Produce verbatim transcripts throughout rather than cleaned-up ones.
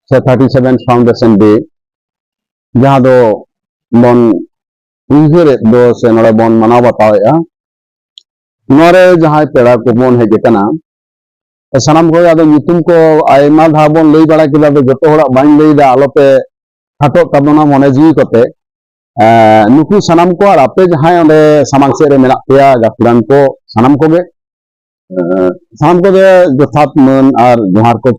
ᱥᱮ thirty seven foundation ᱰᱮ, ᱡᱟᱦᱟᱸ ᱫᱚ ᱵᱚᱱ ᱩᱭᱦᱟᱹᱨᱮᱫ ᱫᱚ ᱥᱮ ᱱᱚᱰᱮ ᱵᱚᱱ ᱢᱟᱱᱟᱣ ᱵᱟᱛᱟᱣᱮᱫᱼᱟ, ᱱᱚᱣᱟ ᱨᱮ ᱡᱟᱦᱟᱸᱭ ᱯᱮᱲᱟ ᱠᱚᱵᱚᱱ ᱦᱮᱡ ᱟᱠᱟᱱᱟ, ᱥᱟᱱᱟᱢ ᱠᱚᱜᱮ ᱟᱫᱚ ᱧᱩᱛᱩᱢ ᱠᱚ ᱟᱭᱢᱟ ᱫᱷᱟᱣ ᱵᱚᱱ ᱞᱟᱹᱭ ᱵᱟᱲᱟ ᱠᱮᱫᱟ, ᱟᱫᱚ ᱡᱚᱛᱚ ᱦᱚᱲᱟᱜ ᱵᱟᱹᱧ ᱞᱟᱹᱭᱫᱟ, ᱟᱞᱚᱯᱮ ᱠᱷᱟᱴᱚᱜ ᱛᱟᱵᱚᱱᱟ ᱢᱚᱱᱮ ᱡᱤᱣᱤ ᱠᱚᱛᱮ᱾ ᱮᱸ, ᱱᱩᱠᱩ ᱥᱟᱱᱟᱢ ᱠᱚ ᱟᱨ ᱟᱯᱮ ᱡᱟᱦᱟᱸᱭ ᱚᱸᱰᱮ ᱥᱟᱢᱟᱝ ᱥᱮᱫ ᱨᱮ ᱢᱮᱱᱟᱜ ᱯᱮᱭᱟ ᱜᱟᱹᱠᱷᱩᱲᱟᱱ ᱠᱚ, ᱥᱟᱱᱟᱢ ᱠᱚᱜᱮ, ᱮᱸ, ᱥᱟᱱᱟᱢ ᱠᱚᱜᱮ ᱡᱚᱛᱷᱟᱛ ᱢᱟᱹᱱ ᱟᱨ ᱡᱚᱦᱟᱨ ᱠᱚ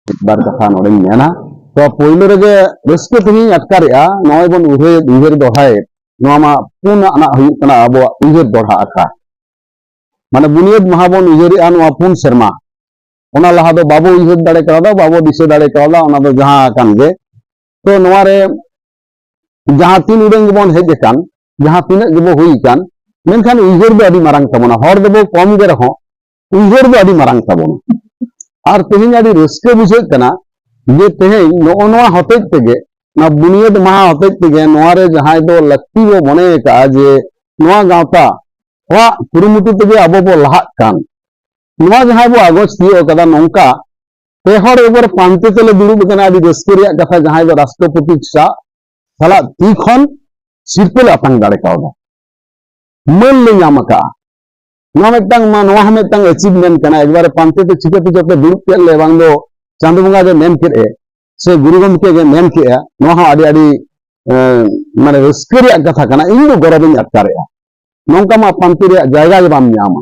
ᱢᱤᱫ ᱵᱟᱨ ᱠᱟᱛᱷᱟ ᱱᱚᱰᱮᱧ ᱢᱮᱱᱟ᱾ ᱛᱚ, ᱯᱳᱭᱞᱳ ᱨᱮᱜᱮ ᱨᱟᱹᱥᱠᱟᱹ ᱛᱮᱜᱮᱧ ᱟᱴᱠᱟᱨᱮᱜᱼᱟ, ᱱᱚᱜᱼᱚᱭ ᱵᱚᱱ ᱩᱭᱦᱟᱹᱨ, ᱩᱭᱦᱟᱹᱨ ᱫᱚᱦᱲᱟᱭᱮᱫ, ᱱᱚᱣᱟ ᱢᱟ ᱯᱩᱱ ᱟᱱᱟᱜ ᱦᱩᱭᱩᱜ ᱠᱟᱱᱟ ᱟᱵᱚᱣᱟᱜ ᱩᱭᱦᱟᱹᱨ ᱫᱚᱦᱲᱟ ᱟᱠᱷᱲᱟ᱾ ᱢᱟᱱᱮ ᱵᱩᱱᱤᱭᱟᱹᱫ ᱢᱟᱦᱟ ᱵᱚᱱ ᱩᱭᱦᱟᱹᱨᱮᱜᱼᱟ ᱱᱚᱣᱟ ᱯᱩᱱ ᱥᱮᱨᱢᱟ, ᱚᱱᱟ ᱞᱟᱦᱟ ᱫᱚ ᱵᱟᱵᱚ ᱩᱭᱦᱟᱹᱨ ᱫᱟᱲᱮ ᱠᱟᱣᱫᱟ, ᱵᱟᱵᱚ ᱫᱤᱥᱟᱹ ᱫᱟᱲᱮ ᱠᱟᱣᱫᱟ, ᱚᱱᱟ ᱫᱚ ᱡᱟᱦᱟᱸ ᱟᱠᱟᱱ ᱜᱮ᱾ ᱛᱚ, ᱱᱚᱣᱟ ᱨᱮ ᱡᱟᱦᱟᱸ ᱛᱤᱱ ᱩᱰᱟᱹᱝ ᱜᱮᱵᱚᱱ ᱦᱮᱡ ᱟᱠᱟᱱ, ᱡᱟᱦᱟᱸ ᱛᱤᱱᱟᱹᱜ ᱜᱮᱵᱚ ᱦᱩᱭ ᱟᱠᱟᱱ, ᱢᱮᱱᱠᱷᱟᱱ ᱩᱭᱦᱟᱹᱨ ᱫᱚ ᱟᱹᱰᱤ ᱢᱟᱨᱟᱝ ᱛᱟᱵᱚᱱᱟ᱾ ᱦᱚᱲ ᱫᱚᱵᱚ ᱠᱚᱢ ᱜᱮ ᱨᱮᱦᱚᱸ, ᱩᱭᱦᱟᱹᱨ ᱫᱚ ᱟᱹᱰᱤ ᱢᱟᱨᱟᱝ ᱛᱟᱵᱚᱱᱟ᱾ ᱟᱨ ᱛᱮᱦᱮᱧ ᱟᱹᱰᱤ ᱨᱟᱹᱥᱠᱟᱹ ᱵᱩᱡᱷᱟᱹᱜ ᱠᱟᱱᱟ ᱡᱮ ᱛᱮᱦᱮᱧ ᱱᱚᱜᱼᱚ ᱱᱚᱣᱟ ᱦᱚᱛᱮᱡ ᱛᱮᱜᱮ, ᱱᱚᱣᱟ ᱵᱩᱱᱤᱭᱟᱹᱫ ᱢᱟᱦᱟ ᱦᱚᱛᱮᱡ ᱛᱮᱜᱮ, ᱱᱚᱣᱟ ᱨᱮ ᱡᱟᱦᱟᱸᱭ ᱫᱚ ᱞᱟᱹᱠᱛᱤ ᱵᱚ ᱢᱚᱱᱮ ᱟᱠᱟᱫᱼᱟ ᱡᱮ ᱱᱚᱣᱟ ᱜᱟᱶᱛᱟ ᱟᱜ ᱠᱩᱨᱩᱢᱩᱴᱩ ᱛᱮᱜᱮ ᱟᱵᱚ ᱵᱚ ᱞᱟᱦᱟᱜ ᱠᱟᱱ, ᱱᱚᱣᱟ ᱡᱟᱦᱟᱸᱭ ᱵᱚ ᱟᱜᱚᱡ ᱛᱤᱭᱳᱜ ᱟᱠᱟᱫᱟ, ᱱᱚᱝᱠᱟ ᱯᱮ ᱦᱚᱲ ᱮᱵᱟᱨ ᱯᱟᱱᱛᱮ ᱛᱮᱞᱮ ᱫᱩᱲᱩᱵ ᱟᱠᱟᱱᱟ, ᱟᱹᱰᱤ ᱨᱟᱹᱥᱠᱟᱹ ᱨᱮᱭᱟᱜ ᱠᱟᱛᱷᱟ, ᱡᱟᱦᱟᱸᱭ ᱫᱚ ᱨᱟᱥᱴᱨᱚᱯᱚᱛᱤ ᱥᱟᱶ ᱥᱟᱞᱟᱜ ᱛᱤ ᱠᱷᱚᱱ ᱥᱤᱨᱯᱟᱹ ᱞᱮ ᱟᱛᱟᱝ ᱫᱟᱲᱮ ᱠᱟᱣᱫᱟ, ᱢᱟᱹᱱ ᱞᱮ ᱧᱟᱢ ᱟᱠᱟᱫᱼᱟ᱾ ᱱᱚᱣᱟ ᱢᱤᱫᱴᱟᱝ ᱢᱟ, ᱱᱚᱣᱟ ᱦᱚᱸ ᱢᱤᱫᱴᱟᱝ ᱟᱹᱪᱤᱵᱷᱢᱮᱱᱴ ᱠᱟᱱᱟ᱾ ᱮᱠᱵᱟᱨᱮ ᱯᱟᱱᱛᱮ ᱛᱮ ᱪᱤᱠᱟᱹᱛᱮ ᱪᱚᱯᱮ ᱫᱩᱲᱩᱵ ᱠᱮᱫ ᱞᱮ, ᱵᱟᱝ ᱫᱚ ᱪᱟᱸᱫᱚ ᱵᱚᱸᱜᱟ ᱜᱮ ᱢᱮᱱ ᱠᱮᱫ ᱮ, ᱥᱮ ᱜᱩᱨᱩ ᱜᱚᱢᱠᱮ ᱜᱮ ᱢᱮᱱ ᱠᱮᱫᱼᱟ, ᱱᱚᱣᱟ ᱦᱚᱸ ᱟᱹᱰᱤ ᱟᱹᱰᱤ, ᱮᱸ, ᱢᱟᱱᱮ ᱨᱟᱹᱥᱠᱟᱹ ᱨᱮᱭᱟᱜ ᱠᱟᱛᱷᱟ ᱠᱟᱱᱟ᱾ ᱤᱧ ᱫᱚ ᱜᱚᱨᱚᱵᱤᱧ ᱟᱴᱠᱟᱨᱮᱜᱼᱟ᱾ ᱱᱚᱝᱠᱟ ᱢᱟ ᱯᱟᱱᱛᱮ ᱨᱮᱭᱟᱜ ᱡᱟᱭᱜᱟ ᱜᱮ ᱵᱟᱢ ᱧᱟᱢᱟ᱾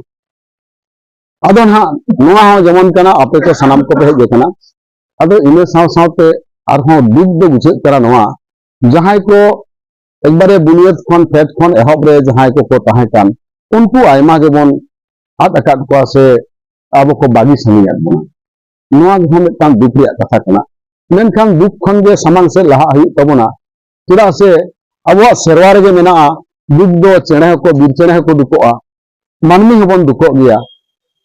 ᱟᱫᱚ ᱱᱟᱦᱟᱜ ᱱᱚᱣᱟ ᱦᱚᱸ ᱡᱮᱢᱚᱱ ᱠᱟᱱᱟ, ᱟᱯᱮ ᱠᱚ ᱥᱟᱱᱟᱢ ᱠᱚᱯᱮ ᱦᱮᱡ ᱟᱠᱟᱱᱟ᱾ ᱟᱫᱚ ᱤᱱᱟᱹ ᱥᱟᱶ ᱥᱟᱶᱛᱮ ᱟᱨᱦᱚᱸ ᱫᱩᱠ ᱫᱚ ᱵᱩᱡᱷᱟᱹᱜ ᱠᱟᱱᱟ ᱱᱚᱣᱟ, ᱡᱟᱦᱟᱸᱭ ᱠᱚ ᱮᱠᱵᱟᱨᱮ ᱵᱩᱱᱤᱭᱟᱹᱫ ᱠᱷᱚᱱ, ᱯᱷᱮᱰ ᱠᱷᱚᱱ ᱮᱦᱚᱵ ᱨᱮ ᱡᱟᱦᱟᱸᱭ ᱠᱚᱠᱚ ᱛᱟᱦᱮᱸ ᱠᱟᱱ, ᱩᱱᱠᱩ ᱟᱭᱢᱟ ᱜᱮᱵᱚᱱ ᱟᱫ ᱟᱠᱟᱫ ᱠᱚᱣᱟ ᱥᱮ ᱟᱵᱚ ᱠᱚ ᱵᱟᱹᱜᱤ ᱥᱟᱺᱜᱤᱧ ᱟᱫ ᱵᱚᱱᱟ᱾ ᱱᱚᱣᱟ ᱦᱚᱸ ᱢᱤᱫᱴᱟᱝ ᱫᱩᱠ ᱨᱮᱭᱟᱜ ᱠᱟᱛᱷᱟ ᱠᱟᱱᱟ᱾ ᱢᱮᱱᱠᱷᱟᱱ ᱫᱩᱠ ᱠᱷᱚᱱ ᱜᱮ ᱥᱟᱢᱟᱝ ᱥᱮᱫ ᱞᱟᱦᱟᱜ ᱦᱩᱭᱩᱜ ᱛᱟᱵᱚᱱᱟ, ᱪᱮᱫᱟᱜ ᱥᱮ ᱟᱵᱚᱣᱟᱜ ᱥᱮᱨᱣᱟ ᱨᱮᱜᱮ ᱢᱮᱱᱟᱜᱼᱟ, ᱫᱩᱠ ᱫᱚ ᱪᱮᱬᱮ ᱦᱚᱸᱠᱚ, ᱵᱤᱨ ᱪᱮᱬᱮ ᱦᱚᱸᱠᱚ ᱫᱩᱠᱚᱜᱼᱟ, ᱢᱟᱹᱱᱢᱤ ᱦᱚᱸᱵᱚᱱ ᱫᱩᱠᱚᱜ ᱜᱮᱭᱟ᱾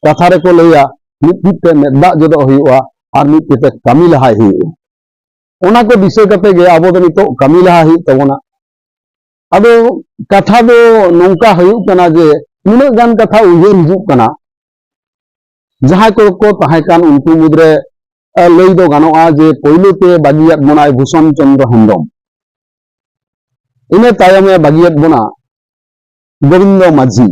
ᱠᱟᱛᱷᱟ ᱨᱮᱠᱚ ᱞᱟᱹᱭᱟ, ᱢᱤᱫ ᱛᱤ ᱛᱮ ᱢᱮᱫ ᱫᱟᱜ ᱡᱚᱫᱚᱜ ᱦᱩᱭᱩᱜᱼᱟ ᱟᱨ ᱢᱤᱫ ᱛᱤ ᱛᱮ ᱠᱟᱹᱢᱤ ᱞᱟᱦᱟᱭ ᱦᱩᱭᱩᱜᱼᱟ᱾ ᱚᱱᱟ ᱠᱚ ᱫᱤᱥᱟᱹ ᱠᱟᱛᱮ ᱜᱮ ᱟᱵᱚ ᱫᱚ ᱱᱤᱛᱚᱜ ᱠᱟᱹᱢᱤ ᱞᱟᱦᱟ ᱦᱩᱭᱩᱜ ᱛᱟᱵᱚᱱᱟ᱾ ᱟᱫᱚ ᱠᱟᱛᱷᱟ ᱫᱚ ᱱᱚᱝᱠᱟ ᱦᱩᱭᱩᱜ ᱠᱟᱱᱟ ᱡᱮ ᱱᱩᱱᱟᱹᱜ ᱜᱟᱱ ᱠᱟᱛᱷᱟ ᱩᱭᱦᱟᱹᱨ ᱦᱤᱡᱩᱜ ᱠᱟᱱᱟ, ᱡᱟᱦᱟᱸᱭ ᱠᱚ ᱠᱚ ᱛᱟᱦᱮᱸ ᱠᱟᱱ, ᱩᱱᱠᱩ ᱢᱩᱫᱽᱨᱮ, ᱮ, ᱞᱟᱹᱭ ᱫᱚ ᱜᱟᱱᱚᱜᱼᱟ ᱡᱮ ᱯᱳᱭᱞᱳ ᱛᱮ ᱵᱟᱹᱜᱤᱭᱟᱫ ᱵᱚᱱᱟᱭ ᱵᱷᱩᱥᱚᱱ ᱪᱚᱱᱫᱨᱚ ᱦᱮᱢᱵᱨᱚᱢ, ᱤᱱᱟᱹ ᱛᱟᱭᱚᱢᱮ ᱵᱟᱹᱜᱤᱭᱟᱫ ᱵᱚᱱᱟ ᱜᱳᱵᱤᱱᱫᱚ ᱢᱟᱹᱡᱷᱤ,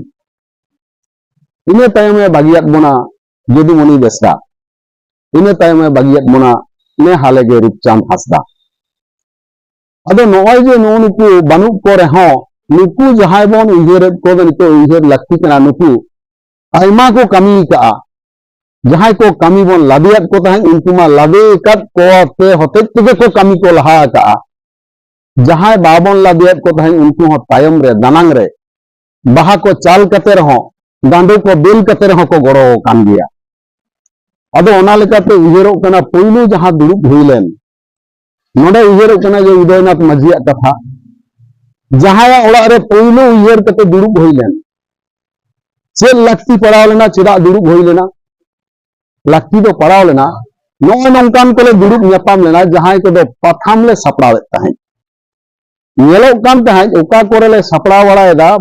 ᱤᱱᱟᱹ ᱛᱟᱭᱚᱢᱮ ᱵᱟᱹᱜᱤᱭᱟᱫ ᱵᱚᱱᱟ ᱡᱚᱫᱩᱢᱚᱱᱤ ᱵᱮᱥᱨᱟ, ᱤᱱᱟᱹ ᱛᱟᱭᱚᱢᱮ ᱵᱟᱹᱜᱤᱭᱟᱫ ᱵᱚᱱᱟ ᱱᱮ ᱦᱟᱞᱮ ᱜᱮ ᱨᱩᱯᱪᱟᱸᱫᱽ ᱦᱟᱸᱥᱫᱟ᱾ ᱟᱫᱚ ᱱᱚᱜᱼᱚᱭ ᱡᱮ ᱱᱩᱜᱼᱩ ᱱᱩᱠᱩ ᱵᱟᱹᱱᱩᱜ ᱠᱚ ᱨᱮᱦᱚᱸ, ᱱᱩᱠᱩ ᱡᱟᱦᱟᱸᱭ ᱵᱚᱱ ᱩᱭᱦᱟᱹᱨᱮᱫ ᱠᱚ ᱫᱚ, ᱱᱤᱛᱚᱜ ᱩᱭᱦᱟᱹᱨ ᱞᱟᱹᱠᱛᱤ ᱠᱟᱱᱟ, ᱱᱩᱠᱩ ᱟᱭᱢᱟ ᱠᱚ ᱠᱟᱹᱢᱤ ᱠᱟᱜᱼᱟ᱾ ᱡᱟᱦᱟᱸᱭ ᱠᱚ ᱠᱟᱹᱢᱤ ᱵᱚᱱ ᱞᱟᱫᱮᱭᱟᱫ ᱠᱚ ᱛᱟᱦᱮᱸᱫ, ᱩᱱᱠᱩ ᱢᱟ ᱞᱟᱫᱮ ᱟᱠᱟᱫ ᱠᱚ ᱛᱮ ᱦᱚᱛᱮᱡ ᱛᱮᱜᱮ ᱠᱚ ᱠᱟᱹᱢᱤ ᱠᱚ ᱞᱟᱦᱟ ᱟᱠᱟᱜᱼᱟ᱾ ᱡᱟᱦᱟᱸᱭ ᱵᱟᱵᱚᱱ ᱞᱟᱫᱮᱭᱟᱫ ᱠᱚ ᱛᱟᱦᱮᱸᱫ, ᱩᱱᱠᱩ ᱦᱚᱸ ᱛᱟᱭᱚᱢ ᱨᱮ, ᱫᱟᱱᱟᱝ ᱨᱮ ᱵᱟᱦᱟ ᱠᱚ ᱪᱟᱞ ᱠᱟᱛᱮ ᱨᱮᱦᱚᱸ, ᱜᱟᱸᱰᱚ ᱠᱚ ᱵᱮᱞ ᱠᱟᱛᱮ ᱨᱮᱦᱚᱸ ᱠᱚ ᱜᱚᱲᱚ ᱟᱠᱟᱱ ᱜᱮᱭᱟ᱾ ᱟᱫᱚ ᱚᱱᱟ ᱞᱮᱠᱟᱛᱮ ᱩᱭᱦᱟᱹᱨᱚᱜ ᱠᱟᱱᱟ, ᱯᱳᱭᱞᱳ ᱡᱟᱦᱟᱸ ᱫᱩᱲᱩᱵ ᱦᱩᱭ ᱞᱮᱱ, ᱱᱚᱰᱮ ᱩᱭᱦᱟᱹᱨᱚᱜ ᱠᱟᱱᱟ ᱡᱮ ᱩᱫᱚᱭᱱᱟᱛᱷ ᱢᱟᱹᱡᱷᱤᱭᱟᱜ ᱠᱟᱛᱷᱟ, ᱡᱟᱦᱟᱸᱭᱟᱜ ᱚᱲᱟᱜ ᱨᱮ ᱯᱳᱭᱞᱳ ᱩᱭᱦᱟᱹᱨ ᱠᱟᱛᱮ ᱫᱩᱲᱩᱵ ᱦᱩᱭ ᱞᱮᱱ, ᱪᱮᱫ ᱞᱟᱹᱠᱛᱤ ᱯᱟᱲᱟᱣ ᱞᱮᱱᱟ, ᱪᱮᱫᱟᱜ ᱫᱩᱲᱩᱵ ᱦᱩᱭ ᱞᱮᱱᱟ? ᱞᱟᱹᱠᱛᱤ ᱫᱚ ᱯᱟᱲᱟᱣ ᱞᱮᱱᱟ, ᱱᱚᱜᱼᱚᱭ ᱱᱚᱝᱠᱟᱱ ᱠᱚᱞᱮ ᱫᱩᱲᱩᱵ ᱧᱟᱯᱟᱢ ᱞᱮᱱᱟ, ᱡᱟᱦᱟᱸᱭ ᱠᱚᱫᱚ ᱯᱟᱛᱷᱟᱢ ᱞᱮ ᱥᱟᱯᱲᱟᱣᱮᱫ ᱛᱟᱦᱮᱸᱫ᱾ ᱧᱮᱞᱚᱜ ᱠᱟᱱ ᱛᱟᱦᱮᱸᱫ, ᱚᱠᱟ ᱠᱚᱨᱮ ᱞᱮ ᱥᱟᱯᱲᱟᱣ ᱵᱟᱲᱟᱭᱮᱫᱟ,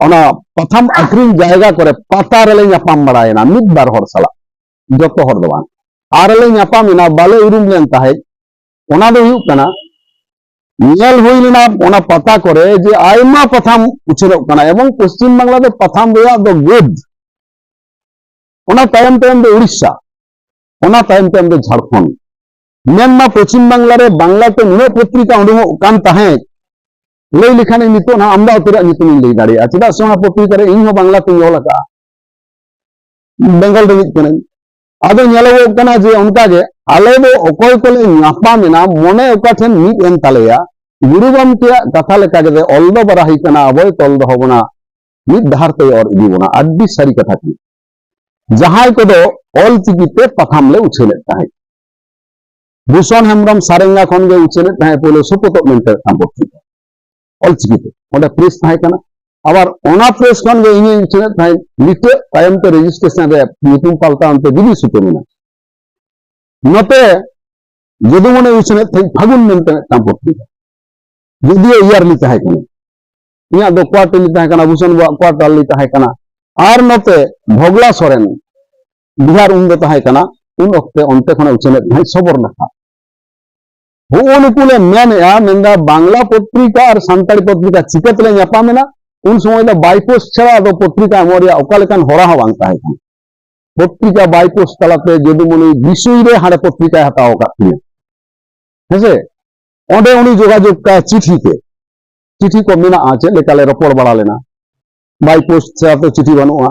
ᱚᱱᱟ ᱯᱟᱛᱷᱟᱢ ᱟᱹᱠᱷᱨᱤᱧ ᱡᱟᱭᱜᱟ ᱠᱚᱨᱮ ᱯᱟᱛᱟ ᱨᱮᱞᱮ ᱧᱟᱯᱟᱢ ᱵᱟᱲᱟᱭᱮᱱᱟ ᱢᱤᱫ ᱵᱟᱨ ᱦᱚᱲ ᱥᱟᱞᱟᱜ, ᱡᱚᱛᱚ ᱦᱚᱲ ᱫᱚ ᱵᱟᱝ᱾ ᱟᱨ ᱞᱮ ᱧᱟᱯᱟᱢ ᱮᱱᱟ, ᱵᱟᱞᱮ ᱩᱨᱩᱢ ᱞᱮᱱ ᱛᱟᱦᱮᱸᱫ, ᱚᱱᱟ ᱫᱚ ᱦᱩᱭᱩᱜ ᱠᱟᱱᱟ, ᱧᱮᱞ ᱦᱩᱭ ᱞᱮᱱᱟ ᱚᱱᱟ ᱯᱟᱛᱟ ᱠᱚᱨᱮ ᱡᱮ ᱟᱭᱢᱟ ᱯᱟᱛᱷᱟᱢ ᱩᱪᱷᱟᱹᱱᱚᱜ ᱠᱟᱱᱟ, ᱮᱵᱚᱝ ᱯᱚᱥᱪᱤᱢ ᱵᱟᱝᱞᱟ ᱫᱚ ᱯᱟᱛᱷᱟᱢ ᱨᱮᱭᱟᱜ ᱫᱚ ᱜᱚᱫ, ᱚᱱᱟ ᱛᱟᱭᱚᱢ ᱛᱟᱭᱚᱢ ᱫᱚ ᱩᱲᱤᱥᱥᱟ, ᱚᱱᱟ ᱛᱟᱭᱚᱢ ᱛᱟᱭᱚᱢ ᱫᱚ ᱡᱷᱟᱲᱠᱷᱚᱸᱰ᱾ ᱢᱮᱱᱢᱟ ᱯᱚᱥᱪᱤᱢ ᱵᱟᱝᱞᱟ ᱨᱮ ᱵᱟᱝᱞᱟ ᱛᱮ ᱱᱩᱱᱟᱹᱜ ᱯᱚᱛᱨᱤᱠᱟ ᱩᱰᱩᱝᱚᱜ ᱠᱟᱱ ᱛᱟᱦᱮᱸᱫ, ᱞᱟᱹᱭ ᱞᱮᱠᱷᱟᱱ ᱤᱧ ᱱᱤᱛᱚᱜ ᱱᱟᱦᱟᱜ ᱟᱢᱫᱟ ᱩᱛᱟᱹᱨᱟᱜ ᱧᱩᱛᱩᱢᱤᱧ ᱞᱟᱹᱭ ᱫᱟᱲᱮᱭᱟᱜᱼᱟ, ᱪᱮᱫᱟᱜ ᱥᱮ ᱚᱱᱟ ᱯᱚᱛᱨᱤᱠᱟ ᱨᱮ ᱤᱧ ᱦᱚᱸ ᱵᱟᱝᱞᱟ ᱛᱮᱧ ᱚᱞ ᱟᱠᱟᱫᱼᱟ, ᱵᱮᱝᱜᱚᱞ ᱨᱤᱱᱤᱡ ᱠᱟᱹᱱᱟᱹᱧ᱾ ᱟᱫᱚ ᱧᱮᱞᱚᱜᱚᱜ ᱠᱟᱱᱟ ᱡᱮ ᱚᱱᱠᱟ ᱜᱮ ᱟᱞᱮ ᱫᱚ ᱚᱠᱚᱭ ᱠᱚᱞᱮ ᱧᱟᱯᱟᱢ ᱮᱱᱟ, ᱢᱚᱱᱮ ᱚᱠᱟ ᱴᱷᱮᱱ ᱢᱤᱫ ᱮᱱ ᱛᱟᱞᱮᱭᱟ, ᱜᱩᱨᱩ ᱜᱚᱢᱠᱮᱭᱟᱜ ᱠᱟᱛᱷᱟ ᱞᱮᱠᱟ ᱜᱮ ᱚᱞ ᱫᱚ ᱵᱟᱨᱟᱦᱤ ᱠᱟᱱᱟ, ᱟᱵᱚᱭ ᱛᱚᱞ ᱫᱚᱦᱚ ᱵᱚᱱᱟ, ᱢᱤᱫ ᱰᱟᱦᱟᱨ ᱛᱮᱭ ᱚᱨ ᱤᱫᱤ ᱵᱚᱱᱟ᱾ ᱟᱹᱰᱤ ᱥᱟᱹᱨᱤ ᱠᱟᱛᱷᱟ ᱠᱟᱱᱟ᱾ ᱡᱟᱦᱟᱸᱭ ᱠᱚᱫᱚ ᱚᱞ ᱪᱤᱠᱤ ᱛᱮ ᱯᱟᱛᱷᱟᱢ ᱞᱮ ᱩᱪᱷᱟᱹᱱᱮᱫ ᱛᱟᱦᱮᱸᱫ, ᱵᱷᱩᱥᱚᱱ ᱦᱮᱢᱵᱨᱚᱢ ᱥᱟᱨᱮᱝᱜᱟ ᱠᱷᱚᱱ ᱜᱮ ᱩᱪᱷᱟᱹᱱᱮᱫ ᱛᱟᱦᱮᱸᱫ ᱯᱳᱭᱞᱳ ᱥᱩᱯᱚᱛᱚᱜ ᱢᱮᱱᱛᱮ ᱢᱤᱫᱴᱟᱝ ᱯᱚᱛᱨᱤᱠᱟ, ᱚᱞ ᱪᱤᱠᱤ ᱛᱮ᱾ ᱚᱸᱰᱮ ᱯᱨᱮᱥ ᱛᱟᱦᱮᱸ ᱠᱟᱱᱟ᱾ ᱟᱵᱟᱨ ᱚᱱᱟ ᱯᱨᱮᱥ ᱠᱷᱚᱱ ᱜᱮ ᱤᱧᱤᱧ ᱩᱪᱷᱟᱹᱱᱮᱫ ᱛᱟᱦᱮᱸᱫ, ᱱᱤᱛᱚᱜ ᱛᱟᱭᱚᱢ ᱛᱮ ᱨᱮᱡᱤᱥᱴᱨᱮᱥᱚᱱ ᱨᱮ ᱧᱩᱛᱩᱢ ᱯᱟᱞᱴᱟᱣ ᱮᱱᱛᱮ ᱵᱤᱵᱤ ᱥᱩᱛᱟᱹᱢ ᱮᱱᱟ᱾ ᱱᱚᱛᱮ ᱡᱚᱫᱩᱢᱚᱱᱤ ᱩᱪᱷᱟᱹᱱᱮᱫ ᱛᱟᱦᱮᱸᱫ ᱯᱷᱟᱹᱜᱩᱱ ᱢᱮᱱᱛᱮ ᱢᱤᱫᱴᱟᱝ ᱯᱚᱛᱨᱤᱠᱟ, ᱡᱩᱫᱤᱭᱳ ᱤᱭᱟᱨᱞᱤ ᱛᱟᱦᱮᱸ ᱠᱟᱱᱟ᱾ ᱤᱧᱟᱹᱜ ᱫᱚ ᱠᱚᱣᱟᱨᱴᱟᱨᱞᱤ ᱛᱟᱦᱮᱸ ᱠᱟᱱᱟ, ᱵᱷᱩᱥᱚᱱ ᱵᱟᱵᱩᱣᱟᱜ ᱠᱚᱣᱟᱨᱴᱟᱨᱞᱤ ᱛᱟᱦᱮᱸ ᱠᱟᱱᱟ᱾ ᱟᱨ ᱱᱚᱛᱮ ᱵᱷᱚᱜᱽᱞᱟ ᱥᱚᱨᱮᱱ, ᱵᱤᱦᱟᱨ ᱩᱱ ᱫᱚ ᱛᱟᱦᱮᱸ ᱠᱟᱱᱟ, ᱩᱱ ᱚᱠᱛᱮ ᱚᱱᱛᱮ ᱠᱷᱚᱱᱮ ᱩᱪᱷᱟᱹᱱᱮᱫ ᱛᱟᱦᱮᱸᱫ ᱥᱚᱵᱚᱨᱱᱟᱠᱷᱟ᱾ ᱦᱩᱜᱼᱩ ᱱᱩᱠᱩ ᱞᱮ ᱢᱮᱱᱮᱜᱼᱟ, ᱢᱮᱱᱫᱟ ᱵᱟᱝᱞᱟ ᱯᱚᱛᱨᱤᱠᱟ ᱟᱨ ᱥᱟᱱᱛᱟᱲᱤ ᱯᱚᱛᱨᱤᱠᱟ ᱪᱤᱠᱟᱹ ᱛᱮᱞᱮ ᱧᱟᱯᱟᱢᱮᱱᱟ? ᱩᱱ ᱥᱚᱢᱚᱭ ᱫᱚ by post ᱪᱷᱟᱲᱟ ᱟᱫᱚ ᱯᱚᱛᱨᱤᱠᱟ ᱮᱢᱚᱜ ᱨᱮᱭᱟᱜ ᱚᱠᱟ ᱞᱮᱠᱟᱱ ᱦᱚᱨᱟ ᱦᱚᱸ ᱵᱟᱝ ᱛᱟᱦᱮᱸ ᱠᱟᱱᱟ᱾ ᱯᱚᱛᱨᱤᱠᱟ by post ᱛᱟᱞᱟᱛᱮ ᱡᱚᱫᱩᱢᱚᱱᱤ ᱵᱤᱥᱩᱭ ᱨᱮ ᱦᱟᱸᱰᱮ ᱯᱚᱛᱨᱤᱠᱟᱭ ᱦᱟᱛᱟᱣ ᱟᱠᱟᱫ ᱛᱤᱧᱟᱹ, ᱦᱮᱸᱥᱮ? ᱚᱸᱰᱮ ᱩᱱᱤ ᱡᱳᱜᱟᱡᱳᱜᱽ ᱠᱟᱭ ᱪᱤᱴᱷᱤ ᱛᱮ, ᱪᱤᱴᱷᱤ ᱠᱚ ᱢᱮᱱᱟᱜᱼᱟ, ᱪᱮᱫ ᱞᱮᱠᱟ ᱞᱮ ᱨᱚᱯᱚᱲ ᱵᱟᱲᱟ ᱞᱮᱱᱟ᱾ By post ᱪᱷᱟᱲᱟ ᱛᱚ ᱪᱤᱴᱷᱤ ᱵᱟᱹᱱᱩᱜᱼᱟ᱾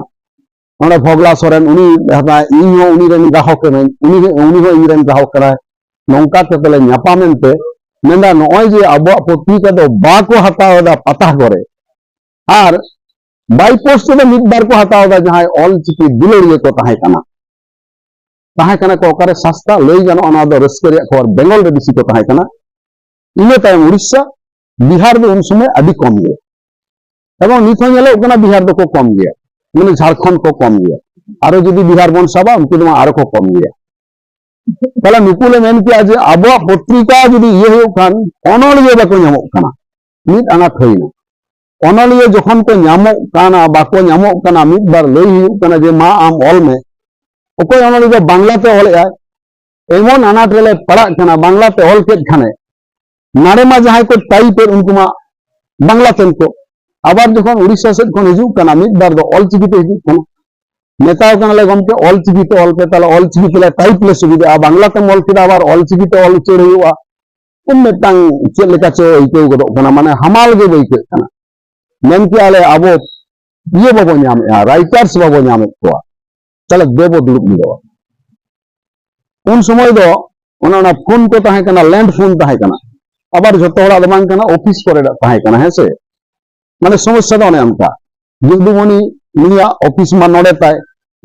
ᱚᱸᱰᱮ ᱵᱷᱚᱜᱽᱞᱟ ᱥᱚᱨᱮᱱ ᱩᱱᱤ ᱦᱟᱛᱟᱣ, ᱤᱧ ᱦᱚᱸ ᱩᱱᱤ ᱨᱮᱱ ᱜᱨᱟᱦᱚᱠ ᱠᱟᱹᱱᱟᱹᱧ, ᱩᱱᱤ ᱦᱚᱸ, ᱩᱱᱤ ᱦᱚᱸ ᱤᱧ ᱨᱮᱱ ᱜᱨᱟᱦᱚᱠ ᱠᱟᱱᱟᱭ᱾ ᱱᱚᱝᱠᱟ ᱠᱟᱛᱮ ᱞᱮ ᱧᱟᱯᱟᱢ ᱮᱱᱛᱮ, ᱢᱮᱱᱫᱟ ᱱᱚᱜᱼᱚᱭ ᱡᱮ ᱟᱵᱚᱣᱟᱜ ᱯᱚᱛᱨᱤᱠᱟ ᱫᱚ ᱵᱟᱠᱚ ᱦᱟᱛᱟᱣ ᱮᱫᱟ ᱯᱟᱛᱟ ᱠᱚᱨᱮ, ᱟᱨ by post ᱨᱮ ᱢᱤᱫ ᱵᱟᱨ ᱠᱚ ᱦᱟᱛᱟᱣ ᱮᱫᱟ ᱡᱟᱦᱟᱸᱭ ᱚᱞ ᱪᱤᱠᱤ ᱫᱩᱞᱟᱹᱲᱤᱭᱟᱹ ᱠᱚ ᱛᱟᱦᱮᱸ ᱠᱟᱱᱟ᱾ ᱛᱟᱦᱮᱸ ᱠᱟᱱᱟ ᱠᱚ ᱚᱠᱟᱨᱮ ᱥᱟᱥᱛᱟ, ᱞᱟᱹᱭ ᱜᱟᱱᱚᱜᱼᱟ ᱱᱚᱣᱟ ᱫᱚ ᱨᱟᱹᱥᱠᱟᱹ ᱨᱮᱭᱟᱜ ᱠᱷᱚᱵᱚᱨ, ᱵᱮᱝᱜᱚᱞ ᱨᱮ ᱵᱮᱥᱤ ᱠᱚ ᱛᱟᱦᱮᱸ ᱠᱟᱱᱟ᱾ ᱤᱱᱟᱹ ᱛᱟᱭᱚᱢ ᱩᱲᱤᱥᱥᱟ, ᱵᱤᱦᱟᱨ ᱫᱚ ᱩᱱ ᱥᱚᱢᱚᱭ ᱟᱹᱰᱤ ᱠᱚᱢ ᱜᱮ᱾ ᱮᱵᱚᱝ ᱱᱤᱛ ᱦᱚᱸ ᱧᱮᱞᱚᱜ ᱠᱟᱱᱟ ᱵᱤᱦᱟᱨ ᱫᱚᱠᱚ ᱠᱚᱢ ᱜᱮᱭᱟ, ᱢᱟᱱᱮ ᱡᱷᱟᱲᱠᱷᱚᱸᱰ ᱠᱚ ᱠᱚᱢ ᱜᱮᱭᱟ᱾ ᱟᱨᱚ ᱡᱩᱫᱤ ᱵᱤᱦᱟᱨ ᱵᱚᱱ ᱥᱟᱵᱟ, ᱩᱱᱠᱩ ᱫᱚ ᱟᱨᱚ ᱠᱚ ᱠᱚᱢ ᱜᱮᱭᱟ᱾ ᱛᱟᱦᱞᱮ ᱱᱩᱠᱩ ᱞᱮ ᱢᱮᱱ ᱠᱮᱭᱟ ᱡᱮ ᱟᱵᱚᱣᱟᱜ ᱯᱚᱛᱨᱤᱠᱟ ᱡᱩᱫᱤ ᱤᱭᱟᱹ ᱦᱩᱭᱩᱜ ᱠᱷᱟᱱ ᱚᱱᱚᱞᱤᱭᱟᱹ ᱵᱟᱠᱚ ᱧᱟᱢᱚᱜ ᱠᱟᱱᱟ, ᱢᱤᱫ ᱟᱱᱟᱴ ᱦᱩᱭᱱᱟ᱾ ᱚᱱᱚᱞᱤᱭᱟᱹ ᱡᱚᱠᱷᱚᱱ ᱠᱚ ᱧᱟᱢᱚᱜ ᱠᱟᱱᱟ, ᱵᱟᱠᱚ ᱧᱟᱢᱚᱜ ᱠᱟᱱᱟ, ᱢᱤᱫ ᱵᱟᱨ ᱞᱟᱹᱭ ᱦᱩᱭᱩᱜ ᱠᱟᱱᱟ ᱡᱮ ᱢᱟ ᱟᱢ ᱚᱞ ᱢᱮ, ᱚᱠᱚᱭ ᱚᱱᱚᱞᱤᱭᱟᱹ ᱫᱚ ᱵᱟᱝᱞᱟ ᱛᱮ ᱚᱞᱮᱜᱼᱟᱭ, ᱮᱢᱚᱱ ᱟᱱᱟᱴ ᱨᱮᱞᱮ ᱯᱟᱲᱟᱜ ᱠᱟᱱᱟ, ᱵᱟᱝᱞᱟ ᱛᱮ ᱚᱞ ᱠᱮᱫ ᱠᱷᱟᱱᱮ, ᱱᱟᱰᱮ ᱢᱟ ᱡᱟᱦᱟᱸᱭ ᱠᱚ ᱴᱟᱭᱤᱯ ᱮᱫ ᱩᱱᱠᱩ ᱢᱟ ᱵᱟᱝᱞᱟ ᱛᱮᱱ ᱠᱚ, ᱟᱵᱟᱨ ᱡᱚᱠᱷᱚᱱ ᱩᱲᱤᱥᱥᱟ ᱥᱮᱫ ᱠᱷᱚᱱ ᱦᱤᱡᱩᱜ ᱠᱟᱱᱟ, ᱢᱤᱫ ᱵᱟᱨ ᱫᱚ ᱚᱞ ᱪᱤᱠᱤ ᱛᱮ ᱦᱤᱡᱩᱜ ᱠᱟᱱᱟ, ᱢᱮᱛᱟᱣ ᱠᱟᱱᱟᱞᱮ ᱜᱚᱢᱠᱮ ᱚᱞ ᱪᱤᱠᱤ ᱛᱮ ᱚᱞ ᱯᱮ, ᱛᱟᱦᱞᱮ ᱚᱞ ᱪᱤᱠᱤ ᱛᱮᱞᱮ ᱴᱟᱭᱤᱯ ᱞᱮ ᱥᱩᱵᱤᱫᱷᱟᱜᱼᱟ, ᱵᱟᱝᱞᱟ ᱛᱮᱢ ᱚᱞ ᱠᱮᱫᱟ ᱟᱵᱟᱨ ᱚᱞ ᱪᱤᱠᱤ ᱛᱮ ᱚᱞ ᱩᱪᱟᱹᱲ ᱦᱩᱭᱩᱜᱼᱟ, ᱩᱱ ᱢᱤᱫᱴᱟᱝ ᱪᱮᱫ ᱞᱮᱠᱟ ᱪᱚ ᱟᱹᱭᱠᱟᱹᱣ ᱜᱚᱫᱚᱜ ᱠᱟᱱᱟ, ᱢᱟᱱᱮ ᱦᱟᱢᱟᱞ ᱜᱮ ᱟᱹᱭᱠᱟᱹᱜ ᱠᱟᱱᱟ᱾ ᱢᱮᱱ ᱠᱮᱜᱼᱟ ᱞᱮ ᱟᱵᱚ ᱤᱭᱟᱹ ᱵᱟᱵᱚ ᱧᱟᱢᱮᱜᱼᱟ, ᱨᱟᱭᱴᱟᱨᱥ ᱵᱟᱵᱚ ᱧᱟᱢᱮᱫ ᱠᱚᱣᱟ, ᱛᱟᱦᱞᱮ ᱫᱮᱵᱚ ᱫᱩᱲᱩᱵ ᱢᱤᱫᱚᱜᱼᱟ᱾ ᱩᱱ ᱥᱚᱢᱚᱭ ᱫᱚ ᱚᱱᱮ ᱚᱱᱟ ᱯᱷᱳᱱ ᱠᱚ ᱛᱟᱦᱮᱸ ᱠᱟᱱᱟ, ᱞᱮᱱᱰ ᱯᱷᱳᱱ ᱛᱟᱦᱮᱸ ᱠᱟᱱᱟ, ᱟᱵᱟᱨ ᱡᱷᱚᱛᱚ ᱦᱚᱲᱟᱜ ᱫᱚ ᱵᱟᱝ ᱠᱟᱱᱟ, ᱚᱯᱷᱤᱥ ᱠᱚᱨᱮ ᱛᱟᱦᱮᱸ ᱠᱟᱱᱟ, ᱦᱮᱸ ᱥᱮ? ᱢᱟᱱᱮ ᱥᱚᱢᱚᱥᱥᱟ ᱫᱚ ᱚᱱᱮ ᱚᱱᱠᱟ, ᱡᱚᱫᱩᱢᱚᱱᱤ ᱱᱩᱭᱟᱜ ᱚᱯᱷᱤᱥ ᱢᱟ ᱱᱚᱰᱮ ᱛᱟᱭ,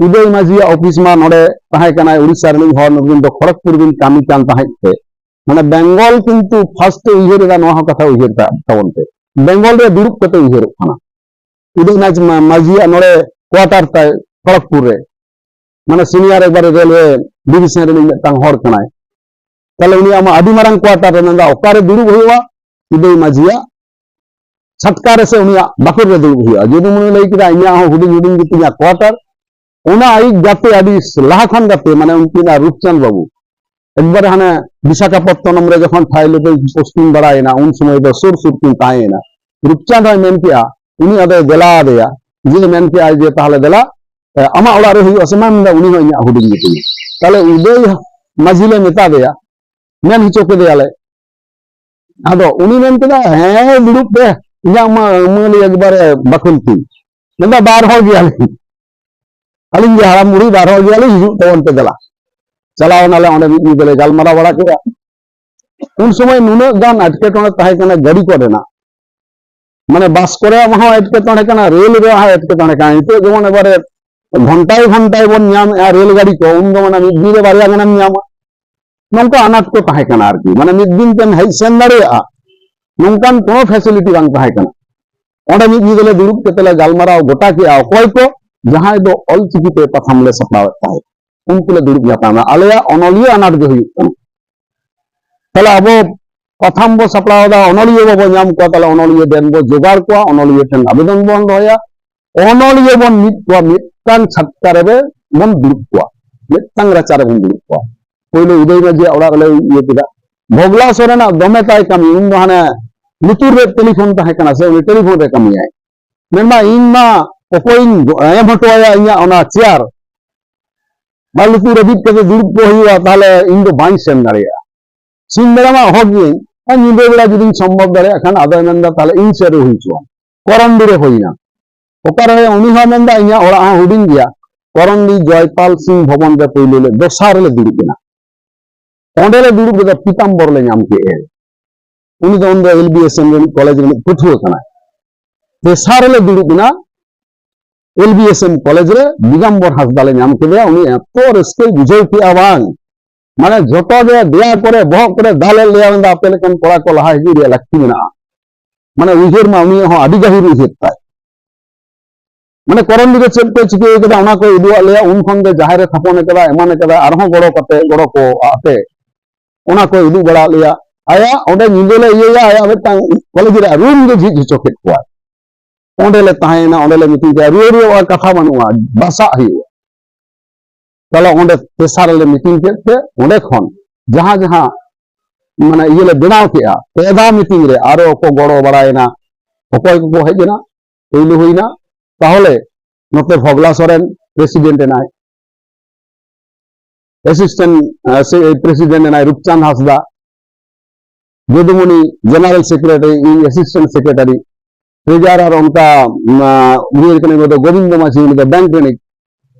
ᱩᱫᱚᱭ ᱢᱟᱹᱡᱷᱤᱭᱟᱜ ᱚᱯᱷᱤᱥ ᱢᱟ ᱱᱚᱰᱮ ᱛᱟᱦᱮᱸ ᱠᱟᱱᱟᱭ, ᱩᱲᱤᱥᱥᱟ ᱨᱤᱱᱤᱡ ᱦᱚᱲ, ᱱᱩᱠᱤᱱ ᱫᱚ ᱠᱷᱚᱲᱚᱜᱽᱯᱩᱨ ᱵᱤᱱ ᱠᱟᱹᱢᱤ ᱠᱟᱱ ᱛᱟᱦᱮᱸᱫ ᱛᱮ, ᱢᱟᱱᱮ ᱵᱮᱝᱜᱚᱞ ᱠᱤᱱᱛᱩ ᱯᱷᱟᱥᱴ ᱮ ᱩᱭᱦᱟᱹᱨ ᱮᱫᱟ, ᱱᱚᱣᱟ ᱦᱚᱸ ᱠᱟᱛᱷᱟ ᱩᱭᱦᱟᱹᱨ ᱠᱟᱜ ᱛᱟᱵᱚᱱ ᱯᱮ, ᱵᱮᱝᱜᱚᱞ ᱨᱮ ᱫᱩᱲᱩᱵ ᱠᱟᱛᱮ ᱩᱭᱦᱟᱹᱨᱚᱜ ᱠᱟᱱᱟ᱾ ᱩᱫᱚᱭ ᱢᱟᱹᱡᱷᱤᱭᱟᱜ ᱱᱚᱰᱮ ᱠᱣᱟᱴᱟᱨ ᱛᱟᱭ ᱠᱷᱚᱲᱚᱜᱽᱯᱩᱨ ᱨᱮ, ᱢᱟᱱᱮ ᱥᱤᱱᱤᱭᱟᱨ ᱮᱠᱵᱟᱨᱮ ᱨᱮᱞᱣᱮ ᱰᱤᱵᱤᱥᱚᱱ ᱨᱤᱱᱤᱡ ᱢᱤᱫᱴᱟᱝ ᱦᱚᱲ ᱠᱟᱱᱟᱭ᱾ ᱛᱟᱦᱞᱮ ᱩᱱᱤᱭᱟᱜ ᱢᱟ ᱟᱹᱰᱤ ᱢᱟᱨᱟᱝ ᱠᱣᱟᱴᱟᱨ ᱨᱮ, ᱢᱮᱱᱫᱟ ᱚᱠᱟᱨᱮ ᱫᱩᱲᱩᱵ ᱦᱩᱭᱩᱜᱼᱟ? ᱩᱫᱚᱭ ᱢᱟᱹᱡᱷᱤᱭᱟᱜ ᱪᱷᱟᱴᱠᱟ ᱨᱮᱥᱮ ᱩᱱᱤᱭᱟᱜ ᱵᱟᱠᱷᱳᱞ ᱨᱮ ᱫᱩᱲᱩᱵ ᱦᱩᱭᱩᱜᱼᱟ᱾ ᱡᱚᱫᱩᱢᱚᱱᱤ ᱞᱟᱹᱭ ᱠᱮᱫᱟ ᱤᱧᱟᱹᱜ ᱦᱚᱸ ᱦᱩᱰᱤᱧ ᱦᱩᱰᱤᱧ ᱜᱮᱛᱤᱧᱟ ᱠᱣᱟᱴᱟᱨ, ᱚᱱᱟ ᱟᱭᱤᱡ ᱜᱟᱛᱮ, ᱟᱹᱰᱤ ᱞᱟᱦᱟ ᱠᱷᱚᱱ ᱜᱟᱛᱮ, ᱢᱟᱱᱮ ᱩᱱᱠᱤᱱ ᱟᱨ ᱨᱩᱯᱪᱟᱸᱫᱽ ᱵᱟᱹᱵᱩ, ᱮᱠᱵᱟᱨᱮ ᱦᱟᱱᱮ ᱵᱤᱥᱟᱠᱷᱟᱯᱚᱛᱛᱚᱱᱚᱢ ᱨᱮ ᱡᱚᱠᱷᱚᱱ ᱴᱷᱟᱭ ᱞᱮ ᱯᱳᱥᱴᱤᱝ ᱵᱟᱲᱟᱭᱮᱱᱟ, ᱩᱱ ᱥᱚᱢᱚᱭ ᱫᱚ ᱥᱩᱨ ᱥᱩᱨ ᱠᱤᱱ ᱛᱟᱦᱮᱸᱭᱮᱱᱟ᱾ ᱨᱩᱯᱪᱟᱸᱫᱽ ᱦᱚᱸᱭ ᱢᱮᱱ ᱠᱮᱜᱼᱟ, ᱩᱱᱤ ᱟᱫᱚᱭ ᱫᱮᱞᱟ ᱟᱫᱮᱭᱟ, ᱡᱮ ᱢᱮᱱ ᱠᱮᱜᱼᱟᱭ ᱡᱮ, "ᱛᱟᱦᱞᱮ ᱫᱮᱞᱟ, ᱮ, ᱟᱢᱟᱜ ᱚᱲᱟᱜ ᱨᱮ ᱦᱩᱭᱩᱜᱼᱟ ᱥᱮ?" ᱢᱟ ᱢᱮᱱᱫᱟ, "ᱩᱱᱤ ᱦᱚᱸ ᱤᱧᱟᱹᱜ ᱦᱩᱰᱤᱧ ᱜᱮᱛᱤᱧᱟ᱾" ᱛᱟᱦᱞᱮ ᱩᱫᱚᱭ ᱢᱟᱹᱡᱷᱤ ᱞᱮ ᱢᱮᱛᱟ ᱫᱮᱭᱟ, ᱢᱮᱱ ᱦᱚᱪᱚ ᱠᱮᱫᱮᱭᱟᱞᱮ᱾ ᱟᱫᱚ ᱩᱱᱤ ᱢᱮᱱ ᱠᱮᱫᱟ, "ᱦᱮᱸ, ᱫᱩᱲᱩᱵ ᱯᱮ, ᱤᱧᱟᱹᱜ ᱢᱟ ᱟᱹᱢᱟᱹᱞᱤ ᱮᱠᱵᱟᱨᱮ ᱵᱟᱠᱷᱳᱞ ᱛᱤᱧ᱾" ᱢᱮᱱᱫᱟ, "ᱵᱟᱨ ᱦᱚᱲ ᱜᱮᱭᱟᱞᱤᱧ, ᱟᱹᱞᱤᱧ ᱜᱮ ᱦᱟᱲᱟᱢ ᱵᱩᱲᱦᱤ, ᱵᱟᱨ ᱦᱚᱲ ᱜᱮᱭᱟᱞᱤᱧ, ᱦᱤᱡᱩᱜ ᱛᱟᱵᱚᱱ ᱯᱮ ᱫᱮᱞᱟ᱾" ᱪᱟᱞᱟᱣ ᱮᱱᱟᱞᱮ, ᱚᱸᱰᱮ ᱢᱤᱫ ᱧᱤᱫᱟᱹ ᱞᱮ ᱜᱟᱞᱢᱟᱨᱟᱣ ᱵᱟᱲᱟ ᱠᱮᱫᱟ᱾ ᱩᱱ ᱥᱚᱢᱚᱭ ᱱᱩᱱᱟᱹᱜ ᱜᱟᱱ ᱮᱴᱠᱮᱴᱚᱬᱮ ᱛᱟᱦᱮᱸ ᱠᱟᱱᱟ ᱜᱟᱹᱰᱤ ᱠᱚᱨᱮᱱᱟᱜ, ᱢᱟᱱᱮ ᱵᱟᱥ ᱠᱚᱨᱮ ᱦᱚᱸ ᱮᱴᱠᱮᱴᱚᱬᱮ ᱠᱟᱱᱟ, ᱨᱮᱞ ᱨᱮ ᱦᱚᱸ ᱮᱴᱠᱮᱴᱚᱬᱮ ᱠᱟᱱᱟ᱾ ᱱᱤᱛᱚᱜ ᱡᱮᱢᱚᱱ ᱮᱵᱟᱨᱮ ᱜᱷᱚᱱᱴᱟᱭ ᱜᱷᱚᱱᱴᱟᱭ ᱵᱚᱱ ᱧᱟᱢᱮᱜᱼᱟ ᱨᱮᱞ ᱜᱟᱹᱰᱤ ᱠᱚ, ᱩᱱᱫᱚ ᱢᱟᱱᱮ ᱢᱤᱫ ᱫᱤᱱ ᱨᱮ ᱵᱟᱨᱭᱟ ᱜᱟᱱᱮᱢ ᱧᱟᱢᱟ, ᱱᱚᱝᱠᱟ ᱟᱱᱟᱴ ᱠᱚ ᱛᱟᱦᱮᱸ ᱠᱟᱱᱟ ᱟᱨᱠᱤ᱾ ᱢᱟᱱᱮ ᱢᱤᱫ ᱫᱤᱱ ᱛᱮᱢ ᱦᱮᱡ ᱥᱮᱱ ᱫᱟᱲᱮᱭᱟᱜᱼᱟ, ᱱᱚᱝᱠᱟᱱ ᱠᱳᱱᱳ ᱯᱷᱮᱥᱤᱞᱤᱴᱤ ᱵᱟᱝ ᱛᱟᱦᱮᱸ ᱠᱟᱱᱟ᱾ ᱚᱸᱰᱮ ᱢᱤᱫ ᱧᱤᱫᱟᱹ ᱞᱮ ᱫᱩᱲᱩᱵ ᱠᱟᱛᱮ ᱞᱮ ᱜᱟᱞᱢᱟᱨᱟᱣ ᱜᱚᱴᱟ ᱠᱮᱜᱼᱟ, ᱚᱠᱚᱭ ᱠᱚ ᱡᱟᱦᱟᱸᱭ ᱫᱚ ᱚᱞᱪᱤᱠᱤ ᱛᱮ ᱯᱟᱛᱷᱟᱢ ᱞᱮ ᱥᱟᱯᱲᱟᱣᱮᱫ ᱛᱟᱦᱮᱸᱫ, ᱩᱱᱠᱩ ᱞᱮ ᱫᱩᱲᱩᱵ ᱧᱟᱯᱟᱢᱟ᱾ ᱟᱞᱮᱭᱟᱜ ᱚᱱᱚᱞᱤᱭᱟᱹ ᱟᱱᱟᱴ ᱜᱮ ᱦᱩᱭᱩᱜ ᱠᱟᱱᱟ᱾ ᱛᱟᱦᱞᱮ ᱟᱵᱚ ᱯᱟᱛᱷᱟᱢ ᱵᱚ ᱥᱟᱯᱲᱟᱣ ᱮᱫᱟ, ᱚᱱᱚᱞᱤᱭᱟᱹ ᱵᱟᱵᱚ ᱧᱟᱢ ᱠᱚᱣᱟ, ᱛᱟᱦᱞᱮ ᱚᱱᱚᱞᱤᱭᱟᱹ ᱵᱮᱱ ᱵᱚ ᱡᱚᱜᱟᱲ ᱠᱚᱣᱟ, ᱚᱱᱚᱞᱤᱭᱟᱹ ᱴᱷᱮᱱ ᱟᱵᱮᱫᱚᱱ ᱵᱚᱱ ᱫᱚᱦᱚᱭᱟ, ᱚᱱᱚᱞᱤᱭᱟᱹ ᱵᱚᱱ ᱢᱤᱫ ᱠᱚᱣᱟ, ᱢᱤᱫᱴᱟᱝ ᱪᱷᱟᱴᱠᱟ ᱨᱮᱵᱮ ᱵᱚᱱ ᱫᱩᱲᱩᱵ ᱠᱚᱣᱟ, ᱢᱤᱫᱴᱟᱝ ᱨᱟᱪᱟ ᱨᱮᱵᱚᱱ ᱫᱩᱲᱩᱵ ᱠᱚᱣᱟ᱾ ᱯᱳᱭᱞᱳ ᱩᱫᱚᱭ ᱢᱟᱹᱡᱷᱤᱭᱟᱜ ᱚᱲᱟᱜ ᱨᱮᱞᱮ ᱤᱭᱟᱹ ᱠᱮᱫᱟ᱾ ᱵᱷᱚᱜᱽᱞᱟ ᱥᱚᱨᱮᱱᱟᱜ ᱫᱚᱢᱮ ᱛᱟᱭ ᱠᱟᱹᱢᱤ, ᱩᱱ ᱫᱚ ᱦᱟᱱᱮ ᱞᱩᱛᱩᱨ ᱨᱮ ᱴᱮᱞᱤᱯᱷᱳᱱ ᱛᱟᱦᱮᱸ ᱠᱟᱱᱟ, ᱥᱮ ᱩᱱᱤ ᱴᱮᱞᱤᱯᱷᱳᱱ ᱨᱮ ᱠᱟᱹᱢᱤᱭᱟᱭ᱾ ᱢᱮᱱᱢᱟ ᱤᱧ ᱢᱟ ᱚᱠᱚᱭᱤᱧ ᱮᱢ ᱦᱚᱴᱚ ᱟᱭᱟ ᱤᱧᱟᱹᱜ ᱚᱱᱟ ᱪᱮᱭᱟᱨ, ᱵᱟ ᱞᱩᱛᱩᱨ ᱨᱮ ᱵᱤᱫ ᱠᱟᱛᱮ ᱫᱩᱲᱩᱵ ᱠᱚ ᱦᱩᱭᱩᱜᱼᱟ, ᱛᱟᱦᱞᱮ ᱤᱧ ᱫᱚ ᱵᱟᱹᱧ ᱥᱮᱱ ᱫᱟᱲᱮᱭᱟᱜᱼᱟ᱾ ᱥᱤᱧ ᱵᱮᱲᱟ ᱢᱟ ᱚᱦᱚ ᱜᱤᱭᱟᱹᱧ, ᱟᱨ ᱧᱤᱫᱟᱹ ᱵᱮᱲᱟ ᱡᱩᱫᱤᱧ ᱥᱚᱢᱵᱷᱚᱵ ᱫᱟᱲᱮᱭᱟᱜ ᱠᱷᱟᱱ, ᱟᱫᱚᱭ ᱢᱮᱱᱫᱟ, "ᱛᱟᱦᱞᱮ ᱤᱧ ᱥᱮᱫ ᱨᱮ ᱦᱩᱭ ᱦᱚᱪᱚᱣᱟᱢ᱾" ᱠᱚᱨᱚᱱᱰᱤ ᱨᱮ ᱦᱩᱭᱱᱟ᱾ ᱚᱠᱟᱨᱮ ᱩᱱᱤ ᱦᱚᱸ ᱢᱮᱱᱫᱟ, "ᱤᱧᱟᱹᱜ ᱚᱲᱟᱜ ᱦᱚᱸ ᱦᱩᱰᱤᱧ ᱜᱮᱭᱟ᱾" ᱠᱚᱨᱚᱱᱰᱤ ᱡᱚᱭᱯᱟᱞ ᱥᱤᱝ ᱵᱷᱚᱵᱚᱱ ᱨᱮ ᱯᱳᱭᱞᱳ ᱞᱮ, ᱫᱚᱥᱟᱨ ᱨᱮᱞᱮ ᱫᱩᱲᱩᱵ ᱮᱱᱟ᱾ ᱚᱸᱰᱮ ᱞᱮ ᱫᱩᱲᱩᱵ ᱠᱮᱫᱟ, ᱯᱤᱛᱟᱢᱵᱚᱨ ᱞᱮ ᱧᱟᱢ ᱠᱮᱫ ᱮ᱾ ᱩᱱᱤ ᱫᱚ ᱩᱱᱫᱚ ᱮᱞ ᱵᱤ ᱮᱥ ᱮᱢ ᱨᱤᱱᱤᱡ ᱠᱚᱞᱮᱡᱽ ᱨᱤᱱᱤᱡ ᱯᱟᱹᱴᱷᱩᱣᱟᱹ ᱠᱟᱱᱟᱭ᱾ ᱛᱮᱥᱟᱨ ᱨᱮᱞᱮ ᱫᱩᱲᱩᱵ ᱮᱱᱟ, L B S M college ᱨᱮ ᱫᱤᱜᱟᱢᱵᱚᱨ ᱦᱟᱸᱥᱫᱟ ᱞᱮ ᱧᱟᱢ ᱠᱮᱫᱮᱭᱟ᱾ ᱩᱱᱤ ᱮᱛᱚ ᱨᱟᱹᱥᱠᱟᱹᱭ ᱵᱩᱡᱷᱟᱹᱣ ᱠᱮᱫᱼᱟ ᱵᱟᱝ, ᱢᱟᱱᱮ ᱡᱚᱛᱚ ᱜᱮ ᱫᱮᱭᱟ ᱠᱚᱨᱮ ᱵᱚᱦᱚᱜ ᱠᱚᱨᱮ ᱫᱟᱞᱮ ᱞᱟᱹᱭᱟ, ᱢᱮᱱᱫᱟ, "ᱟᱯᱮ ᱞᱮᱠᱟᱱ ᱠᱚᱲᱟ ᱠᱚ ᱞᱟᱦᱟ ᱦᱤᱡᱩᱜ ᱨᱮᱭᱟᱜ ᱞᱟᱹᱠᱛᱤ ᱢᱮᱱᱟᱜᱼᱟ᱾" ᱢᱟᱱᱮ ᱩᱭᱦᱟᱹᱨ ᱢᱟ ᱩᱱᱤᱭᱟᱜ ᱦᱚᱸ ᱟᱹᱰᱤ ᱜᱟᱹᱦᱤᱨ ᱩᱭᱦᱟᱹᱨ ᱛᱟᱭ᱾ ᱢᱟᱱᱮ ᱠᱚᱨᱚᱱᱰᱤ ᱨᱮ ᱪᱮᱫ ᱠᱚ ᱪᱤᱠᱟᱹ ᱠᱟᱫᱟ, ᱚᱱᱟ ᱠᱚᱭ ᱩᱫᱩᱜ ᱟᱫ ᱞᱮᱭᱟ᱾ ᱩᱱ ᱠᱷᱚᱱ ᱜᱮ ᱡᱟᱦᱮᱨ ᱮ ᱛᱷᱟᱯᱚᱱ ᱠᱟᱫᱟ, ᱮᱢᱟᱱ ᱠᱟᱫᱟ, ᱟᱨᱦᱚᱸ ᱜᱚᱲᱚ ᱠᱟᱛᱮ, ᱜᱚᱲᱚ ᱠᱚ ᱟᱛᱮ ᱚᱱᱟ ᱠᱚᱭ ᱩᱫᱩᱜ ᱵᱟᱲᱟ ᱟᱫ ᱞᱮᱭᱟ᱾ ᱟᱭᱟᱜ ᱚᱸᱰᱮ ᱧᱤᱫᱟᱹ ᱞᱮ ᱤᱭᱟᱹᱭᱟ, ᱟᱭᱟᱜ ᱢᱤᱫᱴᱟᱝ ᱠᱚᱞᱮᱡᱽ ᱨᱮᱭᱟᱜ ᱨᱩᱢ ᱜᱮ ᱡᱷᱤᱡ ᱦᱚᱪᱚ ᱠᱮᱫ ᱠᱚᱣᱟ᱾ ᱚᱸᱰᱮ ᱞᱮ ᱛᱟᱦᱮᱸᱭᱮᱱᱟ, ᱚᱸᱰᱮ ᱞᱮ ᱢᱤᱛᱤᱧ ᱠᱮᱫᱟ, "ᱨᱩᱣᱟᱹᱲ ᱨᱮᱭᱟᱜ ᱠᱟᱛᱷᱟ ᱵᱟᱹᱱᱩᱜᱼᱟ, ᱵᱟᱥᱟᱜ ᱦᱩᱭᱩᱜᱼᱟ᱾" ᱛᱟᱦᱞᱮ ᱚᱸᱰᱮ ᱛᱮᱥᱟᱨ ᱞᱮ ᱢᱤᱴᱤᱝ ᱠᱮᱫ ᱛᱮ ᱚᱸᱰᱮ ᱠᱷᱚᱱ ᱡᱟᱦᱟᱸ ᱡᱟᱦᱟᱸ ᱢᱟᱱᱮ ᱤᱭᱟᱹ ᱞᱮ ᱵᱮᱱᱟᱣ ᱠᱮᱜᱼᱟ, ᱯᱮ ᱫᱷᱟᱣ ᱢᱤᱴᱤᱝ ᱨᱮ ᱟᱨᱚ ᱠᱚ ᱜᱚᱲᱚ ᱵᱟᱲᱟᱭᱮᱱᱟ, ᱚᱠᱚᱭ ᱠᱚᱠᱚ ᱦᱮᱡ ᱮᱱᱟ, ᱯᱳᱭᱞᱳ ᱦᱩᱭᱱᱟ ᱛᱟᱦᱚᱞᱮ ᱱᱚᱛᱮ ᱵᱷᱚᱜᱽᱞᱟ ᱥᱚᱨᱮᱱ ᱯᱨᱮᱥᱤᱰᱮᱱᱴ ᱮᱱᱟᱭ, ᱮᱥᱤᱥᱴᱮᱱᱴ ᱯᱨᱮᱥᱤᱰᱮᱱᱴ ᱮᱱᱟᱭ ᱨᱩᱯᱪᱟᱸᱫᱽ ᱦᱟᱸᱥᱫᱟ, ᱡᱚᱫᱩᱢᱚᱱᱤ ᱡᱮᱱᱟᱨᱮᱞ ᱥᱮᱠᱨᱮᱴᱟᱨᱤ, ᱤᱧ ᱮᱥᱤᱥᱴᱮᱱᱴ ᱥᱮᱠᱨᱮᱴᱟᱨᱤ, ᱴᱨᱮᱡᱟᱨᱟᱨ ᱚᱱᱠᱟ ᱩᱭᱦᱟᱹᱨ ᱠᱟᱱᱟ ᱩᱱᱤ ᱫᱚ ᱜᱳᱵᱤᱱᱫᱚ ᱢᱟᱹᱡᱷᱤ, ᱩᱱᱤ ᱫᱚ ᱵᱮᱝᱠ ᱨᱤᱱᱤᱡ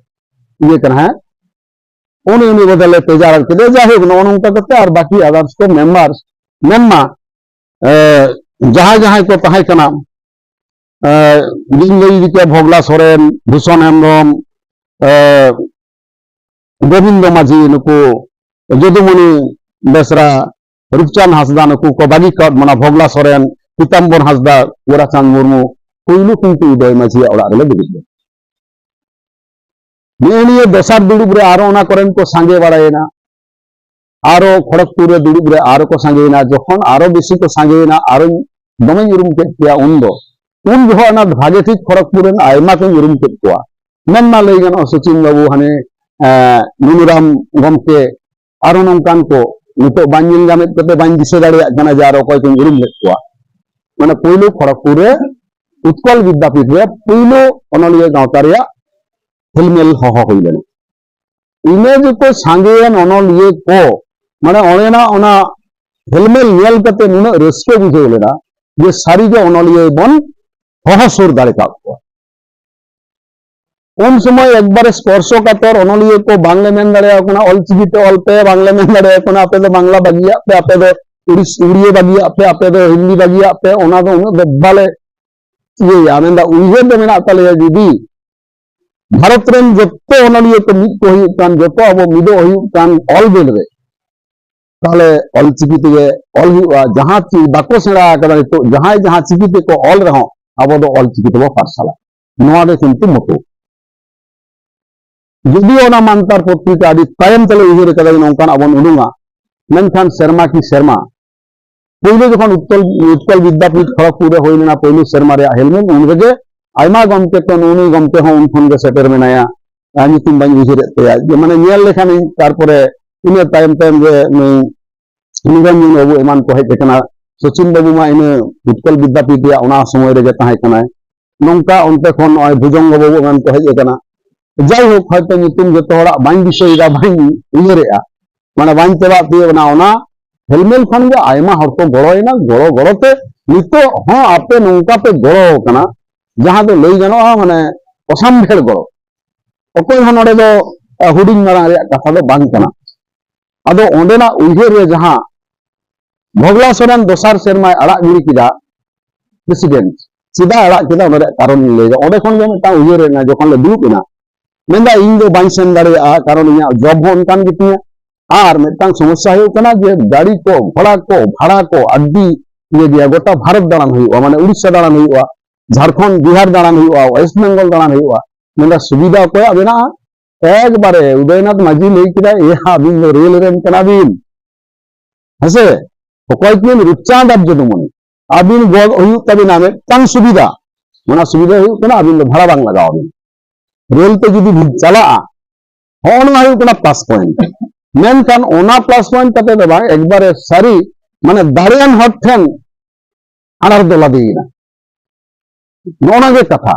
ᱤᱭᱟᱹ ᱠᱟᱱᱟ, ᱦᱮᱸ, ᱩᱱᱤ ᱩᱱᱤ ᱵᱚᱫᱚᱞᱮ ᱴᱨᱮᱡᱟᱨᱟᱨ ᱠᱮᱫᱮ᱾ ᱡᱟᱭᱦᱳᱠ, ᱱᱚᱜᱼᱚ ᱱᱚᱝᱠᱟ ᱠᱟᱛᱮ ᱟᱨ ᱵᱟᱹᱠᱤ ᱟᱫᱟᱨᱥ ᱠᱚ ᱢᱮᱢᱵᱟᱨ ᱢᱮᱱᱢᱟ ᱮ, ᱡᱟᱦᱟᱸᱭ ᱡᱟᱦᱟᱸᱭ ᱠᱚ ᱛᱟᱦᱮᱸ ᱠᱟᱱᱟ, ᱮ, ᱤᱧ ᱞᱟᱹᱭ ᱤᱫᱤ ᱠᱮᱭᱟ ᱵᱷᱚᱜᱽᱞᱟ ᱥᱚᱨᱮᱱ, ᱵᱷᱩᱥᱚᱱ ᱦᱮᱢᱵᱨᱚᱢ, ᱮ, ᱜᱳᱵᱤᱱᱫᱚ ᱢᱟᱹᱡᱷᱤ, ᱱᱩᱠᱩ ᱡᱚᱫᱩᱢᱚᱱᱤ ᱵᱮᱥᱨᱟ, ᱨᱩᱯᱪᱟᱸᱫᱽ ᱦᱟᱸᱥᱫᱟ, ᱱᱩᱠᱩ ᱠᱚ ᱵᱟᱹᱜᱤ ᱠᱟᱣᱟᱫ ᱵᱚᱱᱟ᱾ ᱵᱷᱚᱜᱽᱞᱟ ᱥᱚᱨᱮᱱ, ᱯᱤᱛᱟᱢᱵᱚᱨ ᱦᱟᱸᱥᱫᱟ, ᱜᱳᱨᱟᱪᱟᱸᱫᱽ ᱢᱩᱨᱢᱩ, ᱯᱩᱭᱞᱩ ᱠᱤᱱᱛᱩ ᱩᱫᱚᱭ ᱢᱟᱹᱡᱷᱤᱭᱟᱜ ᱚᱲᱟᱜ ᱨᱮᱞᱮ ᱫᱩᱲᱩᱵ ᱞᱮᱱᱟ᱾ ᱱᱮᱜᱼᱮ ᱱᱤᱭᱟᱹ ᱫᱚᱥᱟᱨ ᱫᱩᱲᱩᱵ ᱨᱮ ᱟᱨᱚ ᱚᱱᱟ ᱠᱚᱨᱮᱱ ᱠᱚ ᱥᱟᱸᱜᱮ ᱵᱟᱲᱟᱭᱮᱱᱟ, ᱟᱨᱚ ᱠᱷᱚᱲᱚᱜᱽᱯᱩᱨ ᱨᱮ ᱫᱩᱲᱩᱵ ᱨᱮ ᱟᱨᱚ ᱠᱚ ᱥᱟᱸᱜᱮᱭᱮᱱᱟ᱾ ᱡᱚᱠᱷᱚᱱ ᱟᱨᱚ ᱵᱮᱥᱤ ᱠᱚ ᱥᱟᱸᱜᱮᱭᱮᱱᱟ, ᱟᱨᱚᱧ ᱫᱚᱢᱮᱧ ᱩᱨᱩᱢ ᱠᱮᱫ ᱠᱚᱣᱟ ᱩᱱᱫᱚ᱾ ᱩᱱ ᱡᱚᱠᱷᱚᱱ ᱚᱱᱟ ᱵᱷᱟᱜᱮ ᱴᱷᱤᱠ ᱠᱷᱚᱲᱚᱜᱽᱯᱩᱨ ᱨᱮᱱ ᱟᱭᱢᱟ ᱠᱚᱧ ᱩᱨᱩᱢ ᱠᱮᱫ ᱠᱚᱣᱟ᱾ ᱢᱮᱱ ᱢᱟ ᱞᱟᱹᱭ ᱜᱟᱱᱚᱜᱼᱟ, ᱥᱚᱪᱤᱱ ᱵᱟᱹᱵᱩ, ᱦᱟᱱᱮ, ᱮ, ᱢᱤᱱᱩᱨᱟᱢ ᱜᱚᱢᱠᱮ, ᱟᱨᱚ ᱱᱚᱝᱠᱟᱱ ᱠᱚ, ᱱᱤᱛᱚᱜ ᱵᱟᱹᱧ ᱧᱮᱞ ᱧᱟᱢᱮᱫ ᱠᱚᱛᱮ ᱵᱟᱹᱧ ᱫᱤᱥᱟᱹ ᱫᱟᱲᱮᱭᱟᱜ ᱠᱟᱱᱟ ᱡᱮ ᱟᱨᱚ ᱚᱠᱚᱭ ᱠᱚᱧ ᱩᱨᱩᱢ ᱞᱮᱫ ᱠᱚᱣᱟ᱾ ᱢᱟᱱᱮ ᱯᱳᱭᱞᱳ ᱠᱷᱚᱲᱚᱜᱽᱯᱩᱨ ᱨᱮ ᱩᱛᱠᱚᱞ ᱵᱤᱫᱽᱫᱟᱯᱤᱴ ᱨᱮ ᱯᱳᱭᱞᱳ ᱚᱱᱚᱞᱤᱭᱟᱹ ᱜᱟᱶᱛᱟ ᱨᱮᱭᱟᱜ ᱦᱮᱞᱢᱮᱞ ᱦᱚᱦᱚ ᱦᱩᱭ ᱞᱮᱱᱟ᱾ ᱤᱱᱟᱹ ᱡᱮᱠᱚ ᱥᱟᱸᱜᱮᱭᱮᱱ ᱚᱱᱚᱞᱤᱭᱟᱹ ᱠᱚ, ᱢᱟᱱᱮ ᱚᱸᱰᱮᱱᱟᱜ ᱚᱱᱟ ᱦᱮᱞᱢᱮᱞ ᱧᱮᱞ ᱠᱟᱛᱮ ᱱᱩᱱᱟᱹᱜ ᱨᱟᱹᱥᱠᱟᱹ ᱵᱩᱡᱷᱟᱹᱣ ᱞᱮᱱᱟ ᱡᱮ ᱥᱟᱹᱨᱤᱜᱮ ᱚᱱᱚᱞᱤᱭᱟᱹ ᱵᱚᱱ ᱦᱚᱦᱚ ᱥᱩᱨ ᱫᱟᱲᱮ ᱠᱟᱜ ᱠᱚᱣᱟ᱾ ᱩᱱ ᱥᱚᱢᱚᱭ ᱮᱠᱵᱟᱨᱮ ᱥᱯᱚᱨᱥᱚ ᱠᱟᱛᱚᱨ ᱚᱱᱚᱞᱤᱭᱟᱹ ᱠᱚ ᱵᱟᱝᱞᱮ ᱢᱮᱱ ᱫᱟᱲᱮᱭᱟᱠᱚ ᱠᱟᱱᱟ, ᱚᱞᱪᱤᱠᱤ ᱛᱮ ᱚᱞ ᱯᱮ, ᱵᱟᱝᱞᱮ ᱢᱮᱱ ᱫᱟᱲᱮᱭᱟᱠᱚ ᱠᱟᱱᱟ, ᱟᱯᱮ ᱫᱚ ᱵᱟᱝᱞᱟ ᱵᱟᱹᱜᱤᱭᱟᱜ ᱯᱮ, ᱟᱯᱮ ᱫᱚ ᱩᱲᱤᱥ-, ᱩᱲᱤᱭᱟᱹ ᱵᱟᱹᱜᱤᱭᱟᱜ ᱯᱮ, ᱟᱯᱮ ᱫᱚ ᱦᱤᱱᱫᱤ ᱵᱟᱹᱜᱤᱭᱟᱜ ᱯᱮ, ᱚᱱᱟ ᱫᱚ ᱩᱱᱟᱹᱜ ᱫᱚ ᱵᱟᱞᱮ ᱤᱭᱟᱹᱭᱟ᱾ ᱢᱮᱱᱫᱟ ᱩᱭᱦᱟᱹᱨ ᱫᱚ ᱢᱮᱱᱟᱜ ᱛᱟᱞᱮᱭᱟ, ᱡᱩᱫᱤ ᱵᱷᱟᱨᱚᱛ ᱨᱮᱱ ᱡᱚᱛᱚ ᱚᱱᱚᱞᱤᱭᱟᱹ ᱠᱚ ᱢᱤᱫ ᱠᱚ ᱦᱩᱭᱩᱜ ᱠᱟᱱ, ᱡᱚᱛᱚ ᱟᱵᱚ ᱢᱤᱫᱚᱜ ᱦᱩᱭᱩᱜ ᱠᱟᱱ ᱚᱞ ᱵᱮᱞ ᱨᱮ, ᱛᱟᱦᱞᱮ ᱚᱞ ᱪᱤᱠᱤ ᱛᱮᱜᱮ ᱚᱞ ᱦᱩᱭᱩᱜᱼᱟ᱾ ᱡᱟᱦᱟᱸ ᱪᱤ-, ᱵᱟᱠᱚ ᱥᱮᱬᱟ ᱟᱠᱟᱫᱟ ᱱᱤᱛᱚᱜ, ᱡᱟᱦᱟᱸᱭ ᱡᱟᱦᱟᱸ ᱪᱤᱠᱤ ᱛᱮᱠᱚ ᱚᱞ ᱨᱮᱦᱚᱸ ᱟᱵᱚ ᱫᱚ ᱚᱞ ᱪᱤᱠᱤ ᱛᱮᱵᱚ ᱯᱟᱨᱥᱟᱞᱟ᱾ ᱱᱚᱣᱟ ᱫᱚ ᱠᱤᱱᱛᱩ ᱢᱚᱛᱚ᱾ ᱡᱩᱫᱤ ᱚᱱᱟ ᱢᱟᱱᱛᱟᱨ ᱯᱚᱛᱨᱤᱠᱟ ᱟᱹᱰᱤ ᱛᱟᱭᱚᱢ ᱛᱮᱞᱮ ᱩᱭᱦᱟᱹᱨ ᱟᱠᱟᱫᱟ ᱡᱮ ᱱᱚᱝᱠᱟᱱᱟᱜ ᱵᱚᱱ ᱩᱰᱩᱝᱟ, ᱢᱮᱱᱠᱷᱟᱱ ᱥᱮᱨᱢᱟ ᱠᱤ ᱥᱮᱨᱢᱟ ᱯᱳᱭᱞᱳ ᱡᱚᱠᱷᱚᱱ ᱩᱛᱠᱚᱞ, ᱩᱛᱠᱚᱞ ᱵᱤᱫᱽᱫᱟᱯᱤᱴ ᱠᱷᱚᱲᱚᱜᱽᱯᱩᱨ ᱨᱮ ᱦᱩᱭ ᱞᱮᱱᱟ ᱯᱳᱭᱞᱳ ᱥᱮᱨᱢᱟ ᱨᱮᱭᱟᱜ ᱦᱮᱞᱢᱮᱞ, ᱩᱱ ᱨᱮᱜᱮ ᱟᱭᱢᱟ ᱜᱚᱢᱠᱮ ᱠᱚ, ᱱᱩᱜᱼᱩ ᱱᱩᱭ ᱜᱚᱢᱠᱮ ᱦᱚᱸ ᱩᱱ ᱠᱷᱚᱱ ᱜᱮ ᱥᱮᱴᱮᱨ ᱢᱮᱱᱟᱭᱟ, ᱟᱨ ᱧᱩᱛᱩᱢ ᱵᱟᱹᱧ ᱩᱭᱦᱟᱹᱨᱮᱫ ᱛᱟᱭᱟ, ᱡᱮ ᱢᱟᱱᱮ ᱧᱮᱞ ᱞᱮᱠᱷᱟᱱᱤᱧ, ᱛᱟᱨᱯᱚᱨᱮ ᱤᱱᱟᱹ ᱛᱟᱭᱚᱢ ᱛᱟᱭᱚᱢ ᱜᱮ ᱱᱩᱭ ᱱᱤᱨᱚᱧᱡᱚᱱ ᱵᱟᱹᱵᱩ ᱮᱢᱟᱱ ᱠᱚ ᱦᱮᱡ ᱟᱠᱟᱱᱟ᱾ ᱥᱚᱪᱤᱱ ᱵᱟᱹᱵᱩ ᱢᱟ ᱤᱱᱟᱹ ᱩᱛᱠᱚᱞ ᱵᱤᱫᱽᱫᱟᱯᱤᱴ ᱨᱮᱭᱟᱜ ᱚᱱᱟ ᱥᱚᱢᱚᱭ ᱨᱮᱜᱮ ᱛᱟᱦᱮᱸ ᱠᱟᱱᱟᱭ᱾ ᱱᱚᱝᱠᱟ ᱚᱱᱛᱮ ᱠᱷᱚᱱ ᱱᱚᱜᱼᱚᱭ ᱵᱷᱩᱡᱚᱝᱜᱚ ᱵᱟᱹᱵᱩ ᱮᱢᱟᱱ ᱠᱚ ᱦᱮᱡ ᱟᱠᱟᱱᱟ᱾ ᱡᱟᱭᱦᱳᱠ, ᱦᱚᱭᱛᱚ ᱧᱩᱛᱩᱢ ᱡᱚᱛᱚ ᱦᱚᱲᱟᱜ ᱵᱟᱹᱧ ᱫᱤᱥᱟᱹᱭᱮᱫᱟ, ᱵᱟᱹᱧ ᱩᱭᱦᱟᱹᱨᱮᱫᱼᱟ, ᱢᱟᱱᱮ ᱵᱟᱹᱧ ᱛᱮᱵᱟᱜ ᱛᱤᱭᱳᱜ ᱮᱱᱟ᱾ ᱚᱱᱟ ᱦᱮᱞᱢᱮᱞ ᱠᱷᱚᱱ ᱜᱮ ᱟᱭᱢᱟ ᱦᱚᱲ ᱠᱚ ᱜᱚᱲᱚᱭᱮᱱᱟ, ᱜᱚᱲᱚ ᱜᱚᱲᱚ ᱛᱮ ᱱᱤᱛᱚᱜ ᱦᱚᱸ ᱟᱯᱮ ᱱᱚᱝᱠᱟ ᱯᱮ ᱜᱚᱲᱚ ᱟᱠᱟᱱᱟ, ᱡᱟᱦᱟᱸ ᱫᱚ ᱞᱟᱹᱭ ᱜᱟᱱᱚᱜᱼᱟ ᱢᱟᱱᱮ ᱚᱥᱟᱢᱵᱷᱮᱲ ᱜᱚᱲᱚ᱾ ᱚᱠᱚᱭ ᱦᱚᱸ ᱱᱚᱰᱮ ᱫᱚ, ᱟ, ᱦᱩᱰᱤᱧ ᱢᱟᱨᱟᱝ ᱨᱮᱭᱟᱜ ᱠᱟᱛᱷᱟ ᱫᱚ ᱵᱟᱝ ᱠᱟᱱᱟ᱾ ᱟᱫᱚ ᱚᱸᱰᱮᱱᱟᱜ ᱩᱭᱦᱟᱹᱨ ᱨᱮ ᱡᱟᱦᱟᱸ ᱵᱷᱚᱜᱽᱞᱟ ᱥᱚᱨᱮᱱ ᱫᱚᱥᱟᱨ ᱥᱮᱨᱢᱟᱭ ᱟᱲᱟᱜ ᱜᱤᱰᱤ ᱠᱮᱫᱟ ᱯᱨᱮᱥᱤᱰᱮᱱᱴ, ᱪᱮᱫᱟᱜ ᱟᱲᱟᱜ ᱠᱮᱫᱟ ᱚᱱᱟ ᱨᱮᱭᱟᱜ ᱠᱟᱨᱚᱱ ᱤᱧ ᱞᱟᱹᱭᱫᱟ᱾ ᱚᱸᱰᱮ ᱠᱷᱚᱱ ᱜᱮ ᱢᱤᱫᱴᱟᱝ ᱩᱭᱦᱟᱹᱨ ᱦᱮᱡ ᱮᱱᱟ, ᱡᱚᱠᱷᱚᱱ ᱞᱮ ᱫᱩᱲᱩᱵ ᱮᱱᱟ, ᱢᱮᱱᱫᱟ ᱤᱧ ᱫᱚ ᱵᱟᱹᱧ ᱥᱮᱱ ᱫᱟᱲᱮᱭᱟᱜᱼᱟ, ᱠᱟᱨᱚᱱ ᱤᱧᱟᱹᱜ ᱡᱚᱵ ᱦᱚᱸ ᱚᱱᱠᱟᱱ ᱜᱮᱛᱤᱧᱟ᱾ ᱟᱨ ᱢᱤᱫᱴᱟᱝ ᱥᱚᱢᱚᱥᱥᱟ ᱦᱩᱭᱩᱜ ᱠᱟᱱᱟ ᱡᱮ ᱜᱟᱹᱰᱤ ᱠᱚ, ᱜᱷᱚᱲᱟ ᱠᱚ, ᱵᱷᱟᱲᱟ ᱠᱚ ᱟᱹᱰᱤ ᱤᱭᱟᱹ ᱜᱮᱭᱟ, ᱜᱚᱴᱟ ᱵᱷᱟᱨᱚᱛ ᱫᱟᱬᱟᱱ ᱦᱩᱭᱩᱜᱼᱟ, ᱢᱟᱱᱮ ᱩᱲᱤᱥᱥᱟ ᱫᱟᱬᱟᱱ ᱦᱩᱭᱩᱜᱼᱟ, ᱡᱷᱟᱲᱠᱷᱚᱸᱰ ᱵᱤᱦᱟᱨ ᱫᱟᱬᱟᱱ ᱦᱩᱭᱩᱜᱼᱟ, ᱳᱭᱮᱥᱴ ᱵᱮᱝᱜᱚᱞ ᱫᱟᱬᱟᱱ ᱦᱩᱭᱩᱜᱼᱟ᱾ ᱢᱮᱱᱫᱟ ᱥᱩᱵᱤᱫᱷᱟ ᱚᱠᱚᱭᱟᱜ ᱢᱮᱱᱟᱜᱼᱟ? ᱮᱠᱵᱟᱨᱮ ᱩᱫᱚᱭᱱᱟᱛᱷ ᱢᱟᱹᱡᱷᱤ ᱞᱟᱹᱭ ᱠᱮᱫᱟ, ᱮᱭᱟ ᱟᱹᱵᱤᱱ ᱫᱚ ᱨᱮᱞ ᱨᱮᱱ ᱠᱟᱱᱟ ᱵᱤᱱ, ᱦᱮᱸᱥᱮ? ᱚᱠᱚᱭ ᱠᱤᱱ? ᱨᱩᱯᱪᱟᱸᱫᱽ ᱟᱨ ᱡᱚᱫᱩᱢᱚᱱᱤ᱾ ᱟᱹᱵᱤᱱ ᱜᱚᱜ ᱦᱩᱭᱩᱜ ᱛᱟᱵᱤᱱᱟ ᱢᱤᱫᱴᱟᱝ ᱥᱩᱵᱤᱫᱷᱟ᱾ ᱚᱱᱟ ᱥᱩᱵᱤᱫᱷᱟ ᱦᱩᱭᱩᱜ ᱠᱟᱱᱟ ᱟᱹᱵᱤᱱ ᱫᱚ ᱵᱷᱟᱲᱟ ᱵᱟᱝ ᱞᱟᱜᱟᱣ ᱟᱵᱤᱱ, ᱨᱮᱞ ᱛᱮ ᱡᱩᱫᱤ ᱵᱤᱱ ᱪᱟᱞᱟᱜᱼᱟ᱾ ᱦᱚᱸᱜᱼᱚ ᱱᱚᱣᱟ ᱦᱩᱭᱩᱜ ᱠᱟᱱᱟ ᱯᱞᱟᱥ ᱯᱚᱭᱮᱱᱴ᱾ ᱢᱮᱱᱠᱷᱟᱱ ᱚᱱᱟ ᱯᱞᱟᱥ ᱯᱚᱭᱮᱱᱴ ᱠᱟᱛᱮ ᱫᱚ ᱵᱟᱝ, ᱮᱠᱵᱟᱨᱮ ᱥᱟᱹᱨᱤ, ᱢᱟᱱᱮ ᱫᱟᱲᱮᱭᱟᱱ ᱦᱚᱲ ᱴᱷᱮᱱ ᱟᱱᱟᱴ ᱫᱚ ᱞᱟᱫᱮᱭᱮᱱᱟ᱾ ᱱᱚᱜᱼᱚ ᱱᱚᱣᱟ ᱜᱮ ᱠᱟᱛᱷᱟ᱾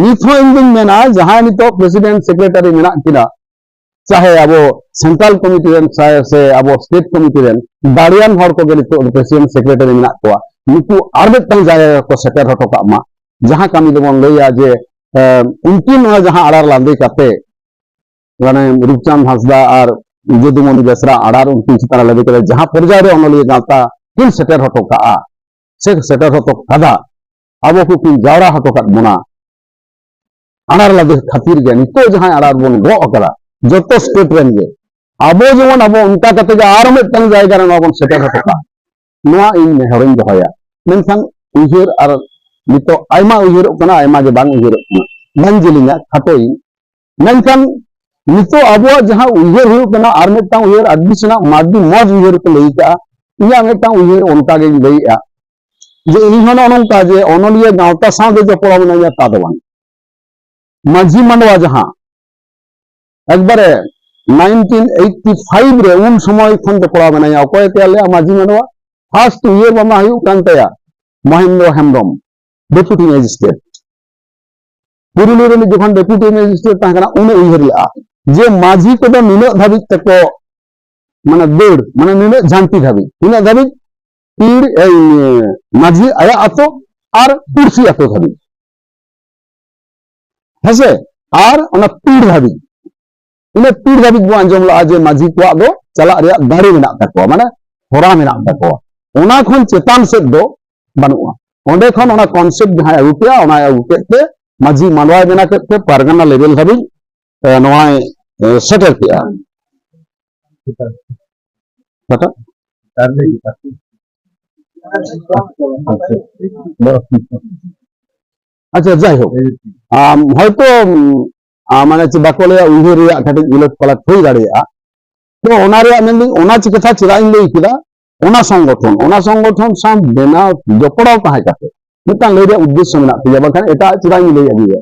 ᱱᱤᱛ ᱦᱚᱸ ᱤᱧ ᱫᱩᱧ ᱢᱮᱱᱟ, ᱡᱟᱦᱟᱸᱭ ᱱᱤᱛᱚᱜ ᱯᱨᱮᱥᱤᱰᱮᱱᱴ ᱥᱮᱠᱨᱮᱴᱟᱨᱤ ᱢᱮᱱᱟᱜ ᱠᱤᱱᱟ, ᱪᱟᱦᱮ ᱟᱵᱚ ᱥᱮᱱᱴᱨᱟᱞ ᱠᱚᱢᱤᱴᱤ ᱨᱮᱱ ᱥᱮ, ᱥᱮ ᱟᱵᱚ ᱥᱴᱮᱴ ᱠᱚᱢᱤᱴᱤ ᱨᱮᱱ ᱫᱟᱲᱮᱭᱟᱱ ᱦᱚᱲ ᱠᱚᱜᱮ ᱱᱤᱛᱚᱜ ᱯᱨᱮᱥᱤᱰᱮᱱᱴ ᱥᱮᱠᱨᱮᱴᱟᱨᱤ ᱢᱮᱱᱟᱜ ᱠᱚᱣᱟ, ᱱᱩᱠᱩ ᱟᱨ ᱢᱤᱫᱴᱟᱝ ᱡᱟᱭᱜᱟ ᱨᱮᱠᱚ ᱥᱮᱴᱮᱨ ᱦᱚᱴᱚ ᱠᱟᱜ ᱢᱟ᱾ ᱡᱟᱦᱟᱸ ᱠᱟᱹᱢᱤ ᱫᱚᱵᱚᱱ ᱞᱟᱹᱭᱟ ᱡᱮ, ᱮ, ᱩᱱᱠᱤᱱ ᱱᱚᱣᱟ ᱡᱟᱦᱟᱸ ᱟᱲᱟᱨ ᱞᱟᱸᱫᱮ ᱠᱟᱛᱮ, ᱢᱟᱱᱮ ᱨᱩᱯᱪᱟᱸᱫᱽ ᱦᱟᱸᱥᱫᱟ ᱟᱨ ᱡᱚᱫᱩᱢᱚᱱᱤ ᱵᱮᱥᱨᱟ ᱟᱲᱟᱨ ᱩᱱᱠᱤᱱ ᱪᱮᱛᱟᱱ ᱨᱮ ᱞᱟᱸᱫᱮ ᱠᱟᱛᱮ ᱡᱟᱦᱟᱸ ᱯᱚᱨᱡᱟᱭ ᱨᱮ ᱚᱱᱚᱞᱤᱭᱟᱹ ᱜᱟᱶᱛᱟ ᱠᱤᱱ ᱥᱮᱴᱮᱨ ᱦᱚᱴᱚ ᱠᱟᱜᱼᱟ, ᱥᱮ ᱥᱮᱴᱮᱨ ᱦᱚᱴᱚ ᱠᱟᱫᱟ, ᱟᱵᱚ ᱠᱚ ᱠᱤᱱ ᱡᱟᱣᱨᱟ ᱦᱚᱴᱚ ᱠᱟᱫ ᱵᱚᱱᱟ᱾ ᱟᱲᱟᱨ ᱞᱟᱫᱮ ᱠᱷᱟᱹᱛᱤᱨ ᱜᱮ ᱱᱤᱛᱚᱜ ᱡᱟᱦᱟᱸᱭ ᱟᱲᱟᱨ ᱵᱚᱱ ᱜᱚᱜ ᱟᱠᱟᱫᱟ, ᱡᱚᱛᱚ ᱥᱴᱮᱴ ᱨᱮᱱ ᱜᱮ, ᱟᱵᱚ ᱡᱮᱢᱚᱱ ᱟᱵᱚ ᱚᱱᱠᱟ ᱠᱟᱛᱮ ᱜᱮ ᱟᱨ ᱢᱤᱫᱴᱟᱝ ᱡᱟᱭᱜᱟ ᱨᱮ ᱱᱚᱣᱟ ᱵᱚᱱ ᱥᱮᱴᱮᱨ ᱦᱚᱴᱚ ᱠᱟᱜᱼᱟ, ᱱᱚᱣᱟ ᱤᱧ ᱱᱮᱦᱚᱨᱤᱧ ᱫᱚᱦᱚᱭᱟ᱾ ᱢᱮᱱᱠᱷᱟᱱ ᱩᱭᱦᱟᱹᱨ ᱟᱨ ᱱᱤᱛᱚᱜ ᱟᱭᱢᱟ ᱩᱭᱦᱟᱹᱨᱚᱜ ᱠᱟᱱᱟ, ᱟᱭᱢᱟ ᱜᱮ ᱵᱟᱝ ᱩᱭᱦᱟᱹᱨᱚᱜ ᱠᱟᱱᱟ, ᱵᱟᱝ ᱡᱮᱞᱮᱧᱟ, ᱠᱷᱟᱴᱚᱭᱤᱧ᱾ ᱢᱮᱱᱠᱷᱟᱱ ᱱᱤᱛᱚᱜ ᱟᱵᱚᱣᱟᱜ ᱡᱟᱦᱟᱸ ᱩᱭᱦᱟᱹᱨ ᱦᱩᱭᱩᱜ ᱠᱟᱱᱟ, ᱟᱨ ᱢᱤᱫᱴᱟᱝ ᱩᱭᱦᱟᱹᱨ ᱟᱹᱰᱤ ᱥᱮᱱᱟᱜ ᱟᱹᱰᱤ ᱢᱚᱡᱽ ᱩᱭᱦᱟᱹᱨ ᱠᱚ ᱞᱟᱹᱭ ᱠᱟᱜᱼᱟ, ᱤᱧᱟᱹᱜ ᱢᱤᱫᱴᱟᱝ ᱩᱭᱦᱟᱹᱨ ᱚᱱᱠᱟ ᱜᱤᱧ ᱞᱟᱹᱭᱮᱜᱼᱟ ᱡᱮ ᱤᱧ ᱦᱚᱸ ᱱᱚᱜᱼᱚ ᱱᱚᱝᱠᱟ ᱡᱮ ᱚᱱᱚᱞᱤᱭᱟᱹ ᱜᱟᱶᱛᱟ ᱥᱟᱶ ᱜᱮ ᱡᱚᱯᱲᱟᱣ ᱢᱮᱱᱟᱧᱟ ᱛᱟ ᱫᱚ ᱵᱟᱝ, ᱢᱟᱹᱡᱷᱤ ᱢᱟᱰᱣᱟ ᱡᱟᱦᱟᱸ ᱮᱠᱵᱟᱨᱮ ᱱᱟᱭᱤᱱᱴᱤᱱ ᱮᱭᱤᱴᱤ ᱯᱷᱟᱭᱤᱵᱷ ᱨᱮ ᱩᱱ ᱥᱚᱢᱚᱭ ᱠᱷᱚᱱ ᱡᱚᱯᱲᱟᱣ ᱢᱮᱱᱟᱭᱟ᱾ ᱚᱠᱚᱭ ᱛᱮᱭᱟᱨ ᱞᱮᱫᱼᱟ ᱢᱟᱹᱡᱷᱤ ᱢᱟᱰᱣᱟ? ᱯᱷᱟᱥᱴ ᱩᱭᱦᱟᱹᱨ ᱵᱷᱟᱵᱽᱱᱟ ᱦᱩᱭᱩᱜ ᱠᱟᱱ ᱛᱟᱭᱟ ᱢᱚᱦᱮᱱᱫᱨᱚ ᱦᱮᱢᱵᱨᱚᱢ, ᱰᱮᱯᱩᱴᱤ ᱢᱮᱡᱤᱥᱴᱨᱮᱴ᱾ ᱯᱩᱨᱩᱞᱤᱭᱟᱹ ᱨᱤᱱᱤᱡ ᱡᱚᱠᱷᱚᱱ ᱰᱮᱯᱩᱴᱤ ᱢᱮᱡᱤᱥᱴᱨᱮᱴ ᱛᱟᱦᱮᱸ ᱠᱟᱱᱟ, ᱩᱱᱤ ᱩᱭᱦᱟᱹᱨ ᱞᱮᱫᱼᱟ ᱡᱮ ᱢᱟᱹᱡᱷᱤ ᱠᱚᱫᱚ ᱱᱤᱱᱟᱹᱜ ᱫᱷᱟᱹᱵᱤᱡ ᱛᱮᱠᱚ, ᱢᱟᱱᱮ ᱫᱟᱹᱲ, ᱢᱟᱱᱮ ᱱᱤᱱᱟᱹᱜ ᱡᱷᱟᱹᱱᱴᱤ ᱫᱷᱟᱹᱵᱤᱡ, ᱛᱤᱱᱟᱹᱜ ᱫᱷᱟᱹᱵᱤᱡ? ᱯᱤᱲ, ᱮᱭ, ᱢᱟᱹᱡᱷᱤ ᱟᱭᱟᱜ ᱟᱛᱳ ᱟᱨ ᱯᱩᱲᱥᱤ ᱟᱛᱳ ᱫᱷᱟᱹᱵᱤᱡ, ᱦᱮᱸᱥᱮ? ᱟᱨ ᱚᱱᱟ ᱯᱤᱲ ᱫᱷᱟᱹᱵᱤᱡ, ᱤᱱᱟᱹ ᱯᱤᱲ ᱫᱷᱟᱹᱵᱤᱡ ᱵᱚᱱ ᱟᱸᱡᱚᱢ ᱞᱟᱜᱼᱟ ᱡᱮ ᱢᱟᱹᱡᱷᱤ ᱠᱚᱣᱟᱜ ᱫᱚ ᱪᱟᱞᱟᱜ ᱨᱮᱭᱟᱜ ᱫᱟᱲᱮ ᱢᱮᱱᱟᱜ ᱛᱟᱠᱚᱣᱟ, ᱢᱟᱱᱮ ᱦᱚᱨᱟ ᱢᱮᱱᱟᱜ ᱛᱟᱠᱚᱣᱟ᱾ ᱚᱱᱟ ᱠᱷᱚᱱ ᱪᱮᱛᱟᱱ ᱥᱮᱫ ᱫᱚ ᱵᱟᱹᱱᱩᱜᱼᱟ᱾ ᱚᱸᱰᱮ ᱠᱷᱚᱱ ᱚᱱᱟ ᱠᱚᱱᱥᱮᱯᱴ ᱡᱟᱦᱟᱸᱭ ᱟᱹᱜᱩ ᱠᱮᱜᱼᱟ, ᱚᱱᱟᱭ ᱟᱹᱜᱩ ᱠᱮᱫ ᱛᱮ ᱢᱟᱹᱡᱷᱤ ᱢᱟᱰᱣᱟᱭ ᱵᱮᱱᱟᱣ ᱠᱮᱫ ᱛᱮ ᱯᱟᱨᱜᱟᱱᱟ ᱞᱮᱵᱮᱞ ᱫᱷᱟᱹᱵᱤᱡ, ᱮ, ᱱᱚᱣᱟᱭ, ᱮ, ᱥᱮᱴᱮᱨ ᱠᱮᱜᱼᱟ᱾ ᱚᱠᱟᱴᱟᱜ? ᱟᱪᱪᱷᱟ, ᱡᱟᱭᱦᱳᱠ, ᱟᱢ, ᱦᱚᱭᱛᱳ, ᱩᱢ, ᱟ, ᱢᱟᱱᱮ ᱪᱮᱫ ᱵᱟᱠᱚ ᱞᱟᱹᱭᱟ, ᱩᱭᱦᱟᱹᱨ ᱨᱮᱭᱟᱜ ᱠᱟᱹᱴᱤᱡ ᱩᱞᱟᱹᱴ ᱯᱟᱞᱟᱴ ᱦᱩᱭ ᱫᱟᱲᱮᱭᱟᱜᱼᱟ᱾ ᱛᱚ ᱚᱱᱟ ᱨᱮᱭᱟᱜ ᱢᱮᱱᱫᱟᱹᱧ, ᱚᱱᱟ ᱪᱤ ᱠᱟᱛᱷᱟ ᱪᱮᱫᱟᱜ ᱤᱧ ᱞᱟᱹᱭ ᱠᱮᱫᱟ? ᱚᱱᱟ ᱥᱚᱝᱜᱚᱴᱷᱚᱱ, ᱚᱱᱟ ᱥᱚᱝᱜᱚᱴᱷᱚᱱ ᱥᱟᱶ ᱵᱮᱱᱟᱣ ᱡᱚᱯᱲᱟᱣ ᱛᱟᱦᱮᱸ ᱠᱟᱛᱮ ᱢᱤᱫᱴᱟᱝ ᱞᱟᱹᱭ ᱨᱮᱭᱟᱜ ᱩᱫᱽᱫᱮᱥᱥᱚ ᱢᱮᱱᱟᱜ ᱛᱤᱧᱟ, ᱵᱟᱝᱠᱷᱟᱱ ᱮᱴᱟᱜ ᱪᱮᱫᱟᱜ ᱤᱧ ᱞᱟᱹᱭ ᱟᱹᱜᱩᱭᱟ?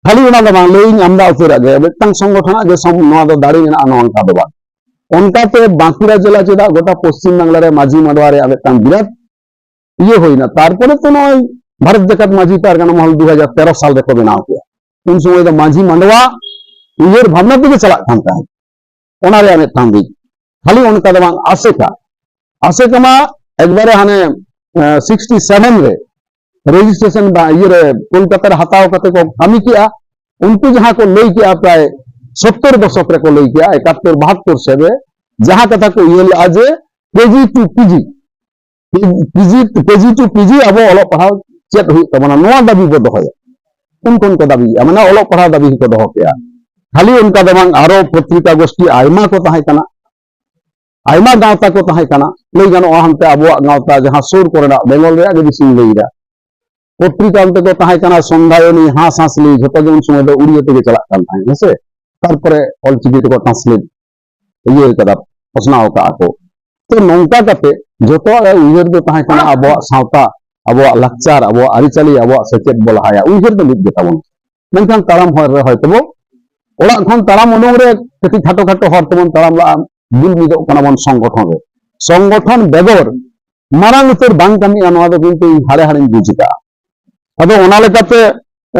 ᱠᱷᱟᱹᱞᱤ ᱚᱱᱟ ᱫᱚ ᱵᱟᱝ, ᱞᱟᱹᱭ ᱤᱧ ᱟᱢᱫᱟ ᱩᱛᱟᱹᱨᱟᱜ ᱜᱮ, ᱢᱤᱫᱴᱟᱝ ᱥᱚᱝᱜᱚᱴᱷᱚᱱᱟᱜ ᱡᱮ ᱥᱚᱢ-, ᱱᱚᱣᱟ ᱫᱚ ᱫᱟᱲᱮ ᱢᱮᱱᱟᱜᱼᱟ, ᱱᱚᱣᱟ ᱚᱱᱠᱟ ᱫᱚ ᱵᱟᱝ᱾ ᱚᱱᱠᱟᱛᱮ ᱵᱟᱸᱠᱩᱲᱟ ᱡᱮᱞᱟ ᱪᱮᱫᱟᱜ ᱜᱚᱴᱟ ᱯᱚᱥᱪᱤᱢ ᱵᱟᱝᱞᱟ ᱨᱮ ᱢᱟᱹᱡᱷᱤ ᱢᱟᱰᱣᱟ ᱨᱮᱭᱟᱜ ᱢᱤᱫᱴᱟᱝ ᱵᱤᱨᱟᱴ ᱤᱭᱟᱹ ᱦᱩᱭᱱᱟ᱾ ᱛᱟᱨᱯᱚᱨᱮ ᱛᱚ ᱱᱚᱜᱼᱚᱭ ᱵᱷᱟᱨᱚᱛ ᱡᱟᱠᱟᱛ ᱢᱟᱹᱡᱷᱤ ᱯᱟᱨᱜᱟᱱᱟ ᱢᱚᱦᱚᱞ ᱫᱩ ᱦᱟᱡᱟᱨ ᱛᱮᱨᱚ ᱥᱟᱞ ᱨᱮᱠᱚ ᱵᱮᱱᱟᱣ ᱠᱮᱫᱟ᱾ ᱩᱱ ᱥᱚᱢᱚᱭ ᱫᱚ ᱢᱟᱹᱡᱷᱤ ᱢᱟᱰᱣᱟ ᱩᱭᱦᱟᱹᱨ ᱵᱷᱟᱵᱽᱱᱟ ᱛᱮᱜᱮ ᱪᱟᱞᱟᱜ ᱠᱟᱱ ᱛᱟᱦᱮᱸᱫ᱾ ᱚᱱᱟ ᱨᱮᱭᱟᱜ ᱢᱤᱫᱴᱟᱝ ᱫᱤᱠ᱾ ᱠᱷᱟᱹᱞᱤ ᱚᱱᱠᱟ ᱫᱚ ᱵᱟᱝ, ᱟᱥᱮᱠᱟ, ᱟᱥᱮᱠᱟ ᱢᱟ ᱮᱠᱵᱟᱨᱮ ᱦᱟᱱᱮ, ᱮ, ᱥᱤᱠᱥᱴᱤ ᱥᱮᱵᱷᱮᱱ ᱨᱮ ᱨᱮᱡᱤᱥᱴᱨᱮᱥᱚᱱ ᱵᱟ ᱤᱭᱟᱹ ᱨᱮ ᱠᱳᱞᱠᱟᱛᱟ ᱨᱮ ᱦᱟᱛᱟᱣ ᱠᱟᱛᱮ ᱠᱚ ᱠᱟᱹᱢᱤ ᱠᱮᱜᱼᱟ᱾ ᱩᱱᱠᱩ ᱡᱟᱦᱟᱸ ᱠᱚ ᱞᱟᱹᱭ ᱠᱮᱜᱼᱟ, ᱯᱨᱟᱭ ᱥᱚᱛᱛᱚᱨ ᱫᱚᱥᱚᱠ ᱨᱮᱠᱚ ᱞᱟᱹᱭ ᱠᱮᱜᱼᱟ, ᱮᱠᱟᱛᱛᱚᱨ ᱵᱟᱦᱟᱛᱛᱚᱨ ᱥᱮᱫ ᱨᱮ, ᱡᱟᱦᱟᱸ ᱠᱟᱛᱷᱟ ᱠᱚ ᱩᱭᱦᱟᱹᱨ ᱞᱮᱜᱼᱟ ᱡᱮ ᱠᱮᱡᱤ ᱴᱩ ᱯᱤᱡᱤ, ᱯᱤᱡᱤ, ᱠᱮᱡᱤ ᱴᱩ ᱯᱤᱡᱤ ᱟᱵᱚ ᱚᱞᱚᱜ ᱯᱟᱲᱦᱟᱣ ᱪᱮᱫ ᱦᱩᱭᱩᱜ ᱛᱟᱵᱚᱱᱟ, ᱱᱚᱣᱟ ᱫᱟᱹᱵᱤ ᱵᱚ ᱫᱚᱦᱚᱭᱟ᱾ ᱩᱱ ᱠᱷᱚᱱ ᱠᱚ ᱫᱟᱹᱵᱤᱭᱮᱜᱼᱟ, ᱢᱟᱱᱮ ᱚᱞᱚᱜ ᱯᱟᱲᱦᱟᱣ ᱫᱟᱹᱵᱤ ᱦᱚᱸᱠᱚ ᱫᱚᱦᱚ ᱠᱮᱜᱼᱟ᱾ ᱠᱷᱟᱹᱞᱤ ᱚᱱᱠᱟ ᱫᱚ ᱵᱟᱝ, ᱟᱨᱚ ᱯᱚᱛᱨᱤᱠᱟ ᱜᱳᱥᱴᱤ ᱟᱭᱢᱟ ᱠᱚ ᱛᱟᱦᱮᱸ ᱠᱟᱱᱟ, ᱟᱭᱢᱟ ᱜᱟᱶᱛᱟ ᱠᱚ ᱛᱟᱦᱮᱸ ᱠᱟᱱᱟ᱾ ᱞᱟᱹᱭ ᱜᱟᱱᱚᱜᱼᱟ, ᱦᱟᱱᱛᱮ ᱟᱵᱚᱣᱟᱜ ᱜᱟᱶᱛᱟ ᱡᱟᱦᱟᱸ ᱥᱩᱨ ᱠᱚᱨᱮᱱᱟᱜ ᱵᱮᱝᱜᱚᱞ ᱨᱮᱭᱟᱜ ᱜᱮ ᱵᱮᱥᱤᱧ ᱞᱟᱹᱭᱫᱟ, ᱯᱚᱛᱨᱤᱠᱟ ᱚᱱᱛᱮ ᱠᱚ ᱛᱟᱦᱮᱸ ᱠᱟᱱᱟ, ᱥᱚᱱᱫᱷᱟᱭᱚᱱᱤ, ᱦᱟᱸᱥ ᱦᱟᱸᱥᱞᱤ, ᱡᱷᱚᱛᱚ ᱜᱮ ᱩᱱ ᱥᱚᱢᱚᱭ ᱫᱚ ᱩᱲᱤᱭᱟᱹ ᱛᱮᱜᱮ ᱪᱟᱞᱟᱜ ᱠᱟᱱ ᱛᱟᱦᱮᱸᱫ, ᱦᱮᱸᱥᱮ? ᱛᱟᱨᱯᱚᱨᱮ ᱚᱞᱪᱤᱠᱤ ᱛᱮᱠᱚ ᱴᱨᱟᱱᱥᱞᱮᱴ ᱤᱭᱟᱹ ᱠᱟᱫᱟ, ᱯᱟᱥᱱᱟᱣ ᱠᱟᱜᱼᱟ ᱠᱚ᱾ ᱛᱚ ᱱᱚᱝᱠᱟ ᱠᱟᱛᱮ ᱡᱚᱛᱚᱣᱟᱜ ᱩᱭᱦᱟᱹᱨ ᱫᱚ ᱛᱟᱦᱮᱸ ᱠᱟᱱᱟ ᱟᱵᱚᱣᱟᱜ ᱥᱟᱶᱛᱟ, ᱟᱵᱚᱣᱟᱜ ᱞᱟᱠᱪᱟᱨ, ᱟᱵᱚᱣᱟᱜ ᱟᱹᱨᱤᱪᱟᱹᱞᱤ, ᱟᱵᱚᱣᱟᱜ ᱥᱮᱪᱮᱫ ᱵᱚ ᱞᱟᱦᱟᱭᱟ, ᱩᱭᱦᱟᱹᱨ ᱫᱚ ᱢᱤᱫ ᱜᱮ ᱛᱟᱵᱚᱱᱟ᱾ ᱢᱮᱱᱠᱷᱟᱱ ᱛᱟᱲᱟᱢ ᱦᱚᱨ ᱨᱮ ᱦᱚᱭᱛᱳ ᱵᱚ ᱚᱲᱟᱜ ᱠᱷᱚᱱ ᱛᱟᱲᱟᱢ ᱩᱰᱩᱝ ᱨᱮ ᱠᱟᱹᱴᱤᱡ ᱠᱷᱟᱴᱚ ᱠᱷᱟᱴᱚ ᱦᱚᱨ ᱛᱮᱵᱚᱱ ᱛᱟᱲᱟᱢ ᱞᱟᱜᱼᱟ, ᱵᱩᱞ ᱢᱤᱫᱚᱜ ᱠᱟᱱᱟ ᱵᱚᱱ ᱥᱚᱝᱜᱚᱴᱷᱚᱱ ᱨᱮ᱾ ᱥᱚᱝᱜᱚᱴᱷᱚᱱ ᱵᱮᱜᱚᱨ ᱢᱟᱨᱟᱝ ᱩᱛᱟᱹᱨ ᱵᱟᱝ ᱠᱟᱹᱢᱤᱜᱼᱟ, ᱱᱚᱣᱟ ᱫᱚ ᱠᱤᱱᱛᱩ ᱤᱧ ᱦᱟᱲᱮ ᱦᱟᱲᱮᱧ ᱵᱩᱡᱽ ᱟᱠᱟᱫᱼᱟ᱾ ᱟᱫᱚ ᱚᱱᱟ ᱞᱮᱠᱟᱛᱮ,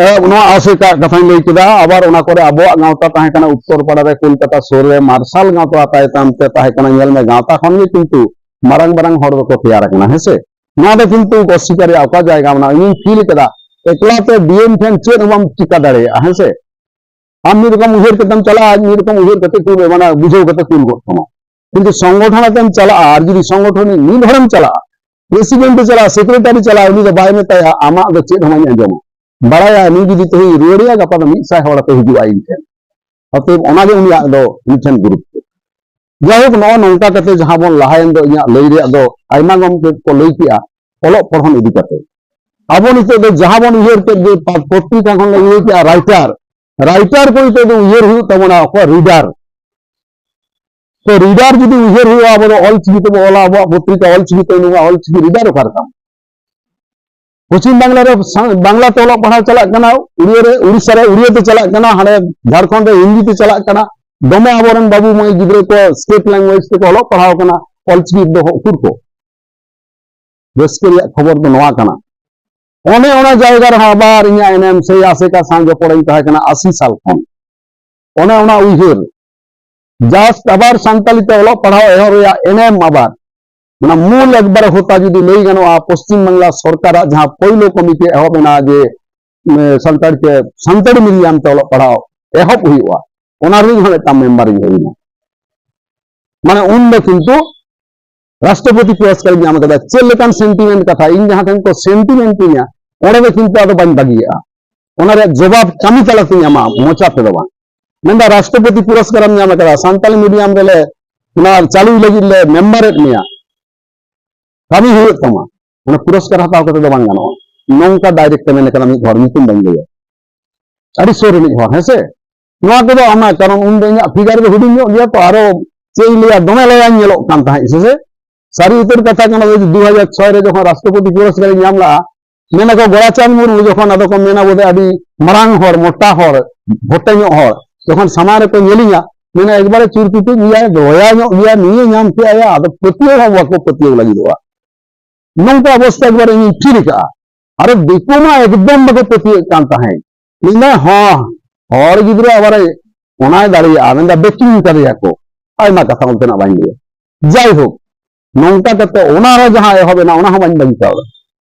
ᱮ, ᱱᱚᱣᱟ ᱟᱥᱮᱠᱟ ᱠᱟᱛᱷᱟᱧ ᱞᱟᱹᱭ ᱠᱮᱫᱟ᱾ ᱟᱵᱟᱨ ᱚᱱᱟ ᱠᱚᱨᱮ ᱟᱵᱚᱣᱟᱜ ᱜᱟᱶᱛᱟ ᱛᱟᱦᱮᱸ ᱠᱟᱱᱟ ᱩᱛᱛᱚᱨ ᱯᱟᱲᱟ ᱨᱮ, ᱠᱳᱞᱠᱟᱛᱟ ᱥᱩᱨ ᱨᱮ ᱢᱟᱨᱥᱟᱞ ᱜᱟᱶᱛᱟ ᱛᱟᱭᱛᱟᱢ ᱛᱮ ᱛᱟᱦᱮᱸ ᱠᱟᱱᱟ᱾ ᱧᱮᱞ ᱢᱮ, ᱜᱟᱶᱛᱟ ᱠᱷᱚᱱ ᱜᱮ ᱠᱤᱱᱛᱩ ᱢᱟᱨᱟᱝ ᱢᱟᱨᱟᱝ ᱦᱚᱲ ᱫᱚᱠᱚ ᱛᱮᱭᱟᱨ ᱟᱠᱟᱱᱟ, ᱦᱮᱸ ᱥᱮ? ᱱᱚᱣᱟ ᱫᱚ ᱠᱤᱱᱛᱩ ᱚᱥᱤᱠᱟᱨ ᱨᱮᱭᱟᱜ ᱚᱠᱟ ᱡᱟᱭᱜᱟ ᱢᱮᱱᱟᱜᱼᱟ? ᱤᱧᱤᱧ ᱯᱷᱤᱞ ᱠᱮᱫᱟ, ᱮᱠᱞᱟ ᱛᱮ ᱰᱤ ᱮᱢ ᱴᱷᱮᱱ ᱪᱮᱫ ᱦᱚᱸ ᱵᱟᱢ ᱪᱤᱠᱟ ᱫᱟᱲᱮᱭᱟᱜᱼᱟ, ᱦᱮᱸ ᱥᱮ? ᱟᱢ ᱢᱤᱫ ᱨᱚᱠᱚᱢ ᱩᱭᱦᱟᱹᱨ ᱠᱟᱛᱮᱢ ᱪᱟᱞᱟᱜᱼᱟ, ᱟᱡ ᱢᱤᱫ ᱨᱚᱠᱚᱢ ᱩᱭᱦᱟᱹᱨ ᱠᱟᱛᱮ ᱠᱚ, ᱢᱟᱱᱮ, ᱵᱩᱡᱷᱟᱹᱣ ᱠᱟᱛᱮ ᱠᱩᱞ ᱜᱚᱫ ᱠᱟᱢᱟ᱾ ᱠᱤᱱᱛᱩ ᱥᱚᱝᱜᱚᱴᱷᱚᱱ ᱟᱛᱮᱢ ᱪᱟᱞᱟᱜᱼᱟ, ᱟᱨ ᱡᱩᱫᱤ ᱥᱚᱝᱜᱚᱴᱷᱚᱱ ᱨᱤᱱᱤᱡ ᱢᱤᱫ ᱦᱚᱲᱮᱢ ᱪᱟᱞᱟᱜᱼᱟ, ᱯᱨᱮᱥᱤᱰᱮᱱᱴ ᱮ ᱪᱟᱞᱟᱜᱼᱟ, ᱥᱮᱠᱨᱮᱴᱟᱨᱤ ᱪᱟᱞᱟᱜᱼᱟ, ᱩᱱᱤ ᱫᱚ ᱵᱟᱭ ᱢᱮᱛᱟᱭᱟ, "ᱟᱢᱟᱜ ᱫᱚ ᱪᱮᱫ ᱦᱚᱸ ᱵᱟᱹᱧ ᱟᱸᱡᱚᱢᱟ"᱾ ᱵᱟᱲᱟᱭᱟ, ᱱᱩᱭ ᱡᱩᱫᱤ ᱛᱮᱦᱮᱧ ᱨᱩᱣᱟᱹᱲᱮᱭᱟ, ᱜᱟᱯᱟ ᱫᱚ ᱢᱤᱫ ᱥᱟᱭ ᱦᱚᱲ ᱟᱛᱮ ᱦᱤᱡᱩᱜᱼᱟ ᱤᱧ ᱴᱷᱮᱱ᱾ ᱚᱛᱚᱮᱵ ᱚᱱᱟᱜᱮ ᱩᱱᱤᱭᱟᱜ ᱫᱚ ᱢᱤᱫᱴᱷᱮᱱ ᱜᱩᱨᱩᱛᱛᱚ᱾ ᱡᱟᱭᱦᱳᱠ, ᱱᱚᱜᱼᱚ ᱱᱚᱝᱠᱟ ᱠᱟᱛᱮ ᱡᱟᱦᱟᱸ ᱵᱚᱱ ᱞᱟᱦᱟᱭᱮᱱ ᱫᱚ, ᱤᱧᱟᱹᱜ ᱞᱟᱹᱭ ᱨᱮᱭᱟᱜ ᱫᱚ ᱟᱭᱢᱟ ᱜᱚᱢᱠᱮ ᱠᱚ ᱞᱟᱹᱭ ᱠᱮᱜᱼᱟ ᱚᱞᱚᱜ ᱯᱚᱲᱦᱚᱱ ᱤᱫᱤ ᱠᱟᱛᱮ᱾ ᱟᱵᱚ ᱱᱤᱛᱚᱜ ᱫᱚ ᱡᱟᱦᱟᱸ ᱵᱚᱱ ᱩᱭᱦᱟᱹᱨ ᱠᱮᱫ ᱡᱮ ᱯᱟ-, ᱯᱚᱛᱨᱤᱠᱟ ᱠᱷᱚᱱ ᱞᱮ ᱩᱭᱦᱟᱹᱨ ᱠᱮᱜᱼᱟ ᱨᱟᱭᱴᱟᱨ, ᱨᱟᱭᱴᱟᱨ ᱠᱚ ᱱᱤᱛᱚᱜ ᱫᱚ ᱩᱭᱦᱟᱹᱨ ᱦᱩᱭᱩᱜ ᱛᱟᱵᱚᱱᱟ, ᱚᱠᱚᱭ ᱨᱤᱰᱟᱨ᱾ ᱛᱚ ᱨᱤᱰᱟᱨ ᱡᱩᱫᱤ ᱩᱭᱦᱟᱹᱨ ᱦᱩᱭᱩᱜᱼᱟ, ᱟᱵᱚ ᱫᱚ ᱚᱞ ᱪᱤᱠᱤ ᱛᱮᱵᱚ ᱚᱞᱟ, ᱟᱵᱚᱣᱟᱜ ᱯᱚᱛᱨᱤᱠᱟ ᱚᱞ ᱪᱤᱠᱤ ᱛᱮ ᱩᱰᱩᱝᱚᱜᱼᱟ, ᱚᱞ ᱪᱤᱠᱤ ᱨᱤᱰᱟᱨ ᱚᱠᱟ ᱨᱮ ᱛᱟᱢ? ᱯᱚᱪᱷᱤᱢ ᱵᱟᱝᱞᱟ ᱨᱮ ᱥᱟ-, ᱵᱟᱝᱞᱟ ᱛᱮ ᱚᱞᱚᱜ ᱯᱟᱲᱦᱟᱣ ᱪᱟᱞᱟᱜ ᱠᱟᱱᱟ, ᱩᱲᱤᱭᱟ ᱨᱮ, ᱩᱲᱤᱥᱥᱟ ᱨᱮ ᱩᱲᱤᱭᱟ ᱛᱮ ᱪᱟᱞᱟᱜ ᱠᱟᱱᱟ, ᱦᱟᱸᱰᱮ ᱡᱷᱟᱲᱠᱷᱚᱸᱰ ᱨᱮ ᱦᱤᱱᱫᱤ ᱛᱮ ᱪᱟᱞᱟᱜ ᱠᱟᱱᱟ, ᱫᱚᱢᱮ ᱟᱵᱚᱨᱮᱱ ᱵᱟᱹᱵᱩ ᱢᱟᱹᱭ ᱜᱤᱫᱽᱨᱟᱹ ᱠᱚ state language ᱛᱮᱠᱚ ᱚᱞᱚᱜ ᱯᱟᱲᱦᱟᱣ ᱠᱟᱱᱟ, ᱚᱞᱪᱤᱠᱤ ᱫᱚ ᱩᱠᱩᱨ ᱠᱚ? ᱨᱟᱹᱥᱠᱟᱹ ᱨᱮᱭᱟᱜ ᱠᱷᱚᱵᱚᱨ ᱫᱚ ᱱᱚᱣᱟ ᱠᱟᱱᱟ᱾ ᱚᱱᱮ ᱚᱱᱟ ᱡᱟᱭᱜᱟ ᱨᱮᱦᱚᱸ ᱟᱵᱟᱨ ᱤᱧᱟᱹᱜ ᱮᱱᱮᱢ, ᱥᱮᱭ ᱟᱥᱮᱠᱟ ᱥᱟᱶ ᱡᱚᱯᱚᱲ ᱤᱧ ᱛᱟᱦᱮᱸ ᱠᱟᱱᱟ ᱟᱥᱤ ᱥᱟᱞ ᱠᱷᱚᱱ᱾ ᱚᱱᱮ ᱚᱱᱟ ᱩᱭᱦᱟᱹᱨ, just ᱟᱵᱟᱨ ᱥᱟᱱᱛᱟᱞᱤ ᱛᱮ ᱚᱞᱚᱜ ᱯᱟᱲᱦᱟᱣ ᱮᱦᱚᱵ ᱨᱮᱭᱟᱜ ᱮᱱᱮᱢ, ᱟᱵᱟᱨ ᱚᱱᱟ ᱢᱩᱞ ᱮᱠᱵᱟᱨᱮ ᱦᱳᱛᱟ ᱡᱩᱫᱤ ᱞᱟᱹᱭ ᱜᱟᱱᱚᱜᱼᱟ, ᱯᱚᱥᱪᱤᱢ ᱵᱟᱝᱞᱟ ᱥᱚᱨᱠᱟᱨᱟᱜ ᱡᱟᱦᱟᱸ ᱯᱳᱭᱞᱳ ᱠᱚᱢᱤᱴᱤ ᱮᱦᱚᱵ ᱮᱱᱟ ᱡᱮ, ᱮ, ᱥᱟᱱᱛᱟᱲᱤ ᱛᱮ, ᱥᱟᱱᱛᱟᱲᱤ medium ᱛᱮ ᱚᱞᱚᱜ ᱯᱟᱲᱦᱟᱣ ᱮᱦᱚᱵ ᱦᱩᱭᱩᱜᱼᱟ, ᱚᱱᱟ ᱨᱮᱱᱤᱡ ᱦᱚᱸ ᱢᱤᱫᱴᱟᱝ member ᱤᱧ ᱦᱩᱭ ᱮᱱᱟ᱾ ᱢᱟᱱᱮ ᱩᱱ ᱫᱚ ᱠᱤᱱᱛᱩ ᱨᱟᱥᱴᱨᱚᱯᱚᱛᱤ ᱯᱩᱨᱚᱥᱠᱟᱨ ᱤᱧ ᱧᱟᱢ ᱟᱠᱟᱫᱟ᱾ ᱪᱮᱫ ᱞᱮᱠᱟᱱ sentiment ᱠᱟᱛᱷᱟ, ᱤᱧ ᱡᱟᱦᱟᱸ ᱴᱷᱮᱱ ᱠᱚ sentiment ᱤᱧᱟ, ᱚᱸᱰᱮ ᱫᱚ ᱠᱤᱱᱛᱩ ᱟᱫᱚ ᱵᱟᱹᱧ ᱵᱟᱹᱜᱤᱭᱟᱜᱼᱟ᱾ ᱚᱱᱟ ᱨᱮᱭᱟᱜ ᱡᱚᱵᱟᱵ ᱠᱟᱹᱢᱤ ᱛᱟᱞᱟᱛᱤᱧ ᱮᱢᱟ, ᱢᱚᱪᱟ ᱛᱮᱫᱚ ᱵᱟᱝ᱾ ᱢᱮᱱᱫᱟ, ᱨᱟᱥᱴᱨᱚᱯᱚᱛᱤ ᱯᱩᱨᱚᱥᱠᱟᱨᱮᱢ ᱧᱟᱢ ᱟᱠᱟᱫᱟ, ᱥᱟᱱᱛᱟᱞᱤ medium ᱨᱮᱞᱮ ᱚᱱᱟ ᱪᱟᱹᱞᱩᱭ ᱞᱟᱹᱜᱤᱫ ᱞᱮ member ᱮᱫ ᱢᱮᱭᱟ, ᱠᱟᱹᱢᱤ ᱦᱩᱭᱩᱜ ᱛᱟᱢᱟ, ᱚᱱᱟ ᱯᱩᱨᱚᱥᱠᱟᱨ ᱦᱟᱛᱟᱣ ᱠᱟᱛᱮ ᱫᱚ ᱵᱟᱝ ᱜᱟᱱᱚᱜᱼᱟ᱾ ᱱᱚᱝᱠᱟ direct ᱮ ᱢᱮᱱ ᱠᱟᱫᱟ ᱢᱤᱫ ᱦᱚᱲ, ᱧᱩᱛᱩᱢ ᱵᱟᱹᱧ ᱞᱟᱹᱭᱟ, ᱟᱹᱰᱤ ᱥᱩᱨ ᱨᱤᱱᱤᱡ ᱦᱚᱲ, ᱦᱮᱸ ᱥᱮ? ᱱᱚᱣᱟ ᱠᱚᱫᱚ ᱟᱢᱟᱜ, ᱠᱟᱨᱚᱱ ᱩᱱᱫᱚ ᱤᱧᱟᱹᱜ figure ᱫᱚ ᱦᱩᱰᱤᱧ ᱧᱚᱜ ᱜᱮᱭᱟ ᱛᱚ, ᱟᱨᱚ ᱪᱮᱫ ᱤᱧ ᱞᱟᱹᱭᱟ, ᱫᱚᱢᱮ ᱞᱟᱭᱟᱧ ᱧᱮᱞᱚᱜ ᱠᱟᱱ ᱛᱟᱦᱮᱸᱫ, ᱦᱮᱸ ᱥᱮ? ᱥᱟᱹᱨᱤ ᱩᱛᱟᱹᱨ ᱠᱟᱛᱷᱟ ᱠᱟᱱᱟ, ᱫᱩ ᱦᱟᱡᱟᱨ ᱪᱷᱚᱭ ᱨᱮ ᱡᱚᱠᱷᱚᱱ ᱨᱟᱥᱴᱨᱚᱯᱚᱛᱤ ᱯᱩᱨᱚᱥᱠᱟᱨ ᱤᱧ ᱧᱟᱢ ᱞᱟᱜᱼᱟ, ᱢᱮᱱᱟᱠᱚ ᱜᱳᱨᱟᱪᱟᱸᱫᱽ ᱢᱩᱨᱢᱩ ᱡᱚᱠᱷᱚᱱ, ᱟᱫᱚ ᱠᱚ ᱢᱮᱱᱟ ᱵᱚᱞᱮ ᱟᱹᱰᱤ ᱢᱟᱨᱟᱝ ᱦᱚᱲ, ᱢᱚᱴᱟ ᱦᱚᱲ, ᱵᱷᱚᱴᱮ ᱧᱚᱜ ᱦᱚᱲ, ᱛᱚᱠᱷᱚᱱ ᱥᱟᱢᱟᱝ ᱨᱮᱠᱚ ᱧᱮᱞᱤᱧᱟ, ᱢᱮᱱᱟ, "ᱮᱠᱵᱟᱨᱮ ᱪᱩᱨ ᱠᱩᱴᱩᱡ ᱜᱮᱭᱟᱭ, ᱞᱚᱭᱟ ᱧᱚᱜ ᱜᱮᱭᱟ, ᱱᱤᱭᱟᱹ ᱧᱟᱢ ᱠᱮᱜᱼᱟᱭᱟ", ᱟᱫᱚ ᱯᱟᱹᱛᱭᱟᱹᱣ ᱦᱚᱸ ᱵᱟᱠᱚ ᱯᱟᱹᱛᱭᱟᱹᱣ ᱞᱟᱹᱜᱤᱫᱚᱜᱼᱟ᱾ ᱱᱚᱝᱠᱟ ᱚᱵᱚᱥᱛᱟ ᱮᱠᱵᱟᱨᱮ ᱤᱧᱤᱧ ᱯᱷᱤᱞ ᱟᱠᱟᱜᱼᱟ᱾ ᱟᱨᱮ ᱫᱤᱠᱩ ᱢᱟ ᱮᱠᱫᱚᱢ ᱵᱟᱠᱚ ᱯᱟᱹᱛᱭᱟᱹᱜ ᱠᱟᱱ ᱛᱟᱦᱮᱸᱫ᱾ ᱢᱮᱱᱫᱟ, "ᱦᱚᱸ, ᱦᱚᱲ ᱜᱤᱫᱽᱨᱟᱹ ᱟᱵᱟᱨᱮ ᱚᱱᱟᱭ ᱫᱟᱲᱮᱭᱟᱜᱼᱟ", ᱢᱮᱱᱫᱟ, "ᱵᱮᱠᱤᱝ ᱠᱟᱫᱮᱭᱟ ᱠᱚ", ᱟᱭᱢᱟ ᱠᱟᱛᱷᱟ ᱚᱱᱛᱮᱱᱟᱜ ᱵᱟᱹᱧ ᱞᱟᱹᱭᱟ᱾ ᱡᱟᱭᱦᱳᱠ, ᱱᱚᱝᱠᱟ ᱠᱟᱛᱮ ᱚᱱᱟ ᱨᱮ ᱡᱟᱦᱟᱸ ᱮᱦᱚᱵ ᱮᱱᱟ, ᱚᱱᱟ ᱦᱚᱸ ᱵᱟᱹᱧ ᱵᱟᱹᱜᱤ ᱠᱟᱣᱫᱟ᱾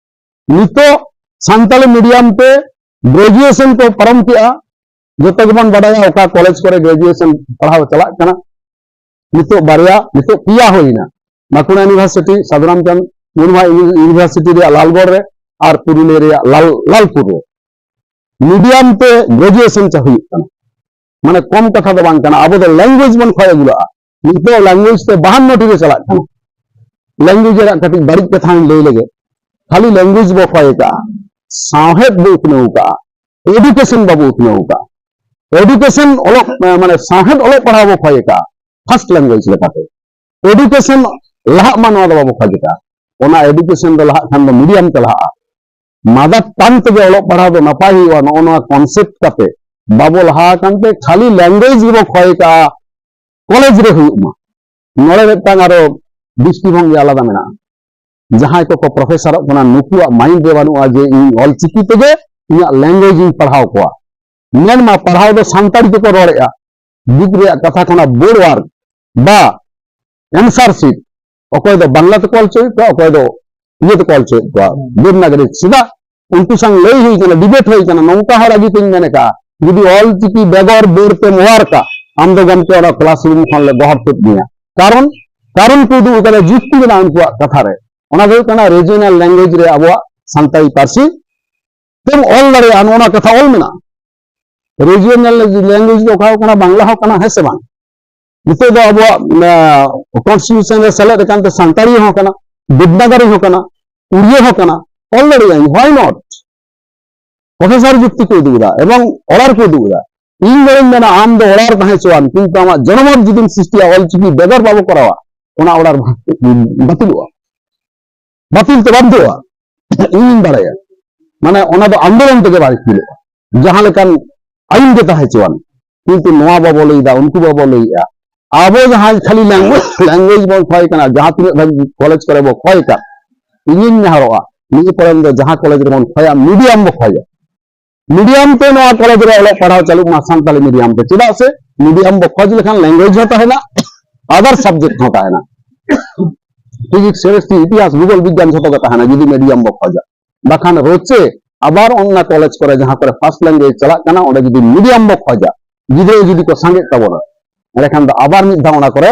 ᱱᱤᱛᱚᱜ ᱥᱟᱱᱛᱟᱲᱤ ᱢᱤᱰᱤᱭᱟᱢ ᱛᱮ ᱜᱨᱮᱡᱩᱭᱮᱥᱚᱱ ᱠᱚ ᱯᱟᱨᱚᱢ ᱠᱮᱜᱼᱟ᱾ ᱡᱚᱛᱚ ᱜᱮᱵᱚᱱ ᱵᱟᱰᱟᱭᱟ ᱚᱠᱟ ᱠᱚᱞᱮᱡᱽ ᱠᱚᱨᱮ ᱜᱨᱮᱡᱩᱭᱮᱥᱚᱱ ᱯᱟᱲᱦᱟᱣ ᱪᱟᱞᱟᱜ ᱠᱟᱱᱟ᱾ ᱱᱤᱛᱚᱜ ᱵᱟᱨᱭᱟ, ᱱᱤᱛᱚᱜ ᱯᱮᱭᱟ ᱦᱩᱭᱱᱟ, ᱵᱟᱸᱠᱩᱲᱟ ᱤᱭᱩᱱᱤᱵᱷᱟᱨᱥᱤᱴᱤ, ᱥᱟᱫᱷᱩ ᱨᱟᱢᱪᱟᱸᱫᱽ ᱢᱩᱨᱢᱩ ᱤᱭᱩᱱᱤᱵᱷᱟᱨᱥᱤᱴᱤ ᱨᱮᱭᱟᱜ ᱞᱟᱞᱜᱚᱲ ᱨᱮ, ᱟᱨ ᱯᱩᱨᱩᱞᱤᱭᱟᱹ ᱨᱮᱭᱟᱜ ᱞᱟᱞ ᱞᱟᱞᱯᱩᱨ ᱨᱮ᱾ ᱢᱤᱰᱤᱭᱟᱢ ᱛᱮ ᱜᱨᱮᱡᱩᱭᱮᱥᱚᱱ ᱪᱟ ᱦᱩᱭᱩᱜ ᱠᱟᱱᱟ, ᱢᱟᱱᱮ ᱠᱚᱢ ᱠᱟᱛᱷᱟ ᱫᱚ ᱵᱟᱝ ᱠᱟᱱᱟ᱾ ᱟᱵᱚ ᱫᱚ ᱞᱮᱝᱜᱩᱭᱮᱡᱽ ᱵᱚᱱ ᱠᱷᱚᱭ ᱟᱹᱜᱩ ᱞᱟᱜᱼᱟ᱾ ᱱᱤᱛᱚᱜ ᱞᱮᱝᱜᱩᱭᱮᱡᱽ ᱛᱮ ᱵᱟᱦᱟᱱᱱᱚ ᱴᱤ ᱨᱮ ᱪᱟᱞᱟᱜ ᱠᱟᱱᱟ᱾ ᱞᱮᱝᱜᱩᱭᱮᱡᱽ ᱨᱮᱭᱟᱜ ᱠᱟᱹᱴᱤᱡ ᱵᱟᱹᱲᱤᱡ ᱠᱟᱛᱷᱟᱧ ᱞᱟᱹᱭ ᱞᱮᱜᱮ᱾ ᱠᱷᱟᱹᱞᱤ ᱞᱮᱝᱜᱩᱭᱮᱡᱽ ᱵᱚ ᱠᱷᱚᱭ ᱟᱠᱟᱜᱼᱟ, ᱥᱟᱶᱦᱮᱫ ᱵᱚ ᱩᱛᱱᱟᱹᱣ ᱟᱠᱟᱜᱼᱟ, ᱮᱰᱩᱠᱮᱥᱚᱱ ᱵᱟᱵᱚ ᱩᱛᱱᱟᱹᱣ ᱟᱠᱟᱜᱼᱟ᱾ ᱮᱰᱩᱠᱮᱥᱚᱱ ᱚᱞᱚᱜ, ᱢᱟᱱᱮ ᱥᱟᱶᱦᱮᱫ ᱚᱞᱚᱜ ᱯᱟᱲᱦᱟᱣ ᱵᱚ ᱠᱷᱚᱭ ᱟᱠᱟᱜᱼᱟ ᱯᱷᱟᱥᱴ ᱞᱮᱝᱜᱩᱭᱮᱡᱽ ᱞᱮᱠᱟᱛᱮ᱾ ᱮᱰᱩᱠᱮᱥᱚᱱ ᱞᱟᱦᱟᱜ ᱢᱟ, ᱱᱚᱣᱟ ᱫᱚ ᱵᱟᱵᱚ ᱠᱷᱚᱡ ᱟᱠᱟᱜᱼᱟ᱾ ᱚᱱᱟ ᱮᱰᱩᱠᱮᱥᱚᱱ ᱫᱚ ᱞᱟᱦᱟᱜ ᱠᱷᱟᱱ ᱫᱚ ᱢᱤᱰᱤᱭᱟᱢ ᱛᱮ ᱞᱟᱦᱟᱜᱼᱟ᱾ ᱢᱟᱫᱟᱨ ᱴᱟᱝ ᱛᱮᱜᱮ ᱚᱞᱚᱜ ᱯᱟᱲᱦᱟᱣ ᱫᱚ ᱱᱟᱯᱟᱭ ᱦᱩᱭᱩᱜᱼᱟ, ᱱᱚᱜᱼᱚ ᱱᱚᱣᱟ ᱠᱚᱱᱥᱮᱯᱴ ᱠᱟᱛᱮ ᱵᱟᱵᱚ ᱞᱟᱦᱟ ᱟᱠᱟᱱ ᱛᱮ ᱠᱷᱟᱹᱞᱤ ᱞᱮᱝᱜᱩᱭᱮᱡᱽ ᱜᱮᱵᱚ ᱠᱷᱚᱭ ᱟᱠᱟᱜᱼᱟ, ᱠᱚᱞᱮᱡᱽ ᱨᱮ ᱦᱩᱭᱩᱜ ᱢᱟ᱾ ᱱᱚᱰᱮ ᱢᱤᱫᱴᱟᱝ ᱟᱨᱚ ᱫᱨᱤᱥᱴᱤᱵᱷᱚᱝᱜᱤ ᱟᱞᱟᱫᱟ ᱢᱮᱱᱟᱜᱼᱟ᱾ ᱡᱟᱦᱟᱸᱭ ᱠᱚᱠᱚ ᱯᱨᱚᱯᱷᱮᱥᱟᱨᱚᱜ ᱠᱟᱱᱟ, ᱱᱩᱠᱩᱣᱟᱜ ᱢᱟᱭᱤᱱᱰ ᱨᱮ ᱵᱟᱹᱱᱩᱜᱼᱟ ᱡᱮ ᱤᱧ ᱚᱞ ᱪᱤᱠᱤ ᱛᱮᱜᱮ ᱤᱧᱟᱹᱜ ᱞᱮᱝᱜᱩᱭᱮᱡᱽ ᱤᱧ ᱯᱟᱲᱦᱟᱣ ᱠᱚᱣᱟ᱾ ᱢᱮᱱᱢᱟ ᱯᱟᱲᱦᱟᱣ ᱫᱚ ᱥᱟᱱᱛᱟᱲᱤ ᱛᱮᱠᱚ ᱨᱚᱲᱮᱫᱼᱟ, ᱵᱩᱠ ᱨᱮᱭᱟᱜ ᱠᱟᱛᱷᱟ ᱠᱷᱚᱱᱟᱜ ᱵᱳᱨᱰ ᱣᱟᱨᱠ ᱵᱟ ᱮᱱᱥᱟᱨ ᱥᱤᱴ, ᱚᱠᱚᱭ ᱫᱚ ᱵᱟᱝᱞᱟ ᱛᱮᱠᱚ ᱚᱞ ᱦᱚᱪᱚᱭᱮᱫ ᱠᱚᱣᱟ, ᱚᱠᱚᱭ ᱫᱚ ᱤᱭᱟᱹ ᱛᱮᱠᱚ ᱚᱞ ᱦᱚᱪᱚᱭᱮᱫ ᱠᱚᱣᱟ, ᱫᱮᱵᱽᱱᱟᱜᱚᱨᱤ᱾ ᱪᱮᱫᱟᱜ? ᱩᱱᱠᱩ ᱥᱟᱝ ᱞᱟᱹᱭ ᱦᱩᱭ ᱠᱟᱱᱟ, ᱰᱤᱵᱮᱴ ᱦᱩᱭ ᱠᱟᱱᱟ, ᱱᱚᱝᱠᱟ ᱦᱚᱸ ᱨᱟᱹᱜᱤ ᱛᱮᱧ ᱢᱮᱱ ᱟᱠᱟᱫᱼᱟ, ᱡᱩᱫᱤ ᱚᱞ ᱪᱤᱠᱤ ᱵᱮᱜᱚᱨ ᱵᱳᱨᱰ ᱛᱮᱢ ᱚᱣᱟᱨ ᱠᱟᱜ, ᱟᱢ ᱫᱚ ᱜᱚᱢᱠᱮ ᱚᱱᱟ ᱠᱞᱟᱥᱨᱩᱢ ᱠᱷᱚᱱ ᱞᱮ ᱜᱚᱦᱚᱲ ᱛᱩᱫ ᱢᱮᱭᱟ᱾ ᱠᱟᱨᱚᱱ, ᱠᱟᱨᱚᱱ ᱠᱚ ᱩᱫᱩᱜ ᱟᱠᱟᱫᱟ, ᱡᱩᱠᱛᱤ ᱢᱮᱱᱟᱜᱼᱟ ᱩᱱᱠᱩᱣᱟᱜ ᱠᱟᱛᱷᱟ ᱨᱮ᱾ ᱚᱱᱟ ᱫᱚ ᱦᱩᱭᱩᱜ ᱠᱟᱱᱟ ᱨᱤᱡᱤᱭᱚᱱᱟᱞ ᱞᱮᱝᱜᱩᱭᱮᱡᱽ ᱨᱮ ᱟᱵᱚᱣᱟᱜ ᱥᱟᱱᱛᱟᱲᱤ ᱯᱟᱹᱨᱥᱤ ᱛᱮᱢ ᱚᱞ ᱫᱟᱲᱮᱭᱟᱜᱼᱟ, ᱱᱚᱜᱼᱚ ᱱᱚᱣᱟ ᱠᱟᱛᱷᱟ ᱚᱞ ᱢᱮᱱᱟᱜᱼᱟ᱾ ᱨᱤᱡᱤᱭᱚᱱᱟᱞ ᱞᱮᱝᱜᱩᱭᱮᱡᱽ ᱫᱚ ᱚᱠᱟ ᱦᱚᱸ ᱠᱟᱱᱟ, ᱵᱟᱝᱞᱟ ᱦᱚᱸ ᱠᱟᱱᱟ, ᱦᱮᱸ ᱥᱮ ᱵᱟᱝ? ᱱᱤᱛᱚᱜ ᱫᱚ ᱟᱵᱚᱣᱟᱜ, ᱟᱸ, ᱠᱚᱱᱥᱴᱤᱴᱤᱭᱩᱥᱚᱱ ᱨᱮ ᱥᱮᱞᱮᱫ ᱟᱠᱟᱱ ᱛᱮ ᱥᱟᱱᱛᱟᱲᱤ ᱦᱚᱸ ᱠᱟᱱᱟ, ᱫᱮᱵᱽᱱᱟᱜᱚᱨᱤ ᱦᱚᱸ ᱠᱟᱱᱟ, ᱩᱲᱤᱭᱟᱹ ᱦᱚᱸ ᱠᱟᱱᱟ, ᱚᱞ ᱫᱟᱲᱮᱭᱟᱜ ᱟᱹᱧ, why not? ᱯᱨᱚᱯᱷᱮᱥᱚᱨ ᱡᱩᱠᱛᱤ ᱠᱚ ᱩᱫᱩᱜ ᱮᱫᱟ ᱮᱵᱚᱝ ᱚᱰᱟᱨ ᱠᱚ ᱩᱫᱩᱜ ᱮᱫᱟ᱾ ᱤᱧ ᱫᱚᱧ ᱢᱮᱱᱟ, ᱟᱢ ᱫᱚ ᱚᱰᱟᱨ ᱛᱟᱦᱮᱸ ᱦᱚᱪᱚᱣᱟᱱ, ᱠᱤᱱᱛᱩ ᱟᱢᱟᱜ ᱡᱚᱱᱢᱚᱛ ᱡᱩᱫᱤᱢ ᱥᱨᱤᱥᱴᱤᱭᱟ, ᱚᱞᱪᱤᱠᱤ ᱵᱮᱜᱚᱨ ᱵᱟᱵᱚ ᱠᱚᱨᱟᱣᱟ, ᱚᱱᱟ ᱚᱰᱟᱨ ᱵᱟᱹᱛᱤᱞᱚᱜᱼᱟ, ᱵᱟᱹᱛᱤᱞ ᱛᱮ ᱵᱟᱫᱽᱫᱷᱚᱜᱼᱟ᱾ ᱤᱧᱤᱧ ᱵᱟᱲᱟᱭᱟ, ᱢᱟᱱᱮ ᱚᱱᱟ ᱫᱚ ᱟᱱᱫᱳᱞᱚᱱ ᱛᱮᱜᱮ ᱵᱟᱭ ᱟᱹᱠᱤᱞᱚᱜᱼᱟ, ᱡᱟᱦᱟᱸ ᱞᱮᱠᱟᱱ ᱟᱹᱭᱤᱱ ᱜᱮ ᱛᱟᱦᱮᱸ ᱦᱚᱪᱚᱣᱟᱱ᱾ ᱠᱤᱱᱛᱩ ᱱᱚᱣᱟ ᱵᱟᱵᱚ ᱞᱟᱹᱭᱫᱟ, ᱩᱱᱠᱩ ᱵᱟᱵᱚ ᱞᱟᱹᱭᱮᱫᱼᱟ᱾ ᱟᱵᱚ ᱡᱟᱦᱟᱸ ᱠᱷᱟᱹᱞᱤ ᱞᱮᱝᱜᱩᱭᱮᱡᱽ ᱵᱚᱱ ᱠᱷᱚᱭ ᱠᱟᱱᱟ, ᱡᱟᱦᱟᱸ ᱛᱤᱱᱟᱹᱜ ᱫᱷᱟᱹᱵᱤᱡ ᱠᱚᱞᱮᱡᱽ ᱠᱚᱨᱮ ᱵᱚ ᱠᱷᱚᱭ ᱠᱟᱱ, ᱤᱧᱤᱧ ᱱᱮᱦᱚᱨᱚᱜᱼᱟ, ᱱᱤᱭᱟᱹ ᱯᱚᱨᱮ ᱫᱚ ᱡᱟᱦᱟᱸ ᱠᱚᱞᱮᱡᱽ ᱨᱮᱵᱚᱱ ᱠᱷᱚᱭᱟ, ᱢᱤᱰᱤᱭᱟᱢ ᱵᱚ ᱠᱷᱚᱭᱟ᱾ ᱢᱤᱰᱤᱭᱟᱢ ᱛᱮ ᱱᱚᱣᱟ ᱠᱚᱞᱮᱡᱽ ᱨᱮ ᱚᱞᱚᱜ ᱯᱟᱲᱦᱟᱣ ᱪᱟᱹᱞᱩᱜ ᱢᱟ ᱥᱟᱱᱛᱟᱲᱤ ᱢᱤᱰᱤᱭᱟᱢ ᱛᱮ, ᱪᱮᱫᱟᱜ ᱥᱮ ᱢᱤᱰᱤᱭᱟᱢ ᱵᱚ ᱠᱷᱚᱡᱽ ᱞᱮᱠᱷᱟᱱ ᱞᱮᱝᱜᱩᱭᱮᱡᱽ ᱦᱚᱸ ᱛᱟᱦᱮᱱᱟ, ᱟᱫᱟᱨ ᱥᱟᱵᱡᱮᱠᱴ ᱦᱚᱸ ᱛᱟᱦᱮᱱᱟ᱾ ᱯᱷᱤᱡᱤᱠᱥ, ᱠᱮᱢᱤᱥᱴᱨᱤ, ᱤᱛᱤᱦᱟᱥ, ᱵᱷᱩᱜᱳᱞ ᱵᱤᱜᱽᱜᱟᱱ ᱡᱷᱚᱛᱚ ᱜᱮ ᱛᱟᱦᱮᱱᱟ ᱡᱩᱫᱤ ᱢᱤᱰᱤᱭᱟᱢ ᱵᱚ ᱠᱷᱚᱡᱟ᱾ ᱵᱟᱠᱷᱟᱱ ᱨᱚᱪᱮ ᱟᱵᱟᱨ ᱚᱱᱟ ᱠᱚᱞᱮᱡᱽ ᱠᱚᱨᱮ ᱡᱟᱦᱟᱸ ᱠᱚᱨᱮ ᱯᱷᱟᱥᱴ ᱞᱮᱝᱜᱩᱭᱮᱡᱽ ᱪᱟᱞᱟᱜ ᱠᱟᱱᱟ, ᱚᱸᱰᱮ ᱡᱩᱫᱤ ᱢᱤᱰᱤᱭᱟᱢ ᱵᱚ ᱠᱷᱚᱡᱟ, ᱜᱤᱫᱽᱨᱟᱹ ᱡᱩᱫᱤ ᱠᱚ ᱥᱟᱸᱜᱮᱜ ᱛᱟᱵᱚᱱᱟ, ᱮᱸᱰᱮᱠᱷᱟᱱ ᱫᱚ ᱟᱵᱟᱨ ᱢᱤᱫ ᱫᱷᱟᱣ ᱚᱱᱟ ᱠᱚᱨᱮ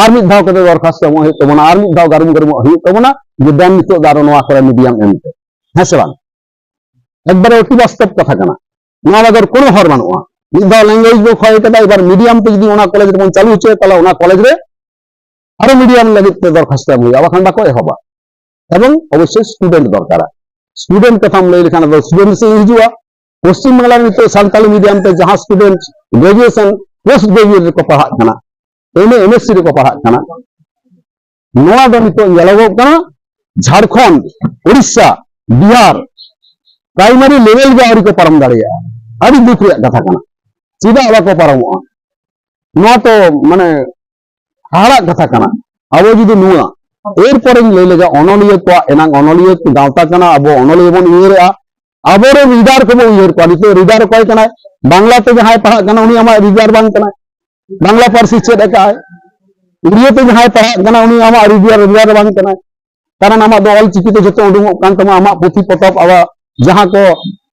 ᱟᱨ ᱢᱤᱫ ᱫᱷᱟᱣ ᱠᱟᱛᱮ ᱫᱚᱨᱠᱷᱟᱥᱛᱚ ᱮᱢᱚᱜ ᱦᱩᱭᱩᱜ ᱛᱟᱵᱚᱱᱟ, ᱟᱨ ᱢᱤᱫ ᱫᱷᱟᱣ ᱜᱟᱨᱩᱢ ᱜᱟᱨᱩᱢᱚᱜ ᱦᱩᱭᱩᱜ ᱛᱟᱵᱚᱱᱟ ᱡᱮ ᱫᱮᱱ ᱱᱤᱛᱚᱜ ᱫᱚ ᱟᱨᱚ ᱱᱚᱣᱟ ᱠᱚᱨᱮ ᱢᱤᱰᱤᱭᱟᱢ ᱮᱢ ᱯᱮ᱾ ᱦᱮᱸ ᱥᱮ ᱵᱟᱝ? ᱮᱠᱵᱟᱨᱮ ᱚᱛᱤ ᱵᱟᱥᱛᱚᱵ ᱠᱟᱛᱷᱟ ᱠᱟᱱᱟ, ᱱᱚᱣᱟ ᱵᱮᱜᱚᱨ ᱠᱳᱱᱳ ᱦᱚᱨ ᱵᱟᱹᱱᱩᱜᱼᱟ᱾ ᱢᱤᱫ ᱫᱷᱟᱣ ᱞᱮᱝᱜᱩᱭᱮᱡᱽ ᱵᱚ ᱠᱷᱚᱭ ᱠᱟᱫᱟ, ᱮᱵᱟᱨ ᱢᱤᱰᱤᱭᱟᱢ ᱛᱮ ᱡᱩᱫᱤ ᱚᱱᱟ ᱠᱚᱞᱮᱡᱽ ᱨᱮᱵᱚᱱ ᱪᱟᱹᱞᱩ ᱦᱚᱪᱚᱭᱟ, ᱛᱟᱦᱚᱞᱮ ᱚᱱᱟ ᱠᱚᱞᱮᱡᱽ ᱨᱮ ᱟᱨᱚ ᱢᱤᱰᱤᱭᱟᱢ ᱞᱟᱹᱜᱤᱫ ᱛᱮ ᱫᱚᱨᱠᱷᱟᱥᱛᱚ ᱮᱢ ᱦᱩᱭᱩᱜᱼᱟ, ᱵᱟᱠᱷᱟᱱ ᱵᱟᱠᱚ ᱮᱦᱚᱵᱟ᱾ ᱮᱵᱚᱝ ᱚᱵᱚᱥᱥᱳᱭ ᱥᱴᱩᱰᱮᱱᱴ ᱫᱚᱨᱠᱟᱨᱟ᱾ ᱥᱴᱩᱰᱮᱱᱴ ᱠᱟᱛᱷᱟᱢ ᱞᱟᱹᱭ ᱞᱮᱠᱷᱟᱱ ᱟᱫᱚ ᱥᱴᱩᱰᱮᱱᱴ ᱥᱮᱫ ᱦᱤᱡᱩᱜᱼᱟ᱾ ᱯᱚᱥᱪᱤᱢ ᱵᱟᱝᱞᱟ ᱨᱮ ᱱᱤᱛᱚᱜ ᱥᱟᱱᱛᱟᱲᱤ ᱢᱤᱰᱤᱭᱟᱢ ᱛᱮ ᱡᱟᱦᱟᱸ ᱥᱴᱩᱰᱮᱱᱴ ᱜᱨᱮᱡᱩᱭᱮᱥᱚᱱ, ᱯᱳᱥᱴ ᱜᱨᱮᱡᱩᱭᱮᱴ ᱨᱮᱠᱚ ᱯᱟᱲᱦᱟᱜ ᱠᱟᱱᱟ, ᱮᱢ ᱮ, ᱮᱢ ᱮᱥ ᱥᱤ ᱨᱮᱠᱚ ᱯᱟᱲᱦᱟᱜ ᱠᱟᱱᱟ, ᱱᱚᱣᱟ ᱫᱚ ᱱᱤᱛᱚᱜ ᱧᱮᱞᱚᱜᱚᱜ ᱠᱟᱱᱟ ᱡᱷᱟᱲᱠᱷᱚᱸᱰ, ᱩᱲᱤᱥᱥᱟ, ᱵᱤᱦᱟᱨ ᱯᱨᱟᱭᱢᱟᱨᱤ ᱞᱮᱵᱮᱞ ᱜᱮ ᱟᱹᱣᱨᱤ ᱠᱚ ᱯᱟᱨᱚᱢ ᱫᱟᱲᱮᱭᱟᱜᱼᱟ᱾ ᱟᱹᱰᱤ ᱫᱩᱠ ᱨᱮᱭᱟᱜ ᱠᱟᱛᱷᱟ ᱠᱟᱱᱟ᱾ ᱪᱮᱫᱟᱜ ᱵᱟᱠᱚ ᱯᱟᱨᱚᱢᱚᱜᱼᱟ? ᱱᱚᱣᱟ ᱛᱚ ᱢᱟᱱᱮ ᱦᱟᱦᱟᱲᱟᱜ ᱠᱟᱛᱷᱟ ᱠᱟᱱᱟ᱾ ᱟᱵᱚ ᱡᱩᱫᱤ ᱱᱚᱣᱟ, ᱮᱨᱯᱚᱨᱮᱧ ᱞᱟᱹᱭ ᱞᱮᱜᱟ, ᱚᱱᱚᱞᱤᱭᱟᱹ ᱠᱚᱣᱟᱜ ᱮᱱᱟᱝ ᱚᱱᱚᱞᱤᱭᱟᱹ ᱜᱟᱶᱛᱟ ᱠᱟᱱᱟ, ᱟᱵᱚ ᱚᱱᱚᱞᱤᱭᱟᱹ ᱵᱚᱱ ᱩᱭᱦᱟᱹᱨᱮᱜᱼᱟ, ᱟᱵᱚᱨᱮᱱ ᱨᱤᱰᱟᱨ ᱠᱚᱵᱚ ᱩᱭᱦᱟᱹᱨ ᱠᱚᱣᱟ᱾ ᱱᱤᱛᱚᱜ ᱨᱤᱰᱟᱨ ᱚᱠᱚᱭ ᱠᱟᱱᱟᱭ? ᱵᱟᱝᱞᱟ ᱛᱮ ᱡᱟᱦᱟᱸᱭ ᱯᱟᱲᱦᱟᱜ ᱠᱟᱱᱟ, ᱩᱱᱤ ᱟᱢᱟᱜ ᱨᱤᱰᱟᱨ ᱵᱟᱝ ᱠᱟᱱᱟᱭ᱾ ᱵᱟᱝᱞᱟ ᱯᱟᱹᱨᱥᱤ ᱪᱮᱫ ᱟᱠᱟᱫ ᱟᱭ, ᱩᱲᱤᱭᱟᱹ ᱛᱮ ᱡᱟᱦᱟᱸᱭ ᱯᱟᱲᱦᱟᱜ ᱠᱟᱱᱟ, ᱩᱱᱤ ᱟᱢᱟᱜ ᱨᱤᱰᱟᱨ, ᱨᱤᱰᱟᱨ ᱵᱟᱝ ᱠᱟᱱᱟᱭ᱾ ᱠᱟᱨᱚᱱ ᱟᱢᱟᱜ ᱫᱚ ᱚᱞ ᱪᱤᱠᱤ ᱛᱮ ᱡᱚᱛᱚ ᱩᱰᱩᱝᱚᱜ ᱠᱟᱱ ᱛᱟᱢᱟ, ᱟᱢᱟᱜ ᱯᱩᱛᱷᱤ ᱯᱚᱛᱚᱵ, ᱟᱵᱚ ᱡᱟᱦᱟᱸ ᱠᱚ,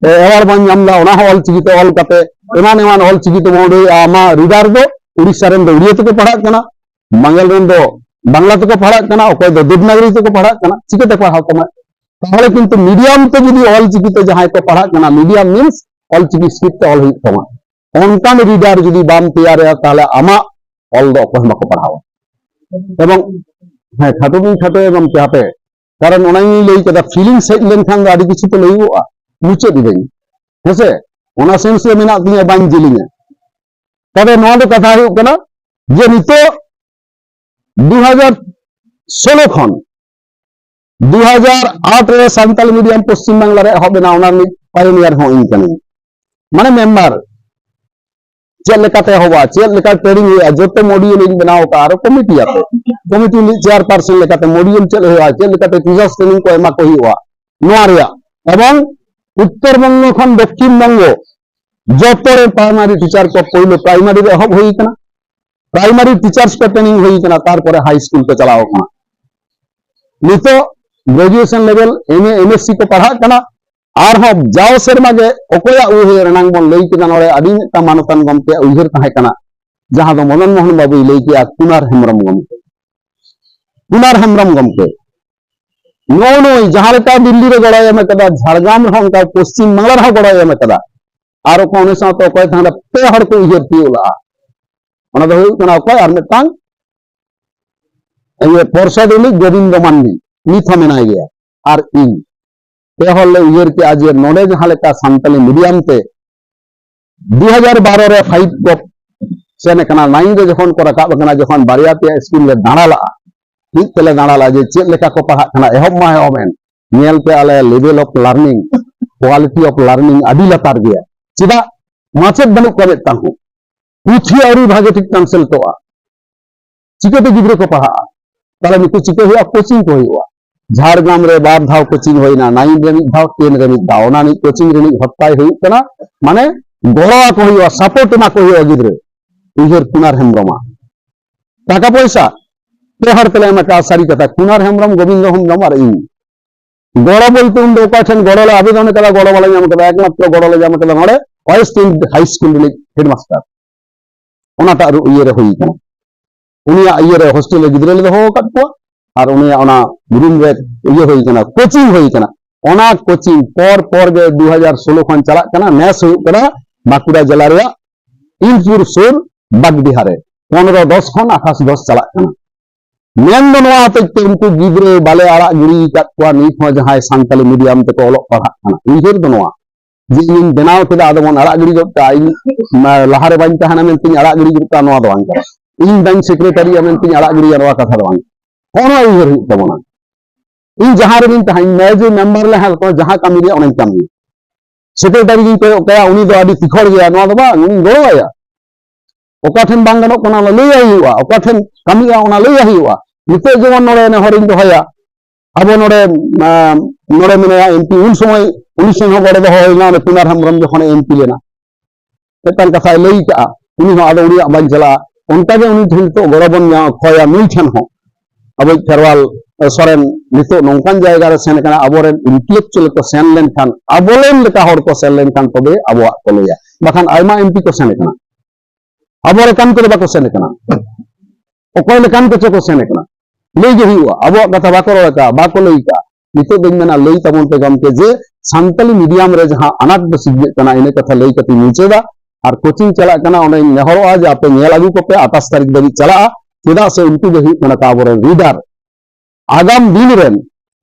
ᱮ, ᱮᱣᱟᱨᱰ ᱵᱚᱱ ᱧᱟᱢ ᱮᱫᱟ, ᱚᱱᱟ ᱦᱚᱸ ᱚᱞ ᱪᱤᱠᱤ ᱛᱮ ᱚᱞ ᱠᱟᱛᱮ ᱮᱢᱟᱱ ᱮᱢᱟᱱ ᱚᱞ ᱪᱤᱠᱤ ᱛᱮᱵᱚᱱ ᱩᱰᱩᱠᱮᱜᱼᱟ᱾ ᱟᱢᱟᱜ ᱨᱤᱰᱟᱨ ᱫᱚ ᱩᱲᱤᱥᱥᱟ ᱨᱮᱱ ᱫᱚ ᱩᱲᱤᱭᱟᱹ ᱛᱮᱠᱚ ᱯᱟᱲᱦᱟᱜ ᱠᱟᱱᱟ, ᱵᱟᱝᱜᱟᱞ ᱨᱮᱱ ᱫᱚ ᱵᱟᱝᱞᱟ ᱛᱮᱠᱚ ᱯᱟᱲᱦᱟᱜ ᱠᱟᱱᱟ, ᱚᱠᱚᱭ ᱫᱚ ᱫᱮᱵᱽᱱᱟᱜᱚᱨᱤ ᱛᱮᱠᱚ ᱯᱟᱲᱦᱟᱜ ᱠᱟᱱᱟ, ᱪᱤᱠᱟᱹᱛᱮ ᱯᱟᱲᱦᱟᱣ ᱛᱟᱢᱟᱭ? ᱛᱟᱦᱚᱞᱮ ᱠᱤᱱᱛᱩ ᱢᱤᱰᱤᱭᱟᱢ ᱛᱮ ᱡᱩᱫᱤ ᱚᱞ ᱪᱤᱠᱤ ᱛᱮ ᱡᱟᱦᱟᱸᱭ ᱠᱚ ᱯᱟᱲᱦᱟᱜ ᱠᱟᱱᱟ, medium means Ol Chiki script ᱛᱮ ᱚᱞ ᱦᱩᱭᱩᱜ ᱛᱟᱢᱟ᱾ ᱚᱱᱠᱟᱱ ᱨᱤᱰᱟᱨ ᱡᱩᱫᱤ ᱵᱟᱢ ᱛᱮᱭᱟᱨᱮᱜᱼᱟ, ᱛᱟᱦᱚᱞᱮ ᱟᱢᱟᱜ ᱚᱞ ᱫᱚ ᱚᱠᱚᱭ ᱦᱚᱸ ᱵᱟᱠᱚ ᱯᱟᱲᱦᱟᱣᱟ᱾ ᱮᱵᱚᱝ, ᱦᱮᱸ, ᱠᱷᱟᱴᱚ ᱫᱩᱧ ᱠᱷᱟᱴᱚᱭᱟ ᱮᱵᱚᱝ ᱪᱟᱯᱮ, ᱠᱟᱨᱚᱱ ᱚᱱᱟᱧ ᱞᱟᱹᱭ ᱠᱮᱫᱟ, ᱯᱷᱤᱞᱤᱝᱥ ᱦᱮᱡ ᱞᱮᱱᱠᱷᱟᱱ ᱫᱚ ᱟᱹᱰᱤ ᱠᱤᱪᱷᱩ ᱛᱚ ᱞᱟᱹᱭᱚᱜᱼᱟ, ᱢᱩᱪᱟᱹᱫ ᱤᱫᱟᱹᱧ, ᱦᱮᱸᱥᱮ? ᱚᱱᱟ ᱥᱮᱱᱥ ᱨᱮ ᱢᱮᱱᱟᱜ ᱛᱤᱧᱟ, ᱵᱟᱹᱧ ᱡᱮᱞᱮᱧᱟ᱾ ᱛᱚᱵᱮ ᱱᱚᱣᱟ ᱫᱚ ᱠᱟᱛᱷᱟ ᱦᱩᱭᱩᱜ ᱠᱟᱱᱟ ᱡᱮ ᱱᱤᱛᱚᱜ ᱫᱩ ᱦᱟᱡᱟᱨ ᱥᱳᱞᱳ ᱠᱷᱚᱱ ᱫᱩ ᱦᱟᱡᱟᱨ ᱟᱴ ᱨᱮ ᱥᱟᱱᱛᱟᱞᱤ ᱢᱤᱰᱤᱭᱟᱢ ᱯᱚᱥᱪᱤᱢ ᱵᱟᱝᱞᱟ ᱨᱮ ᱮᱦᱚᱵ ᱮᱱᱟ, ᱚᱱᱟ ᱨᱤᱱᱤᱡ ᱯᱟᱭᱳᱱᱤᱭᱟᱨ ᱦᱚᱸ ᱤᱧ ᱠᱟᱹᱱᱟᱹᱧ, ᱢᱟᱱᱮ ᱢᱮᱢᱵᱟᱨ᱾ ᱪᱮᱫ ᱞᱮᱠᱟᱛᱮ ᱮᱦᱚᱵᱟ, ᱪᱮᱫ ᱞᱮᱠᱟ ᱴᱨᱮᱱᱤᱝ ᱦᱩᱭᱩᱜᱼᱟ, ᱡᱚᱛᱚ ᱢᱚᱰᱤᱭᱩᱞ ᱤᱧ ᱵᱮᱱᱟᱣ ᱟᱠᱟᱫᱼᱟ᱾ ᱟᱨᱚ ᱠᱚᱢᱤᱴᱤ ᱟᱛᱮ, ᱠᱚᱢᱤᱴᱤ ᱨᱤᱱᱤᱡ ᱪᱮᱭᱟᱨᱯᱟᱨᱥᱚᱱ ᱞᱮᱠᱟᱛᱮ ᱢᱚᱰᱤᱭᱩᱞ ᱪᱮᱫ ᱦᱩᱭᱩᱜᱼᱟ, ᱪᱮᱫ ᱞᱮᱠᱟᱛᱮ ᱴᱤᱪᱟᱨᱥ ᱴᱨᱮᱱᱤᱝ ᱠᱚ ᱮᱢᱟ ᱠᱚ ᱦᱩᱭᱩᱜᱼᱟ, ᱱᱚᱣᱟ ᱨᱮᱭᱟᱜ ᱮᱵᱚᱝ ᱩᱛᱛᱚᱨ ᱵᱚᱝᱜᱚ ᱠᱷᱚᱱ ᱫᱚᱠᱠᱷᱤᱱ ᱵᱚᱝᱜᱚ ᱡᱚᱛᱚ ᱨᱮ ᱯᱨᱟᱭᱢᱟᱨᱤ ᱴᱤᱪᱟᱨ ᱠᱚ ᱯᱳᱭᱞᱳ ᱯᱨᱟᱭᱢᱟᱨᱤ ᱨᱮ ᱮᱦᱚᱵ ᱦᱩᱭ ᱠᱟᱱᱟ, ᱯᱨᱟᱭᱢᱟᱨᱤ ᱴᱤᱪᱟᱨᱥ ᱠᱚ ᱴᱨᱮᱱᱤᱝ ᱦᱩᱭ ᱠᱟᱱᱟ, ᱛᱟᱨᱯᱚᱨᱮ ᱦᱟᱭ ᱥᱠᱩᱞ ᱠᱚ ᱪᱟᱞᱟᱣ ᱠᱟᱱᱟ᱾ ᱱᱤᱛᱚᱜ ᱜᱨᱮᱡᱩᱭᱮᱥᱚᱱ ᱞᱮᱵᱮᱞ, ᱮᱢ ᱮ, ᱮᱢ ᱮᱥ ᱥᱤ ᱠᱚ ᱯᱟᱲᱦᱟᱜ ᱠᱟᱱᱟ᱾ ᱟᱨᱦᱚᱸ ᱡᱟᱣ ᱥᱮᱨᱢᱟ ᱜᱮ ᱚᱠᱚᱭᱟᱜ ᱩᱭᱦᱟᱹᱨ, ᱮᱱᱟᱝ ᱵᱚᱱ ᱞᱟᱹᱭ ᱠᱮᱫᱟ ᱱᱚᱰᱮ, ᱟᱹᱰᱤ ᱢᱤᱫᱴᱟᱝ ᱢᱟᱱᱚᱛᱟᱱ ᱜᱚᱢᱠᱮᱭᱟᱜ ᱩᱭᱦᱟᱹᱨ ᱛᱟᱦᱮᱸ ᱠᱟᱱᱟ, ᱡᱟᱦᱟᱸ ᱫᱚ ᱢᱚᱫᱚᱱ ᱢᱳᱦᱚᱱ ᱵᱟᱵᱩᱭ ᱞᱟᱹᱭ ᱠᱮᱜᱼᱟ, ᱠᱩᱱᱟᱨ ᱦᱮᱢᱵᱨᱚᱢ ᱜᱚᱢᱠᱮ᱾ ᱠᱩᱱᱟᱨ ᱦᱮᱢᱵᱨᱚᱢ ᱜᱚᱢᱠᱮ ᱱᱚᱜᱼᱚ ᱱᱩᱭ ᱡᱟᱦᱟᱸ ᱞᱮᱠᱟ ᱫᱤᱞᱞᱤ ᱨᱮ ᱜᱚᱲᱚᱭ ᱮᱢ ᱠᱟᱫᱟ, ᱡᱷᱟᱲᱜᱨᱟᱢ ᱨᱮᱦᱚᱸ ᱚᱱᱠᱟ, ᱯᱚᱥᱪᱤᱢ ᱵᱟᱝᱞᱟ ᱨᱮᱦᱚᱸ ᱜᱚᱲᱚᱭ ᱮᱢ ᱠᱟᱫᱟ᱾ ᱟᱨ ᱚᱠᱚᱭ ᱩᱱᱤ ᱥᱟᱶᱛᱮ ᱚᱠᱚᱭ ᱛᱟᱦᱮᱸ ᱠᱟᱱᱟ, ᱯᱮ ᱦᱚᱲ ᱠᱚ ᱩᱭᱦᱟᱹᱨ ᱛᱤᱭᱳᱜ ᱞᱟᱜᱼᱟ᱾ ᱚᱱᱟ ᱫᱚ ᱦᱩᱭᱩᱜ ᱠᱟᱱᱟ ᱚᱠᱚᱭ, ᱟᱨ ᱢᱤᱫᱴᱟᱝ ᱤᱭᱟᱹ ᱯᱚᱨᱥᱚᱫ ᱨᱤᱱᱤᱡ ᱜᱳᱵᱤᱱᱫᱚ ᱢᱟᱱᱰᱤ, ᱱᱤᱛ ᱦᱚᱸ ᱢᱮᱱᱟᱭ ᱜᱮᱭᱟ, ᱟᱨ ᱤᱧ᱾ ᱯᱮ ᱦᱚᱲ ᱞᱮ ᱩᱭᱦᱟᱹᱨ ᱠᱮᱜᱼᱟ ᱡᱮ ᱱᱚᱰᱮ ᱡᱟᱦᱟᱸ ᱞᱮᱠᱟ ᱥᱟᱱᱛᱟᱞᱤ ᱢᱤᱰᱤᱭᱟᱢ ᱛᱮ ᱫᱩ ᱦᱟᱡᱟᱨ ᱵᱟᱨᱚ ᱨᱮ ᱯᱷᱟᱭᱤᱵᱷ ᱠᱚ ᱥᱮᱱ ᱟᱠᱟᱱᱟ, ᱱᱟᱭᱤᱱ ᱨᱮ ᱡᱚᱠᱷᱚᱱ ᱠᱚ ᱨᱟᱠᱟᱵ ᱟᱠᱟᱱᱟ, ᱡᱚᱠᱷᱚᱱ ᱵᱟᱨᱭᱟ ᱯᱮᱭᱟ ᱥᱠᱩᱞ ᱞᱮ ᱫᱟᱬᱟ ᱞᱟᱜᱼᱟ, ᱢᱤᱫ ᱛᱮᱞᱮ ᱫᱟᱬᱟ ᱞᱟᱜᱼᱟ ᱡᱮ ᱪᱮᱫ ᱞᱮᱠᱟ ᱠᱚ ᱯᱟᱲᱦᱟᱜ ᱠᱟᱱᱟ, ᱮᱦᱚᱵ ᱢᱟ ᱮᱦᱚᱵ ᱮᱱ, ᱧᱮᱞ ᱯᱮ ᱟᱞᱮ level of learning, quality of learning ᱟᱹᱰᱤ ᱞᱟᱛᱟᱨ ᱜᱮᱭᱟ᱾ ᱪᱮᱫᱟᱜ? ᱢᱟᱪᱮᱫ ᱵᱟᱹᱱᱩᱜ ᱠᱚᱣᱟ ᱢᱤᱫᱴᱟᱝ ᱦᱚᱸ, ᱯᱩᱛᱷᱤ ᱟᱹᱣᱨᱤ ᱵᱷᱟᱜᱮ ᱴᱷᱤᱠ ᱴᱨᱟᱱᱥᱞᱮᱴᱚᱜᱼᱟ᱾ ᱪᱤᱠᱟᱹᱛᱮ ᱜᱤᱫᱽᱨᱟᱹ ᱠᱚ ᱯᱟᱲᱦᱟᱜᱼᱟ? ᱛᱟᱦᱞᱮ ᱱᱩᱠᱩ ᱪᱤᱠᱟᱹ ᱦᱩᱭᱩᱜᱼᱟ? ᱠᱳᱪᱤᱝ ᱠᱚ ᱦᱩᱭᱩᱜᱼᱟ᱾ ᱡᱷᱟᱲᱜᱨᱟᱢ ᱨᱮ ᱵᱟᱨ ᱫᱷᱟᱣ ᱠᱳᱪᱤᱝ ᱦᱩᱭᱱᱟ, ᱱᱟᱭᱤᱱ ᱨᱮ ᱢᱤᱫ ᱫᱷᱟᱣ, ᱴᱮᱱ ᱨᱮ ᱢᱤᱫ ᱫᱷᱟᱣ᱾ ᱚᱱᱟ ᱨᱤᱱᱤᱡ ᱠᱳᱪᱤᱝ ᱨᱤᱱᱤᱡ ᱦᱚᱨᱛᱟᱭ ᱦᱩᱭᱩᱜ ᱠᱟᱱᱟ, ᱢᱟᱱᱮ ᱜᱚᱲᱚ ᱟᱠᱚ ᱦᱩᱭᱩᱜᱼᱟ, ᱥᱟᱯᱳᱨᱴ ᱮᱢᱟ ᱠᱚ ᱦᱩᱭᱩᱜᱼᱟ ᱜᱤᱫᱽᱨᱟᱹ᱾ ᱩᱭᱦᱟᱹᱨ ᱠᱩᱱᱟᱨ ᱦᱮᱢᱵᱨᱚᱢᱟ᱾ ᱴᱟᱠᱟ ᱯᱚᱭᱥᱟ ᱯᱮ ᱦᱚᱲ ᱛᱮᱞᱮ ᱮᱢ ᱟᱠᱟᱫᱼᱟ, ᱥᱟᱹᱨᱤ ᱠᱟᱛᱷᱟ, ᱠᱩᱱᱟᱨ ᱦᱮᱢᱵᱨᱚᱢ, ᱜᱳᱵᱤᱱᱫᱚ ᱦᱮᱢᱵᱨᱚᱢ ᱟᱨ ᱤᱧ᱾ ᱜᱚᱲᱚ ᱵᱚᱞᱛᱮ ᱩᱱ ᱫᱚ ᱚᱠᱚᱭ ᱴᱷᱮᱱ ᱜᱚᱲᱚ ᱞᱮ ᱟᱵᱮᱫᱚᱱ ᱠᱟᱫᱟ, ᱜᱚᱲᱚ ᱵᱟᱞᱮ ᱧᱟᱢ ᱠᱟᱫᱟ, ᱮᱠᱢᱟᱛᱨᱚ ᱜᱚᱲᱚ ᱞᱮ ᱧᱟᱢ ᱠᱟᱫᱟ ᱱᱚᱰᱮ ᱚᱭᱮᱥᱴ ᱦᱟᱭ ᱥᱠᱩᱞ ᱨᱤᱱᱤᱡ ᱦᱮᱰᱢᱟᱥᱴᱟᱨ᱾ ᱚᱱᱟᱴᱟᱜ ᱨᱩ-, ᱤᱭᱟᱹᱨᱮ ᱦᱩᱭ ᱠᱟᱱᱟ᱾ ᱩᱱᱤᱭᱟᱜ ᱤᱭᱟᱹᱨᱮ ᱦᱳᱥᱴᱮᱞ ᱨᱮ ᱜᱤᱫᱽᱨᱟᱹ ᱞᱮ ᱫᱚᱦᱚ ᱟᱠᱟᱫ ᱠᱚᱣᱟ ᱟᱨ ᱩᱱᱤᱭᱟᱜ ᱚᱱᱟ ᱨᱩᱢ ᱨᱮ ᱤᱭᱟᱹ ᱦᱩᱭ ᱠᱟᱱᱟ, ᱠᱳᱪᱤᱝ ᱦᱩᱭ ᱠᱟᱱᱟ᱾ ᱚᱱᱟ ᱠᱳᱪᱤᱝ ᱯᱚᱨ ᱯᱚᱨ ᱜᱮ ᱫᱩ ᱦᱟᱡᱟᱨ ᱥᱳᱞᱳ ᱠᱷᱚᱱ ᱪᱟᱞᱟᱜ ᱠᱟᱱᱟ᱾ ᱱᱮᱥ ᱦᱩᱭᱩᱜ ᱠᱟᱱᱟ ᱵᱟᱸᱠᱩᱲᱟ ᱡᱮᱞᱟ ᱨᱮᱭᱟᱜ ᱤᱱᱫᱤᱯᱩᱨ ᱥᱩᱨ ᱵᱟᱜᱽᱰᱤᱦᱟ ᱨᱮ ᱯᱚᱱᱨᱚ ᱫᱚᱥ ᱠᱷᱚᱱ ᱟᱴᱷᱟᱥ ᱫᱚᱥ ᱪᱟᱞᱟᱜ ᱠᱟᱱᱟ᱾ ᱢᱮᱱ ᱫᱚ ᱱᱚᱣᱟ ᱦᱚᱛᱮᱡ ᱛᱮ ᱩᱱᱠᱩ ᱜᱤᱫᱽᱨᱟᱹ ᱵᱟᱞᱮ ᱟᱲᱟᱜ ᱜᱤᱰᱤ ᱟᱠᱟᱫ ᱠᱚᱣᱟ, ᱱᱤᱛ ᱦᱚᱸ ᱡᱟᱦᱟᱸᱭ ᱥᱟᱱᱛᱟᱞᱤ ᱢᱤᱰᱤᱭᱟᱢ ᱛᱮᱠᱚ ᱚᱞᱚᱜ ᱯᱟᱲᱦᱟᱜ ᱠᱟᱱᱟ᱾ ᱩᱭᱦᱟᱹᱨ ᱫᱚ ᱱᱚᱣᱟ, ᱡᱮ ᱤᱧᱤᱧ ᱵᱮᱱᱟᱣ ᱠᱮᱫᱟ, ᱟᱫᱚ ᱵᱚᱱ ᱟᱲᱟᱜ ᱜᱤᱰᱤ ᱜᱚᱫ ᱠᱟᱜᱼᱟ, ᱤᱧ ᱢᱟ ᱞᱟᱦᱟᱨᱮ ᱵᱟᱹᱧ ᱛᱟᱦᱮᱱᱟ ᱢᱮᱱᱛᱮᱧ ᱟᱲᱟᱜ ᱜᱤᱰᱤ ᱜᱚᱫ ᱠᱟᱜᱼᱟ, ᱱᱚᱣᱟ ᱫᱚ ᱵᱟᱝ ᱠᱟᱱᱟ᱾ ᱤᱧ ᱵᱟᱹᱧ ᱥᱮᱠᱨᱮᱴᱟᱨᱤᱭᱟ ᱢᱮᱱᱛᱮᱧ ᱟᱲᱟᱜ ᱜᱤᱰᱤᱭᱟ, ᱱᱚᱣᱟ ᱠᱟᱛᱷᱟ ᱫᱚ ᱵᱟᱝ᱾ ᱦᱚᱸᱜᱼᱚ ᱱᱚᱣᱟ ᱩᱭᱦᱟᱹᱨ ᱦᱩᱭᱩᱜ ᱛᱟᱵᱚᱱᱟ᱾ ᱤᱧ ᱡᱟᱦᱟᱸ ᱨᱮᱜᱤᱧ ᱛᱟᱦᱮᱸ, ᱤᱧ ᱢᱮ ᱡᱮ ᱢᱮᱢᱵᱟᱨ ᱞᱮ ᱦᱮᱞᱯ, ᱡᱟᱦᱟᱸ ᱠᱟᱹᱢᱤ ᱨᱮᱭᱟᱜ ᱚᱱᱟᱧ ᱠᱟᱹᱢᱤᱭᱟ᱾ ᱥᱮᱠᱨᱮᱴᱟᱨᱤ ᱜᱤᱧ ᱠᱚᱭᱚᱜ ᱠᱟᱭᱟ, ᱩᱱᱤ ᱫᱚ ᱟᱹᱰᱤ ᱛᱤᱠᱷᱚᱲ ᱜᱮᱭᱟ, ᱱᱚᱣᱟ ᱫᱚ ᱵᱟᱝ, ᱩᱱᱤᱧ ᱜᱚᱲᱚ ᱟᱭᱟ᱾ ᱚᱠᱟ ᱴᱷᱮᱱ ᱵᱟᱝ ᱜᱟᱱᱚᱜ ᱠᱟᱱᱟ, ᱚᱱᱟ ᱞᱟᱹᱭᱟᱭ ᱦᱩᱭᱩᱜᱼᱟ᱾ ᱚᱠᱟ ᱴᱷᱮᱱ ᱠᱟᱹᱢᱤᱜᱼᱟ, ᱚᱱᱟ ᱞᱟᱹᱭᱟᱭ ᱦᱩᱭᱩᱜᱼᱟ᱾ ᱱᱤᱛᱚᱜ ᱡᱮᱢᱚᱱ ᱱᱚᱰᱮ ᱱᱮᱦᱚᱨᱤᱧ ᱫᱚᱦᱚᱭᱟ, ᱟᱵᱚ ᱱᱚᱰᱮ, ᱟᱸ, ᱱᱚᱰᱮ ᱢᱮᱱᱟᱭᱟ ᱮᱢᱯᱤ, ᱩᱱ ᱥᱚᱢᱚᱭ ᱩᱱᱤ ᱥᱮᱱ ᱦᱚᱸ ᱜᱚᱲᱚ ᱫᱚᱦᱚ ᱦᱩᱭ ᱞᱮᱱᱟ, ᱚᱱᱮ ᱠᱩᱢᱟᱨ ᱦᱮᱢᱵᱨᱚᱢ ᱡᱚᱠᱷᱚᱱᱮ ᱮᱢᱯᱤ ᱞᱮᱱᱟ, ᱢᱤᱫᱴᱟᱝ ᱠᱟᱛᱷᱟᱭ ᱞᱟᱹᱭ ᱠᱟᱜᱼᱟ, ᱩᱱᱤ ᱦᱚᱸ ᱟᱫᱚ ᱩᱱᱤᱭᱟᱜ ᱵᱟᱝ ᱪᱟᱞᱟᱜᱼᱟ᱾ ᱚᱱᱠᱟᱜᱮ ᱩᱱᱤ ᱴᱷᱮᱱ ᱱᱤᱛᱚᱜ ᱜᱚᱲᱚ ᱵᱚᱱ ᱧᱟᱢ, ᱠᱷᱚᱭᱟ ᱱᱩᱭ ᱴᱷᱮᱱ ᱦᱚᱸ᱾ ᱟᱵᱚᱭᱤᱡ ᱠᱷᱮᱨᱣᱟᱞ ᱥᱚᱨᱮᱱ ᱱᱤᱛᱚᱜ ᱱᱚᱝᱠᱟᱱ ᱡᱟᱭᱜᱟ ᱨᱮ ᱥᱮᱱ ᱠᱟᱱᱟ, ᱟᱵᱚᱨᱮᱱ intellectual ᱠᱚ ᱥᱮᱱ ᱞᱮᱱᱠᱷᱟᱱ, ᱟᱵᱚᱨᱮᱱ ᱞᱮᱠᱟ ᱦᱚᱲ ᱠᱚ ᱥᱮᱱ ᱞᱮᱱᱠᱷᱟᱱ ᱛᱚᱵᱮ ᱟᱵᱚᱣᱟᱜ ᱠᱚ ᱞᱟᱹᱭᱟ, ᱵᱟᱠᱷᱟᱱ ᱟᱭᱢᱟ ᱮᱢᱯᱤ ᱠᱚ ᱥᱮᱱ ᱠᱟᱱᱟ᱾ ᱟᱵᱚ ᱞᱮᱠᱟᱱ ᱠᱚᱫᱚ ᱵᱟᱠᱚ ᱥᱮᱱ ᱠᱟᱱᱟ᱾ ᱚᱠᱚᱭ ᱞᱮᱠᱟᱱ ᱠᱚᱪᱚ ᱠᱚ ᱥᱮᱱ ᱠᱟᱱᱟ᱾ ᱞᱟᱹᱭ ᱜᱮ ᱦᱩᱭᱩᱜᱼᱟ, ᱟᱵᱚᱣᱟᱜ ᱠᱟᱛᱷᱟ ᱵᱟᱠᱚ ᱨᱚᱲ ᱠᱟᱜᱼᱟ, ᱵᱟᱠᱚ ᱞᱟᱹᱭ ᱠᱟᱜᱼᱟ᱾ ᱱᱤᱛᱚᱜ ᱫᱚᱧ ᱢᱮᱱᱟ, ᱞᱟᱹᱭ ᱛᱟᱵᱚᱱ ᱯᱮ ᱜᱚᱢᱠᱮ, ᱡᱮ ᱥᱟᱱᱛᱟᱞᱤ medium ᱨᱮ ᱡᱟᱦᱟᱸ ᱟᱱᱟᱴ ᱫᱚ ᱥᱤᱨᱡᱟᱹᱜ ᱠᱟᱱᱟ, ᱤᱱᱟᱹ ᱠᱟᱛᱷᱟ ᱞᱟᱹᱭ ᱠᱟᱛᱮᱧ ᱢᱩᱪᱟᱹᱫᱟ᱾ ᱟᱨ coaching ᱪᱟᱞᱟᱜ ᱠᱟᱱᱟ, ᱚᱸᱰᱮᱧ ᱱᱮᱦᱚᱨᱚᱜᱼᱟ ᱡᱮ ᱟᱯᱮ ᱧᱮᱞ ᱟᱹᱜᱩ ᱠᱚᱯᱮ, ᱟᱴᱷᱟᱥ ᱛᱟᱹᱨᱤᱠᱷ ᱫᱷᱟᱹᱵᱤᱡ ᱪᱟᱞᱟᱜᱼᱟ᱾ ᱪᱮᱫᱟᱜ ᱥᱮ ᱩᱱᱠᱩ ᱜᱮ ᱦᱩᱭᱩᱜ ᱠᱟᱱᱟ ᱠᱚ ᱟᱵᱚᱨᱮᱱ leader᱾ ᱟᱜᱟᱢ ᱫᱤᱱ ᱨᱮᱱ,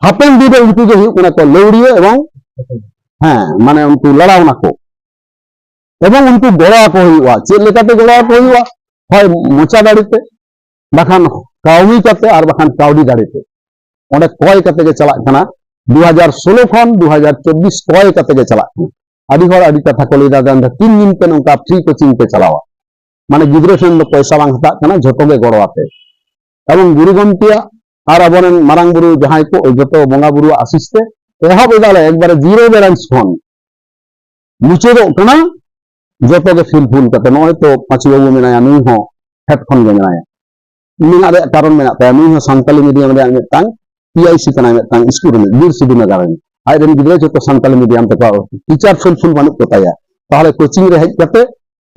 ᱦᱟᱯᱮᱱ ᱫᱤᱱ ᱨᱮ ᱩᱱᱠᱩ ᱜᱮ ᱦᱩᱭᱩᱜ ᱠᱟᱱᱟ ᱠᱚ ᱞᱟᱹᱣᱲᱤᱭᱟᱹ ᱮᱵᱚᱝ, ᱦᱮᱸ, ᱢᱟᱱᱮ ᱩᱱᱠᱩ ᱞᱟᱲᱟᱣᱱᱟ ᱠᱚ᱾ ᱮᱵᱚᱝ ᱩᱱᱠᱩ ᱜᱚᱲᱚ ᱟᱠᱚ ᱦᱩᱭᱩᱜᱼᱟ᱾ ᱪᱮᱫ ᱞᱮᱠᱟᱛᱮ ᱜᱚᱲᱚ ᱟᱠᱚ ᱦᱩᱭᱩᱜᱼᱟ? ᱦᱳᱭ ᱢᱚᱪᱟ ᱫᱟᱲᱮ ᱛᱮ, ᱵᱟᱠᱷᱟᱱ ᱠᱟᱹᱣᱰᱤ ᱠᱟᱛᱮ, ᱟᱨ ᱵᱟᱠᱷᱟᱱ ᱠᱟᱹᱣᱰᱤ ᱫᱟᱲᱮ ᱛᱮ᱾ ᱚᱸᱰᱮ ᱠᱚᱭ ᱠᱟᱛᱮ ᱜᱮ ᱪᱟᱞᱟᱜ ᱠᱟᱱᱟ, ᱫᱩ ᱦᱟᱡᱟᱨ ᱥᱳᱞᱳ ᱠᱷᱚᱱ ᱫᱩ ᱦᱟᱡᱟᱨ ᱪᱚᱵᱵᱤᱥ ᱠᱚᱭ ᱠᱟᱛᱮ ᱜᱮ ᱪᱟᱞᱟᱜ ᱠᱟᱱᱟ᱾ ᱟᱹᱰᱤ ᱦᱚᱲ ᱟᱹᱰᱤ ᱠᱟᱛᱷᱟ ᱠᱚ ᱞᱟᱹᱭ ᱮᱫᱟ, "ᱛᱤᱱ ᱫᱤᱱ ᱯᱮ ᱱᱚᱝᱠᱟ free coaching ᱯᱮ ᱪᱟᱞᱟᱣᱟ?" ᱢᱟᱱᱮ ᱜᱤᱫᱽᱨᱟᱹ ᱴᱷᱮᱱ ᱫᱚ ᱯᱚᱭᱥᱟ ᱵᱟᱝ ᱦᱟᱛᱟᱜ ᱠᱟᱱᱟ, ᱡᱷᱚᱛᱚ ᱜᱮ ᱜᱚᱲᱚ ᱟᱛᱮ᱾ ᱮᱵᱚᱝ ᱜᱩᱨᱩ ᱜᱚᱢᱠᱮᱭᱟᱜ ᱟᱨ ᱟᱵᱚᱨᱮᱱ ᱢᱟᱨᱟᱝ ᱵᱩᱨᱩ ᱡᱟᱦᱟᱸᱭ ᱠᱚ, ᱡᱚᱛᱚ ᱵᱚᱸᱜᱟ ᱵᱩᱨᱩᱣᱟᱜ ᱟᱥᱤᱥ ᱛᱮ ᱮᱦᱚᱵ ᱮᱫᱟᱞᱮ ᱮᱠᱵᱟᱨᱮ zero balance ᱠᱷᱚᱱ᱾ ᱢᱩᱪᱟᱹᱫᱚᱜ ᱠᱟᱱᱟ ᱡᱚᱛᱚ ᱜᱮ fulfill ᱠᱟᱛᱮ᱾ ᱱᱚᱜᱼᱚᱭ ᱛᱚ ᱯᱟᱹᱪᱩ ᱵᱟᱹᱵᱩ ᱢᱮᱱᱟᱭᱟ, ᱱᱩᱭ ᱦᱚᱸ ᱯᱷᱮᱰ ᱠᱷᱚᱱ ᱜᱮ ᱢᱮᱱᱟᱭᱟ᱾ ᱢᱮᱱᱟᱜ ᱨᱮᱭᱟᱜ ᱠᱟᱨᱚᱱ ᱢᱮᱱᱟᱜ ᱛᱟᱭᱟ, ᱱᱩᱭ ᱦᱚᱸ ᱥᱟᱱᱛᱟᱞᱤ medium ᱨᱮᱭᱟᱜ ᱢᱤᱫᱴᱟᱝ P I C ᱠᱟᱱᱟᱭ, ᱢᱤᱫᱴᱟᱝ ᱥᱠᱩᱞ ᱨᱤᱱᱤᱡ, ᱵᱤᱨ ᱥᱤᱫᱩ ᱱᱟᱜᱟᱨ ᱨᱮᱱ᱾ ᱟᱡ ᱨᱮᱱ ᱜᱤᱫᱽᱨᱟᱹ ᱡᱚᱛᱚ ᱥᱟᱱᱛᱟᱞᱤ medium ᱛᱮᱠᱚ, teacher fulfill ᱵᱟᱹᱱᱩᱜ ᱠᱚ ᱛᱟᱭᱟ᱾ ᱛᱟᱦᱚᱞᱮ coaching ᱨᱮ ᱦᱮᱡ ᱠᱟᱛᱮ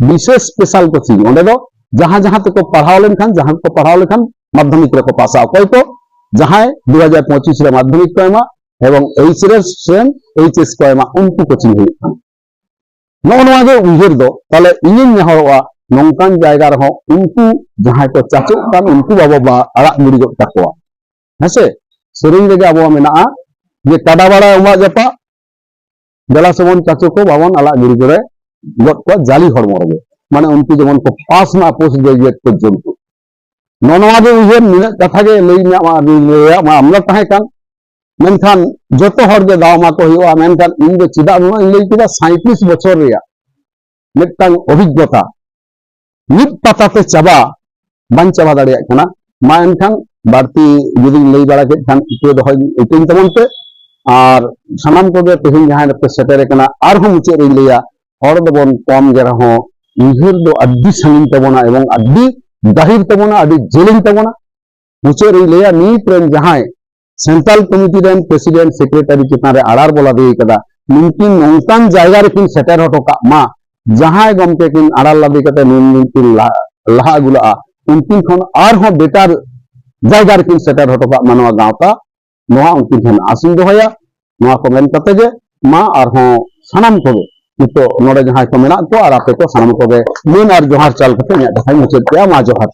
ᱵᱤᱥᱮᱥ special coaching, ᱚᱸᱰᱮ ᱫᱚ ᱡᱟᱦᱟᱸ ᱡᱟᱦᱟᱸ ᱛᱮᱠᱚ ᱯᱟᱲᱦᱟᱣ ᱞᱮᱱᱠᱷᱟᱱ, ᱡᱟᱦᱟᱸ ᱠᱚ ᱯᱟᱲᱦᱟᱣ ᱞᱮᱠᱷᱟᱱ ᱢᱟᱫᱽᱫᱷᱚᱢᱤᱠ ᱨᱮᱠᱚ ᱯᱟᱥᱟ᱾ ᱚᱠᱚᱭ ᱠᱚ? ᱡᱟᱦᱟᱸᱭ ᱫᱩ ᱦᱟᱡᱟᱨ ᱯᱚᱸᱪᱤᱥ ᱨᱮ ᱢᱟᱫᱽᱫᱷᱚᱢᱤᱠ ᱠᱚ ᱮᱢᱟ ᱮᱵᱚᱝ H S ᱨᱮᱱ H S ᱠᱚ ᱮᱢᱟ, ᱩᱱᱠᱩ coaching ᱦᱩᱭᱩᱜ ᱠᱟᱱᱟ᱾ ᱱᱚᱜᱼᱚ ᱱᱚᱣᱟ ᱜᱮ ᱩᱭᱦᱟᱹᱨ ᱫᱚ᱾ ᱛᱟᱦᱞᱮ ᱤᱧᱤᱧ ᱱᱮᱦᱚᱨᱚᱜᱼᱟ, ᱱᱚᱝᱠᱟᱱ ᱡᱟᱭᱜᱟ ᱨᱮᱦᱚᱸ ᱩᱱᱠᱩ ᱡᱟᱦᱟᱸᱭ ᱠᱚ ᱪᱟᱪᱚᱜ ᱠᱟᱱ, ᱩᱱᱠᱩ ᱵᱟᱵᱚ ᱵᱟ-, ᱟᱲᱟᱜ ᱜᱤᱰᱤ ᱜᱚᱫ ᱠᱟᱠᱚᱣᱟ᱾ ᱦᱮᱸᱥᱮ? ᱥᱮᱨᱮᱧ ᱨᱮᱜᱮ ᱟᱵᱚᱣᱟᱜ ᱢᱮᱱᱟᱜᱼᱟ ᱡᱮ, "ᱠᱟᱰᱟ ᱵᱟᱲᱟ ᱚᱢᱟᱜ ᱡᱟᱯᱟᱜ, ᱫᱮᱞᱟ ᱥᱮᱵᱚᱱ ᱪᱟᱪᱚ ᱠᱚ ᱵᱟᱵᱚᱱ ᱟᱲᱟᱜ ᱜᱤᱰᱤ ᱠᱚᱨᱮ ᱜᱚᱫ ᱠᱚᱣᱟ ᱡᱟᱹᱞᱤ ᱦᱚᱲᱢᱚ ᱨᱮᱜᱮ", ᱢᱟᱱᱮ ᱩᱱᱠᱩ ᱡᱮᱢᱚᱱ ᱠᱚ ᱯᱟᱥ ᱢᱟ post graduate ᱯᱚᱨᱡᱚᱱᱛᱚ᱾ ᱱᱚᱜᱼᱚ ᱱᱚᱣᱟ ᱜᱮ ᱩᱭᱦᱟᱹᱨ, ᱱᱤᱱᱟᱹᱜ ᱠᱟᱛᱷᱟ ᱜᱮ ᱞᱟᱹᱭ ᱢᱮ, ᱟᱢᱟᱜ ᱞᱟᱹᱭ ᱨᱮᱭᱟᱜ ᱢᱟ ᱟᱢᱫᱟ ᱛᱟᱦᱮᱸ ᱠᱟᱱ, ᱢᱮᱱᱠᱷᱟᱱ ᱡᱚᱛᱚ ᱦᱚᱲ ᱜᱮ ᱫᱟᱣ ᱮᱢᱟ ᱠᱚ ᱦᱩᱭᱩᱜᱼᱟ᱾ ᱢᱮᱱᱠᱷᱟᱱ ᱤᱧ ᱫᱚ ᱪᱮᱫᱟᱜ ᱱᱩᱱᱟᱹᱜ ᱤᱧ ᱞᱟᱹᱭ ᱠᱮᱫᱟ, ᱥᱟᱸᱭᱛᱨᱤᱥ ᱵᱚᱪᱷᱚᱨ ᱨᱮᱭᱟᱜ ᱢᱤᱫᱴᱟᱝ ᱚᱵᱷᱤᱜᱽᱜᱚᱛᱟ, ᱢᱤᱫ ᱯᱟᱛᱟ ᱛᱮ ᱪᱟᱵᱟ ᱵᱟᱝ ᱪᱟᱵᱟ ᱫᱟᱲᱮᱭᱟᱜ ᱠᱟᱱᱟ᱾ ᱢᱟ ᱮᱱᱠᱷᱟᱱ ᱵᱟᱹᱲᱛᱤ ᱡᱩᱫᱤᱧ ᱞᱟᱹᱭ ᱵᱟᱲᱟ ᱠᱮᱫ ᱠᱷᱟᱱ ᱤᱠᱟᱹ ᱫᱚᱦᱚᱭ ᱤᱠᱟᱹᱧ ᱛᱟᱵᱚᱱ ᱯᱮ᱾ ᱟᱨ ᱥᱟᱱᱟᱢ ᱠᱚᱜᱮ ᱛᱮᱦᱮᱧ ᱡᱟᱦᱟᱸᱭ ᱯᱮ ᱥᱮᱴᱮᱨ ᱟᱠᱟᱱᱟ, ᱟᱨᱦᱚᱸ ᱢᱩᱪᱟᱹᱫ ᱨᱤᱧ ᱞᱟᱹᱭᱟ, ᱦᱚᱲ ᱫᱚᱵᱚᱱ ᱠᱚᱢ ᱜᱮ ᱨᱮᱦᱚᱸ ᱩᱭᱦᱟᱹᱨ ᱫᱚ ᱟᱹᱰᱤ ᱥᱟᱺᱜᱤᱧ ᱛᱟᱵᱚᱱᱟ ᱮᱵᱚᱝ ᱟᱹᱰᱤ ᱜᱟᱹᱦᱤᱨ ᱛᱟᱵᱚᱱᱟ, ᱟᱹᱰᱤ ᱡᱮᱞᱮᱧ ᱛᱟᱵᱚᱱᱟ᱾ ᱢᱩᱪᱟᱹᱫ ᱨᱤᱧ ᱞᱟᱹᱭᱟ, ᱱᱤᱛ ᱨᱮᱱ ᱡᱟᱦᱟᱸᱭ ᱥᱮᱱᱴᱨᱟᱞ ᱠᱚᱢᱤᱴᱤ ᱨᱮᱱ ᱯᱨᱮᱥᱤᱰᱮᱱᱴ ᱥᱮᱠᱨᱮᱴᱟᱨᱤ ᱪᱮᱛᱟᱱ ᱨᱮ ᱟᱲᱟᱨ ᱵᱚ ᱞᱟᱫᱮ ᱠᱟᱫᱟ, ᱱᱩᱠᱤᱱ ᱱᱚᱝᱠᱟᱱ ᱡᱟᱭᱜᱟ ᱨᱮᱠᱤᱱ ᱥᱮᱴᱮᱨ ᱦᱚᱴᱚ ᱠᱟᱜ ᱢᱟ, ᱡᱟᱦᱟᱸᱭ ᱜᱚᱢᱠᱮ ᱠᱤᱱ ᱟᱲᱟᱨ ᱞᱟᱫᱮ ᱠᱟᱛᱮ ᱱᱩᱠᱤᱱ ᱞᱟᱦᱟ, ᱞᱟᱦᱟ ᱟᱹᱜᱩ ᱞᱟᱜᱼᱟ, ᱩᱱᱠᱤᱱ ᱠᱷᱚᱱ ᱟᱨᱦᱚᱸ ᱵᱮᱴᱟᱨ ᱡᱟᱭᱜᱟ ᱨᱮᱠᱤᱱ ᱥᱮᱴᱮᱨ ᱦᱚᱴᱚ ᱠᱟᱜ ᱢᱟ ᱱᱚᱣᱟ ᱜᱟᱶᱛᱟ᱾ ᱱᱚᱣᱟ ᱩᱱᱠᱤᱱ ᱴᱷᱮᱱ ᱟᱥᱤᱧ ᱫᱚᱦᱚᱭᱟ᱾ ᱱᱚᱣᱟ ᱠᱚ ᱢᱮᱱ ᱠᱟᱛᱮ ᱜᱮ ᱢᱟ ᱟᱨᱦᱚᱸ ᱥᱟᱱᱟᱢ ᱠᱚᱜᱮ ᱱᱤᱛᱚᱜ ᱱᱚᱰᱮ ᱡᱟᱦᱟᱸᱭ ᱠᱚ ᱢᱮᱱᱟᱜ ᱠᱚᱣᱟ ᱟᱨ ᱟᱯᱮ ᱠᱚ ᱥᱟᱱᱟᱢ ᱠᱚᱜᱮ ᱢᱟᱹᱱ ᱟᱨ ᱡᱚᱦᱟᱨ ᱪᱟᱞ ᱠᱟᱛᱮ ᱤᱧᱟᱹᱜ ᱠᱟᱛᱷᱟᱧ ᱢᱩᱪᱟᱹᱫ ᱠᱮᱜᱼᱟ᱾ ᱢᱟ ᱡᱚᱦᱟᱨ᱾